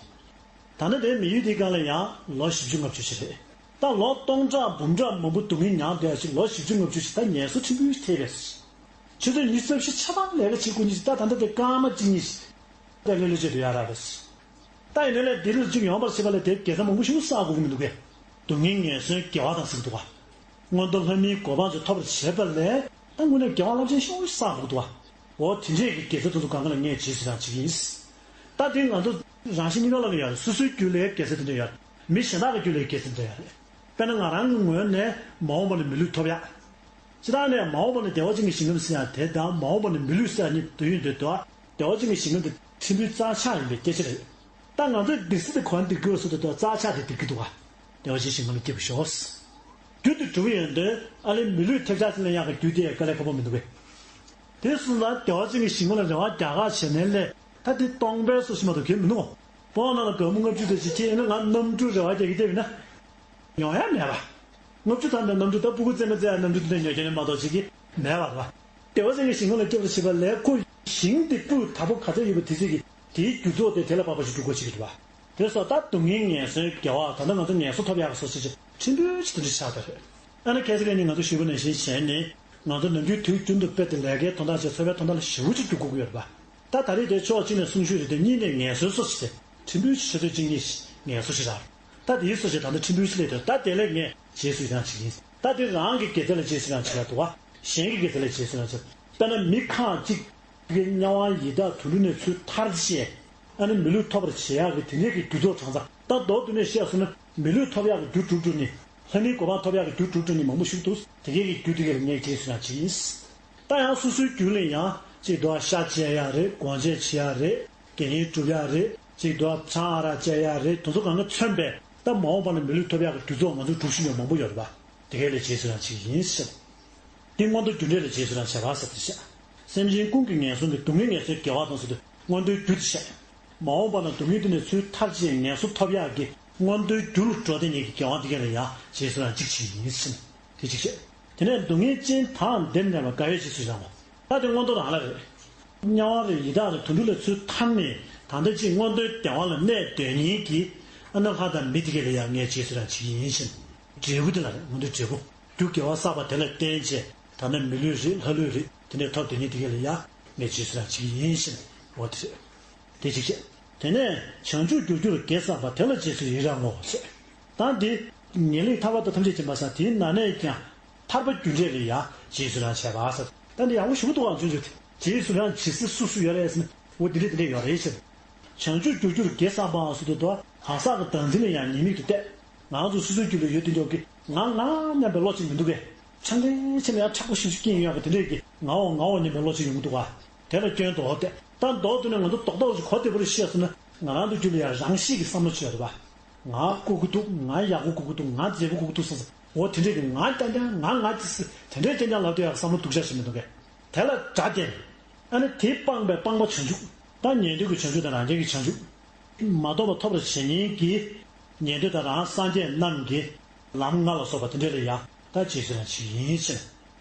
ད་ནི་དེའི་མི་ཡུལ་དེའི་སྒང་ལ་ཡང་ལོ་བཞི་བཅུ་ལྔ་བཅུ་ཞིག་རེད། ད་ལོ་སྟོང་ཕྲག་འབུམ་ཕྲག་མང་པོ་སྡུག་བསྔལ་མྱངས་བསྡད་ཡ་ཞིག་ལོ་བཞི་བཅུ་ལྔ་བཅུ་ཞིག་ད་ངལ་གསོ་ཕྲན་བུ་ཞིག་ཐེབས་པས། ཆུ་ཚོད་ཉི་ཤུ་རྩ་བཞི་ཆ་ཚང་ལས་ཀ་བྱེད་དགོས་ཉིན་ཞིག་ད་ད་ལྟ་དེ་སྐར་མ་གཅིག་གཉིས་ཤིག་ད་ལྷོད་ལྷོད་བྱས་དུ་ཡག་རག་པས། ད་ཡིན་ནའི་ལས་འདི་རུ་གཅིག་ཡོང་བར་བྱེད་པ་ལས་དེ་དགེ་རྩ་མང་པོ་ཞིག་བསགས་དགོས་ཀྱི་མི་འདུག་གས། སྡུག་བསྔལ་ངན་སོང་དགེ་བ་དང་ཟེར་གྱི་འདུག་ག་མངོན་མཐོ་ལྷ་མིའི་གོ་འཕང་ཅིག་ཐོབ་པར་བྱེད་པ་ལས་ད་དངོས་གནས་དགེ་བ་རླབས་ཆེན་ཤོས་བསགས་དགོས་འདུག་ག་འོ་དེ་འདྲས་ཀྱི་དགེ་རྩ་དེ་ཚོ་གང་ག་ལ་ངས་རྗེས་སུ་ཡི་རང་བྱེད་ཀྱི་ཡིན། ད་དེ་ང་ཚོ་རང་གཞན་གཉིས་ཀ་ལ་ཡོད་རེད། སོ་སོའི་རྒྱུད་ལ་དགེ་རྩ་དེ་འདྲ་ཡོད་རེད། མི་གཞན་དག་གི་རྒྱུད་ལ་དགེ་རྩ་དེ་འདྲ་ཡོད་རེད། དཔེར་ན་ང་རང་གི་ངོས་ནས་མ་འོངས་པ་ལ་མི་ལུས་ཐོབ་ཡག་སྤྱིར་བཏང་ནས་མ་འོངས་པ་ནི་བདེ་བ་ཅན་གྱི་ཞིང་ཁམས་ཟེར་ཡག་དེ་དང་མ་འོངས་པ་ནི་མི་ལུས་ཟེར་ཡག་གཉིས་དུས་ཡུན་དུ་དུ་བདེ་བ་ཅན་གྱི་ཞིང་ཁམས་དེ་ཕྲན་བུའི་རྩ་ཆག་ཡིན་པའི་སྐད་ཆ་རེད། ད་ང་ཚོས་སྡིག་སྲིད་དེ་གོ་བ་འདི་དགོས་སུ་དུ་དུ་རྩ་ཆག་དེ་སྡིག་གི་འདུག་ག་བདེ་བ་ཅན་ཞིང་ཁམས་ལ་སྐྱེ་བ་ཤོག་རྒྱུ་དེ་གྲུབ་ཡོང་དུས་ཨ་ལེ་མི་ལུས་ཐེབས་ཆག་ཅིག་ལ་ཡག་གི་རྒྱུ་དེ་དཀའ་ལས་ཁག་པོ་མི་འདུག་གས། དེ་སོང་ཙང་བདེ་བ་ཅན་གྱི་ཞིང་ཁམས་ལ་རེ་བ་རྒྱག་ག་བྱས་ནས་ལས་ད་དེ་སྟོང་པའི་སོ་ཞིག་མ་གཏོགས་གལ་མི་འདུག་སྤོ་ནང་ལ་སྒོར་མོ་ལྔ་བཅུ་དེ་ཅིག་སྐྱེས་ན་ང་གནམ་གྲུ་རེ་བ་རྒྱག་གི་བསྡད་པ་ཡིན་ན། ཡོང་ཡ་མེད་པ། ལྔ་བཅུ་ཐམ་པའི་གནམ་གྲུ་ད་སྤུ་གུ་བཙས་མ་བཙས་ཡ་གནམ་གྲུ་དེ་འདྲ་ཉོ་རྒྱུ་ནི་མ་གཏོགས་ཅིག་གི་མེད་པ་རེད་པ། བདེ་བ་ཅན་གྱི་ཞིང་ཁམས་ལ་སྐྱེ་བར་བྱེད་པ་ལས་ཁོ་ཞིང་དེ་སྤུས་དག་པོ་ག་ཚོད་ཡོད་པ་དེ་ཚོད་ཀྱི་དེའི་རྒྱུ་ཚོགས་དེ་དེ་ལ་བབས་པ་ཞིག་སྒྲུབ་དགོས་ཅིག་གི་རེད་པ། དེ་སོགས་ད་སྡུག་བསྔལ་ངན་སོང་དགེ་བ་ད་ལྟ་ང་ཚོ་ངལ་གསོ་ཐོབ་ཡག་གི་སོ་སོ་ཅིག་ཕྲན་བུ་ཅིག་དེ་འདྲ་ཆགས་པ་རེད། ཨ་ནི་ཁ་སང་ནས་ང་ཚོ་ཞུས་པ་ནང་བཞིན་བྱས་ནས་ང་ཚོ་ནམ་རྒྱུན་དུས་རྒྱུན་དུ་དཔེ་དེ་ལས་ཀའི་དོན་དག་བྱས་འཚོ་བའི་དོན་དག་ལ་ཞེ་པོ་ཅིག་སྒྲུབ་དགོས་ཀྱི་ཡོད་རེད་པ། ད་ད་རེས་དེ་ཕྱོགས་གཅིག་ནས་གསུང་ཆོས་རེད་དེ་གཉིས་ནས་ངལ་གསོའི་སོ་ཞིག་དེ་ཕྲན་བུ་ཞིག་ཆུ་ཚོད་གཅིག་གཉིས་ཤིག་ངལ་གསོ་ཞིག་རག་ད་དེའི་སོ་ཞིག་ད་ལྟ་ཕྲན་བུ་ཞིག་སླེབས་དུས་ད་དེ་ལས་ངས་རྗེས་སུ་ཡི་རང་བྱེད་ཀྱི་ཡིན། ད་དེ་རང་གི་དགེ་རྩ་ལ་རྗེས་སུ་ཡི་རང་བྱེད་ཡག་འདུག་བ། གཞན་གྱི་དགེ་རྩ་ལ་རྗེས་སུ་ཡི་རང་བྱེད། དཔེར་ན་མི་ཁག་ཅིག་གིས་དམྱལ་བ་ཡི་དྭགས་དུད་འགྲོ་ནས་ཚུར་ཐར་བྱས་ཨ་ནི་མི་ལུས་ཐོབ་པར་བྱེད་ཡག་གི་དེ་འདྲས་ཀྱི་རྒྱུ་ཚོགས་གྲངས་ཚང་ད་མདོར་བསྡུས་ནས་བཤད་སོང་ན་མི་ལུས་ཐོབ་ཡག་གི་རྒྱུ་དྲུག་དྲུག་ནི་ལྷ་མིའི་གོ་འཕང་ཐོབ་ཡག་གི་རྒྱུ་དྲུག་དྲུག་ནི་མང་པོ་ཞིག་འདུག་དེ་གས་ཀྱི་རྒྱུ་དེ་གས་ལ་ངས་རྗེས་སུ་ཡི་རང་བྱེད་ཀྱི་ཡིན། ད་ཡང་སོ་སོའི་རྒྱུད་ལ་ཡང་གཅིག་འདུག་ཤ་བཅད་ཡག་རེད། སྒོ་འབྱེད་བྱེད་ཡག་རེད། དགེ་བསྙེན་སྒྲུབ་ཡག་རེད། གཅིག་འདུག་ཆང་ཨ་རག་བཅད་ཡག་རེད། དེ་ཚོ་གང་ག་མཚོན་པས་ད་མ་འོངས་པ་ལ་མི་ལུས་ཐོབ་ཡག་གི་རྒྱུ་ཚོགས་ང་ཚོ་སྒྲུབ་བཞིན་ཡོད་མང་པོ་ཡོད་རེད་པ། དེ་གས་ལ་རྗེས་སུ་ཡི་རང་བྱེད་ཀྱི་ཡིན་ཟེར། འདི་མངོན་མཐོ་རྒྱུ་འབྲས་ལ་རྗེས་སུ་ཡི་རང་བྱེད་པ་ཟེར་ཏེ་བཤད། སེམས་ཅན་ཀུན་གྱི་ངན་སོང་གི་སྡུག་བསྔལ་ངན་སོང་དགེ་བ་དང་ཟེར་དུས་མངོན་མཐོའི་རྒྱུ་དེ་བཤད། མ་འོངས་པ་ན་སྡུག་བསྔལ་དེ་ནས་ཚུར་ཐར་བྱེད་ངན་སོང་ཐོབ་ཡག་གི་མངོན་མཐོའི་རྒྱུ་ལ་འགྲོ་བསྡད་མཁན་གྱི་དགེ་བ་འདི་གས་ལ་ཡང་རྗེས་སུ་ཡི་རང་གཅིག་བྱེད་ཀྱི་ཡིན་ཟེར། དེ་གཅིག་བཤད། དེ་ནས་སྡུག་བསྔལ་ཅན་དག་འདིར་གནས་པ་དགའ་བས་རྗེས་སུ་ཡི་རང་ངོ་། ད་དེ་མངོན་མཐོ་རང་ལ་རེད། དམྱལ་བ་རེད་ཡི་དྭགས་རེད་དུད་འགྲོ་ལ་ཚུར་ཐར་ནས་ད་ལྟ་ཅིག་མངོན་མཐོའི་བདེ་བ་ལ་གནས་སྡོད་མཁན་གྱི་ཨ་ནི་ལྷ་དང་མི་དེ་གས་ལ་ཡང་ངས་རྗེས་སུ་ཡི་རང་བྱེད་ཀྱི་ཡིན་ཟེར། འབྲས་བུ་དེ་ལ་རེད་མངོན་མཐོའི་འབྲས་བུ། རྒྱུ་དགེ་བ་བསགས་པ་དེ་ལ་བརྟེན་བྱས་ད་ནི་མི་ལུས་རེད་ལྷ་ལུས་རེད་དེ་འདྲས་ཐོབ་དེ་ཉིད་དེ་གས་ལ་ཡ་ངས་རྗེས་སུ་རང་བྱེད་ཀྱི་ཡིན་ཞེས་འོ་དེ་རེད། དེ་གཅིག་བྱས། དེ་ནས་བྱང་ཆུབ་རྒྱུར་གྱུར་དགེ་བསགས་པ་དེ་ལ་རྗེས་སུ་ཡི་རང་ངོ་ཞེས། ད་འདི་ངེས་ལེགས་ཐར་པ་དང་ཐམས་ཅད་མཁྱེན་པ་ཟེར་དེའི་ནང་ནས་ཀྱང་ཐར་པ་རྒྱུ་འབྲས་ལ་ཡ་རྗེས་སུ་རང་བྱས་པ་ཟེར། ད་འདི་ཡག་པོ་ཞེ་པོ་འདུག་ཨང་ཆུང་ཆུང་དེ་རྗེས་སུ་རང་བྱེད་སྲིད་སུ་སུ་ཡོད་རེད་ཟེར་ན་འོ་འདི་འདྲས་འདི་འདྲས་ཡོད་རེད་ཟེར། བྱང་ཆུབ་རྒྱུར་གྱུར་དགེ་བསགས་པའང་ཟེར་དུས་དོ་གང་ཟག་གི་བདག་འཛིན་ལ་ཡང་ཉེས་དམིགས་ཏུ་བལྟས། ང་ཚོ་སོ་སོའི་རྒྱུད་ལ་ཡོད་དེ་འཇོག་གི་ང་ང་སྙམ་པའི་བློ་ཅིག་མི་འདུག་གས། ཆང་ལེ་ཆེ་ན་ཡང་མཁྲེགས་པོ་ཞེ་པོ་སྐྱེ་ཡོང་ཡག་གི་དེ་འདྲས་ཀྱི་ང་འོ་ང་འོ་སྙམ་པའི་བློ་ཅིག་ཡོང་གི་འདུག་ག་དེ་ལ་སྐྱོན་དུ་འོ་བལྟས་ད་མདོར་བསྡུས་ན་ང་ཚོ་རྡོག་རྡོག་ཅིག་གོ་བདེ་པོ་རེ་བཤད་སོང་ན་ང་རང་ཚོའི་རྒྱུད་ལ་ཡང་རང་གཤིས་ཀྱི་བསམ་བློ་ཅིག་ཡོད་རེད་པ། ང་ལྐུགས་ཀྱི་འདུག་ང་ཡག་པོ་ལྐུགས་ཀྱི་འདུག་ང་མཛེས་པོ་ལྐུགས་ཀྱི་འདུག་ཟེར་འོ་དེ་འདྲས་ཀྱི་ང་རྐྱང་རྐྱང་ང་ང་ཅི་སི་དེ་འདྲས་རྐྱང་རྐྱང་ལབ་བསྡད་ཡག་གི་བསམ་བློ་སྡུག་ཅག་ཞིག་མི་འདུག་གས། དེ་ལ་དགྲ་བསྟེན། ཨ་ནི་དེ་སྤངས་པའི་སྤངས་པ་བྱང་ཆུབ། ད་ཉན་ཐོས་ཀྱི་བྱང་ཆུབ་དང་རང་རྒྱལ་གྱི་བྱང་ཆུབ། མ་རྟོགས་པ་ཐོབ་པར་བྱེད་མཁན་གྱི་ཉན་ཐོས་དང་རང་སངས་རྒྱས་རྣམས་ཀྱི་ལམ་ལྔ་ལ་སོགས་པ་དེ་འདྲ་ལ་ཡང་ད་རྗེས་སུ་ཡང་བྱེད་ཀྱི་ཡིན་ཟེར།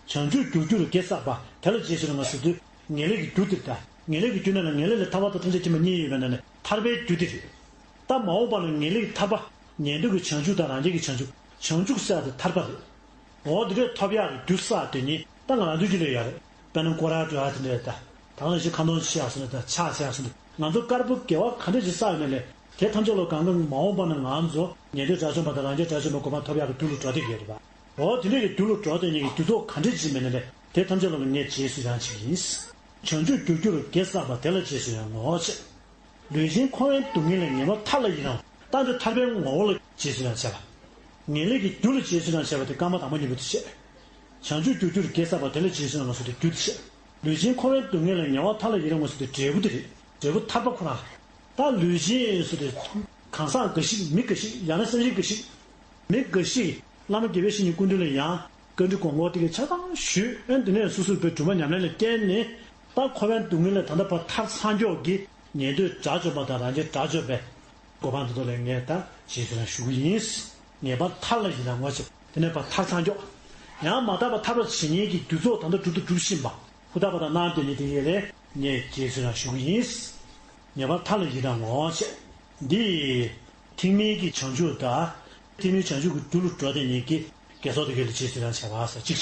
བྱང་ཆུབ་རྒྱུར་གྱུར་དགེ་བསགས་པ་དེ་ལ་རྗེས་སུ་ཡང་ཟེར་དུས་ངེས་ལེགས་ཀྱི་རྒྱུ་དེ་ལྟ། ངེས་ལེགས་ཀྱི་རྒྱུ་ནང་ལ་ངེས་ལེགས་ལ་ཐར་པ་དང་ཐམས་ཅད་མཁྱེན་པ་གཉིས་ཡོད་པའི་ནང་ནས་ཐར་པའི་རྒྱུ་དེ་རེད། ད་མ་འོངས་པ་ལ་ངེས་ལེགས་ཐར་པ། ཉན་ཐོས་ཀྱི་བྱང་ཆུབ་དང་རང་རྒྱལ་གྱི་བྱང་ཆུབ། བྱང་ཆུབ་ཟེར་ཡག་དེ་ཐར་པ་རེད། འོ་དེ་འདྲས་ཐོབ་ཡག་གི་རྒྱུ་བསགས་དེ་ཉིད་ད་ང་རང་ཚོའི་རྒྱུད་ལ་ཡོད་རེད། དཔེར་ན་སྐོར་ར་འགྲོ་ཡག་དེ་འདྲས་ད། ད་ག་ནང་བཞིན་ཁ་འདོན་བྱེད་ཡག་སོགས་ནས་ད་ཕྱག་འཚལ་ཡག་སོགས་ནས་ང་ཚོ་དཀར་པོ་དགེ་བ་ག་འདྲས་ཅིག་བསགས་ཡོད་ན་ལས་དེ་ཐམས་ཅད་ལ་གང་ག་མ་འོངས་པ་ན་ང་ཚོ་ཉན་ཐོས་དགྲ་བཅོམ་པ་དང་རང་རྒྱལ་དགྲ་བཅོམ་པའི་གོ་འཕང་ཐོབ་ཡག་གི་རྒྱུ་ལ་འགྲོ་བསྡད་ཀྱི་ཡོད་རེད་པ། འོ་དེ་འདྲ་གི་རྒྱུ་ལ་འགྲོ་བསྡད་མཁན་གྱི་རྒྱུ་ཚོགས་ག་འདྲ་ཅིག་མེད་ན་ལས་དེ་ཐམས་ཅད་ལ་ངས་རྗེས་སུ་ཡི་རང་བྱེད་ཀྱི་ཡིན། བྱང་ཆུབ་རྒྱུར་གྱུར་དགེ་བསགས་པ་དེ་ལ་རྗེས་སུ་ཡི་རང་ངོ་། ལུས་ཅན་འཁོར་བའི་སྡུག་བསྔལ་ལས་ངེས་པར་ཐར་ལ་ཡི་རང་། ད་འདི་ཐར་པའི་ངོ་བོ་ལ་རྗེས་སུ་ཡི་རང་བྱས་པ། ངེས་ལེགས་ཀྱི་རྒྱུ་ལ་རྗེས་སུ་ཡི་རང་བྱས་པ་དེ་སྐར་མ་དང་པོ་གཉིས་པོ་དེ་བྱས། བྱང་ཆུབ་རྒྱུར་གྱུར་དགེ་བསགས་པ་དེ་ལ་རྗེས་སུ་ཡི་རང་ངོ་ཟེར་དེ་རྒྱུ་དེ་བྱས། ལུས་ཅན་འཁོར་བའི་སྡུག་བསྔལ་ལས་ངེས་པར་ཐར་ལ་ཡི་རང་ངོ་ཟེར་དེ་འབྲས་བུ་དེ་རེད། འབྲས་བུ་ཐར་པ་ཁོ་རང་རེད། ད་ལུས་ཅན་ཟེར་དེ་གང་ཟག་འགའ་ཞིག་མི་འགའ་ཞིག་ཡང་ན་སེམས་ཅན་འགའ་ཞིག་མི་འགའ་ཞིག་བླ་མ་དགེ་བའི་བཤེས་གཉེན་སྐུ་མདུན་ལ་ཡང་བཀའ་འདྲི་དགོངས་སྐོར་དེ་གའི་ཆ་ཚང་ཞུས། ཨ་ནི་དེ་ནས་སོ་སོའི་བའི་སྒྲུབ་པ་ཉམས་ལེན་ལ་བརྟེན་ནས་ད་འཁོར་བའི་སྡུག་བསྔལ་ལས་ད་ལྟ་བར་ཐར་ཚར་མགྱོགས་ཀྱི་ཉན་ཐོས་དགྲ་བཅོམ་པ་དང་རང་རྒྱལ་དགྲ་བཅོམ་པའི་གོ་འཕང་དེ་ཚོ་ལ་ངས་ད་རྗེས་སུ་ཡི་རང་ཞུ་གི་ཡིན། ངེས་པར་ཐར་ལ་ཡི་རང་ངོ་ཅིག་དེ་ནས་བར་ཐར་ཚར་མགྱོགས། ཡང་མ་དག་པ་ཐར་པར་བྱེད་ཉེན་གྱི་རྒྱུ་ཚོགས་ད་ལྟ་གྲུབ་དང་གྲུབ་བཞིན་པ། ཧུར་ཐག་པ་དང་གནང་དེ་ཉིད་དེ་ཡེ་ལས་ངས་རྗེས་སུ་ཡི་རང་ཞུ་གི་ཡིན། ངེས་པར་ཐར་ལ་ཡི་རང་ངོ་ཅིག་འདི། ཐེག་དམན་གྱི་བྱང་ཆུབ་དང་། ཐེག་དམན་བྱང་ཆུབ་ཀྱི་རྒྱུ་ལ་འགྲོ་བསྡད་མཁན་གྱི་དགེ་ཚོགས་དེ་ག་ལ་རྗེས་སུ་ཡི་རང་བྱས་པ་ཟེར་གཅིག་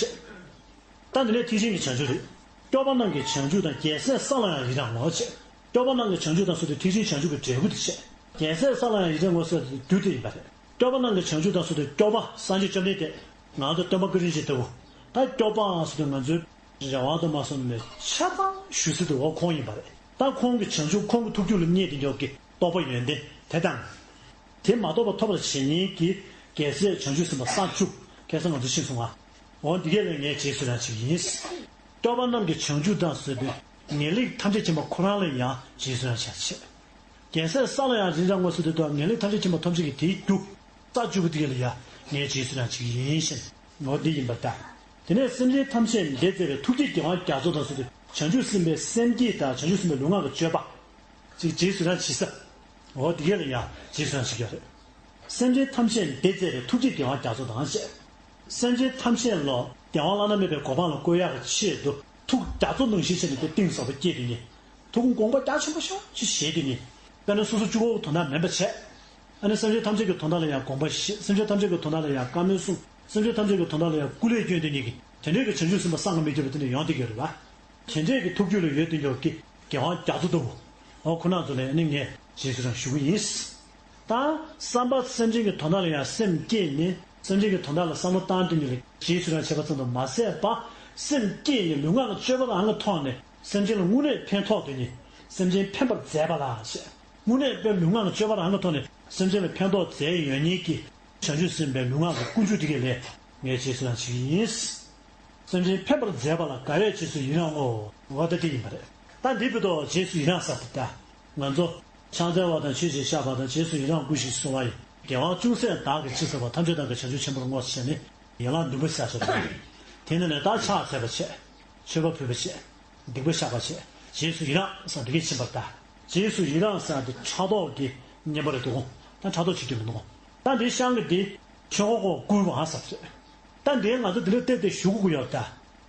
བྱས། ད་འདི་ནས་ཐེག་ཆེན་གྱི་བྱང་ཆུབ་རེད། སྐྱོབ་པ་རྣམས་ཀྱི་བྱང་ཆུབ་དང་རྒྱལ་སྲས་བསམ་ལ་ཡང་ཡི་རང་ངོ་བྱས། སྐྱོབ་པ་རྣམས་ཀྱི་བྱང་ཆུབ་དང་ཟེར་དུས་ཐེག་ཆེན་བྱང་ཆུབ་ཀྱི་འབྲས་བུ་དེ་བྱས། རྒྱལ་སྲས་བསམ་ལ་ཡང་ཡི་རང་ངོ་ཟེར་དུས་རྒྱུ་དེ་ཡིན་པ་རེད། སྐྱོབ་པ་རྣམས་ཀྱི་བྱང་ཆུབ་དང་ཟེར་དུས་སྐྱོབ་པ་སངས་རྒྱས་བཅོམ་ལྡན་འདས་ང་ཚོ་སྟོན་པ་བཀའ་དྲིན་ཅན་ལྟ་བུ། ད་སྐྱོབ་པའང་ཟེར་དུས་ང་ཚོའི་རེ་བ་དུ་མ་སོང་ནས་ཆ་ཚང་ཞུ་སྲིད་དུ་འོ་ཁོང་ཡིན་པ་རེད། ད་ཁོང་གི་བྱང་ཆུབ་ཁོང་གི་ཐུགས་རྒྱུད་ལ་རྙེད་དེ་མགྱོགས་ཀྱི་རྟོགས་པ་ཡོན་ཏན་དེ་དང་། དེ་མ་རྟོགས་པ་ཐོབ་པར་བྱེད་ཉེན་གྱི་རྒྱལ་སྲས་བྱང་ཆུབ་སེམས་དཔའ་ས་བཅུ། ཁ་སང་ང་ཚོ་ཤེས་སོང་ང་། འོ་འདི་གས་ལ་ངས་རྗེས་སུ་ཡི་རང་བྱེད་ཀྱི་ཡིན། སྐྱོབ་པ་རྣམས་ཀྱི་བྱང་ཆུབ་དང་ཟེར་དུས་ངེས་ལེགས་ཐམས་ཅད་མཁྱེན་པ་ཁོ་རང་ལ་ཡང་རྗེས་སུ་ཡི་རང་བྱེད་ཆེད། རྒྱལ་སྲས་བསམ་ལ་ཡང་ཡི་རང་ངོ་ཟེར་དུས་ད་ངེས་ལེགས་ཐམས་ཅད་མཁྱེན་པ་ཐམས་ཅད་ཀྱི་དེའི་རྒྱུ། ས་བཅུ་པོ་དེ་གས་ལ་ཡང་ངས་རྗེས་སུ་ཡི་རང་བྱེད་ཀྱི་ཡིན་ཞེས་ངོ་འདི་ཡིན་པར་གདའ། དེ་ནས་སེམས་ཅན་ཐམས་ཅད་འདིར་མཛད་པའི་ཐུགས་བསྐྱེད་རྒྱལ་དབང་རྒྱ་མཚོ་དང་ཟེར་དུས་བྱང་ཆུབ་སེམས་དཔའི་སེམས་བསྐྱེད་དང་བྱང་ཆུབ་སེམས་དཔའི་ལུས་ངག་གི་སྤྱོད་པ། ཅིག་རྗེས་སུ་རང་བྱེད་ས། འོ་དེ་གས་ལ་ཡང་རྗེས་སུ་རང་བྱེད་ཀྱི་ཡོད་རེད། སེམས་ཅན་ཐམས་ཅད་འདིར་མཛད་པའི་ཐུགས་བསྐྱེད་རྒྱལ་དབང་རྒྱ་མཚོ་དང་བཅས། སེམས་ཅན་ཐམས་ཅད་ལ་བདེ་བ་བླ་ན་མེད་པའི་གོ་འཕང་ལ་བཀོད་ཡག་གི་ཆེད་དུ་ཐུགས་རྒྱ་མཚོ་ནང་བཞིན་བྱས་ནས་དེ་གཏིང་ཟབ་པོ་བསྐྱེད་དེ་ནི། ཐུགས་དགོངས་པ་རྒྱ་ཆེན་པོ་ཤོག་ཅིག་བཞེས་དེ་ནི། དཔེར་ན་སོ་སོ་གཅིག་པོ་དོན་དག་མིན་པ་བྱས། ཨ་ནི་སེམས་ཅན་ཐམས་ཅད་ཀྱི་དོན་དག་ལ་ཡང་དགོངས་པ་བཞེས། སེམས་ཅན་ཐམས་ཅད་ཀྱི་དོན་དག་ལ་ཡང་བཀའ་མོལ་གསུངས། སེམས་ཅན་ཐམས་ཅད་ཀྱི་དོན་དག་ལ་ཡང་སྐུ་ལས་བསྐྱོན་དེ་ཉིད་ཀྱི་དེ་འདྲའི་གི་བྱང་ཆུབ་སེམས་དཔའ་བསམ་གྱིས་མི་ཁྱབ་པ་དེ་འདྲ་ཡོང་བསྡད་ཀྱི་ཡོད་རེད་བ། དེ་འདྲའི་གི་ཐུགས་རྒྱུད་ལ་ཡོད་དེ་ཉིད་ཀྱི་རྒྱལ་དབང་རྒྱ་མཚོ་ལྟ་བུ། འོ་ཁོ་ན་ཚོ་ལ་ཡང་ནི་ངས་རྗེས་སུ་རང་ཞུ་གི་ཡིན། ད་བསམ་པ་སེམས་ཅན་གྱི་དོན་དག་ལ་ཡང་སེམས་བསྐྱེད་ནས་སེམས་ཅན་གྱི་དོན་དག་ལ་བསམ་བློ་བཏང་དེ་ཉིད་ལ་རྗེས་སུ་རང་བྱེད་པ་ཙམ་དུ་མ་ཟད་པ། སེམས་བསྐྱེད་ནས་ལུས་ངག་གི་སྤྱོད་པ་རང་གི་ཐོག་ནས་སེམས་ཅན་ལ་དངོས་གནས་ཕན་ཐོགས་དེ་ཉིད་སེམས་ཅན་ཕན་པར་མཛད་པ་ལ་ཞེས། དངོས་གནས་དཔེ་ལུས་ངག་གི་སྤྱོད་པ་རང་གི་ཐོག་ནས་སེམས་ཅན་ལ་ཕན་ཐོགས་མཛད་ཡོད་ཉིད་ཀྱི་བྱང་ཆུབ་སེམས་དཔའི་ལུས་ངག་གི་ཀུན་སྤྱོད་དེ་གས་ལས་ངས་རྗེས་སུ་རང་བྱེད་ཀྱི་ཡིན། སེམས་ཅན་ཕན་པར་མཛད་པ་ལ་དགའ་བས་རྗེས་སུ་ཡི་རང་ངོ་། འོ་ད་དེ་ཡིན་པ་རེད། ད་འདི་བོད་དུ་རྗེས་སུ་ཡི་རང་ཟེར་དེ་ད། ང་ཚོ་ཕྱག་འཚལ་བ་དང་ཆོས་ཀྱི་བཤགས་པ་དང་རྗེས་སུ་ཡི་རང་བསྐུལ་ཞིང་གསོལ་བ་ཡི། རྒྱལ་དབང་ཅུང་ཟད་བདག་གིས་ཅི་བསགས་པ་ཐམས་ཅད་བདག་གིས་བྱང་ཆུབ་ཆེན་པོར་བསྔོ་ཞེས་ནི། ཡན་ལག་བདུན་པ་བཤགས་བྱ་དང་། དེ་ནས་ནི་ད་ཕྱག་འཚལ་བ་བྱས། མཆོད་པ་ཕུལ་བ་བྱས། སྡིག་པ་བཤགས་པ་བྱས། རྗེས་སུ་ཡི་རང་ཟེར་འདི་གས་ཕྱིན་པར་གདའ། རྗེས་སུ་ཡི་རང་ཟེར་འདི་ཕྲག་དོག་གི་བསྙེན་པ་རེད་འདུག་ད་ཕྲག་དོག་བྱེད་རྒྱུ་མི་འདུག་ད་འདི་ཤང་གི་འདི་ཆོས་འཁོར་བསྐོར་བསྐུལ་བ་ཟེར་རེད། ད་འདི་ང་ཚོ་འདི་ལ་བལྟས་ཏེ་ཞུ་དགོས་ཀྱི་ཡོད་ད།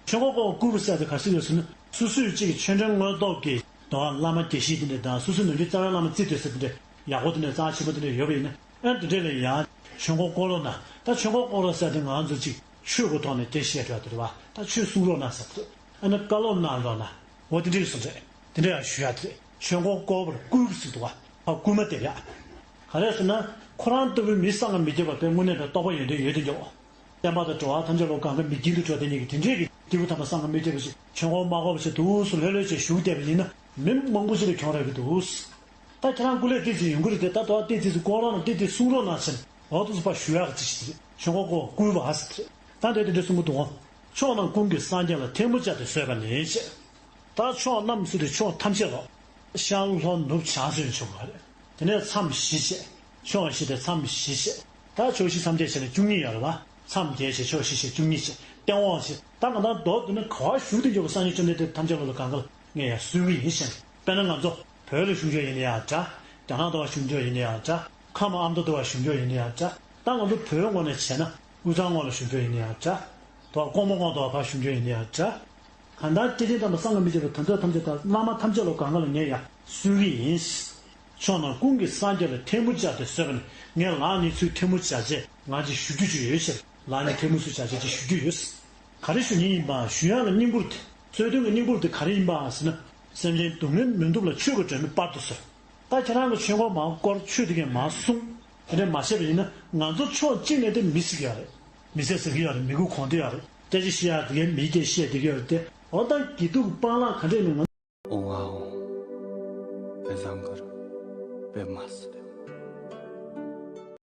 ཆོས་འཁོར་བསྐོར་བསྐུལ་བ་ཟེར་དེ་ག་ཟེར་ཡོད་ཟེར་ན་སོ་སོའི་གཅིག་གི་ཆོས་འབྲེལ་མངོན་རྟོགས་ཀྱི་དོ་བླ་མ་དགེ་བཤེས་དེ་འདྲ་དང་སོ་སོའི་ནམ་རྒྱུན་རྩ་བའི་བླ་མ་བརྩི་འདོད་ཟེར་དེ་འདྲ་ཡག་པོ་དེ་འདྲ་རྩ་ཆེན་པོ་དེ་འདྲ་ཡོད་པ་ཡིན་ན་ཨ་འདི་འདྲ་ལ་ཡང་ཆོས་འཁོར་བསྐོར་རོགས་གནང་། ད་ཆོས་འཁོར་བསྐོར་རོགས་ཟེར་དེ་ང་ཚོ་གཅིག་ཆོས་ཀྱི་ཐོག་ནས་དེ་བཤད་འགྲོ་ཡ་དེ་རེད་བ། ད་ཆོས་གསུང་རོགས་གནང་ཟེར་དེ་ཨ་ནི་བཀའ་སློབ་གནང་རོགས་གནང་། འོ་དེ་འདྲ་གི་བཟོ་འདྲ་དེ་འདྲ་ཡང་ཞུ་ཡ་དེ་རེད། ཆོས་འཁོར་བསྐོར་བར་བསྐུལ་གྱི་ཟེར་འདུག་བ། ཕར་བསྐུལ་མ་དེ་རེད། ག་རེ་ཟེར་ན་ཁོ་རང་ལྟ་བུའི་མི་བསམ་གྱིས་མི་ཁྱབ་པ་དཔེ་དངོས་གནས་དང་རྟོགས་པ་ཡོན་ཏན་ཡོད་དེ་འགྱོ། བསྟན་པ་དང་འགྲོ་བ་ཐམས་ཅད་ལ་གང་ག་མི་དཀྱིལ་དུ་འགྲོ་དེ་ཉིད་ཀྱི་དེ་འདྲའི་གི་སྐྱེས་བུ་དམ་པ་བསམ་གྱིས་མི་ཁྱབ་པ་ཞིག་ཆོས་འཁོར་མ་བསྐོར་བ་ཞིག་འདུག་སུ་ལྷོད་ལྷོད་བྱས་བཞུགས་བསྡད་པ་ཡིན་ན་མི་མང་པོ་ཞིག་ལ་གྱོང་རག་གི་འདུག་ད་ཁྱེད་རང་སྐུ་ལས་ཏོག་ཙམ་ཡོང་གི་རེད་དེ་ད་དོ་ཏོག་ཙམ་བསྐོར་རོགས་གནང་ཏོག་ཙམ་གསུང་རོགས་གནང་ཟེར་ནས་འོག་ཏུ་སུ་ཕར་ཞུ་ཡག་གི་ཅིག་ཞིག་རེད། ཆོས་འཁོར་བསྐོར་བསྐུལ་བ་ཟེར་ད་འདོད་དེ་འདྲ་གསུང་གི་འདུག་ཕྱོགས་རྣམས་ཀུན་གྱི་སངས་རྒྱས་ལ། ཐལ་མོ་སྦྱར་ཏེ་གསོལ་བ་ནི་ཞེས། ད་ཕྱོགས་རྣམས་ཟེར་དུས་ཕྱོགས་ཐམས་ཅད་ལ། ཤར་ལྷོ་ནུབ་བྱང་ཟེར་ནས་བྱུང་བ་རེད། དེ་ནས་མཚམས་བཞི་བྱས། ཕྱོགས་བཞི་དེ་མཚམས་བཞི་བྱས། ད་ཕྱོགས་བཞི་མཚམས་བརྒྱད་བྱས་ནས་བཅུ་གཉིས་ཡོད་རེད་བ། མཚམས་བརྒྱད་བྱས་ཕྱོགས་བཞི་བྱས་བཅུ་གཉིས་བྱས་སྟེང་འོག་བྱས་ད་ང་ད་མདོར་བསྡུ་ན་ག་བ་བཞུགས་ཏེ་འགྱོ་བ་སངས་རྒྱས་བཅོམ་ལྡན་འདས་ཐམས་ཅད་ལ་ལ་གང་ག་ལ་ངས་ཡང་གསོལ་གྱི་ཡིན་ཞེས། དཔེར་ན་ང་ཚོ་བོད་ལ་བཞུགས་འགྱོ་ཡིན་ན་ཡང་འདྲ། རྒྱ་ནག་ཏུ་བ་བཞུགས་འགྱོ་ཡིན་ན་ཡང་འདྲ། ཁམས་ཨ་མདོ་ཏུ་བ་བཞུགས་འགྱོ་ཡིན་ན་ཡང་འདྲ། ད་ང་ཚོ་བོད་ངོས་ནས་བྱས་ན་དབུས་གཙང་ངོས་ལ་བཞུགས་འགྱོ་ཡིན་ན་ཡང་འདྲ། དུ་བ་ཀོང་པོ་ངོས་ཏུ་བ་ཕར་བཞུགས་འགྱོ་ཡིན་ན་ཡང་འདྲ། གང་ལྟར་སྐྱེས་ཆེན་དམ་པ་སངས་རྒྱས་མི་ཁྱབ་པའི་དོན་རྩ་ཐམས་ཅད་དང་བླ་མ་ཐམས་ཅད་ལ་གང་ག་ལ་ངས་ཡང་གསོལ་གྱི་ཡིན། ཕྱོགས་རྣམས་ཀུན་གྱི་སངས་རྒྱས་ལ། ཐལ་མོ་སྦྱར་ཏེ་གསོལ་བ་ནི། ངས་ལག་གཉིས་ཚུར་ཐལ་མོ་སྦྱར་བྱས་ང་ཅིག་ཞུ་རྒྱུ་ཅིག་ཡོད་ཟེར། ལག་གཉིས་ཐལ་མོ་ཚུར་སྦྱར་བྱས་ཅིག་ཞུ་རྒྱུ་ཡོད། ག་རེ་ཞུ་ཉེན་ཡིན་པ་ཞུ་ཡག་ལ་སྙིང་པོ་དེ་གསོལ་སྟོན་གྱི་སྙིང་པོ་དེ་ག་རེ་ཡིན་པ་ཟེར་ན། སེམས་ཅན་སྡུག་བསྔལ་མི་འདོར་བ་ལ། ཆོས་ཀྱི་སྒྲོན་མེ་སྤར་དུ་གསོལ། ད་ཁྱེད་རང་གི་ཆོས་འཁོར་མར་བསྐོར་ཆོས་དེ་གས་མར་གསུངས། དེ་འདྲ་མ་བྱས་པ་ཡིན་ན་ང་ཚོ་ཕྱོགས་གཅིག་ནས་དེ་མི་སྲིད་ཀྱི་ཡོད་རེད། མི་ཚེ་ཟེར་གྱི་ཡོད་རེད། མི་དགུ་གོང་དུ་ཡོད་རེད། སྐད་ཆ་བཤད་ཡག་དེ་གའི་མིའི་སྐད་བཤད་བསྡད་ཀྱི་ཡོད་རེད་དེ། འོ་ད་སྐྱིད་སྡུག་སྤང་བླང་ག་འདྲས་ནས་ང་། ཨོང་ཨ་ཨོང་། པད་བཟང་གུ་རུ། པདྨ་སིདྡྷི།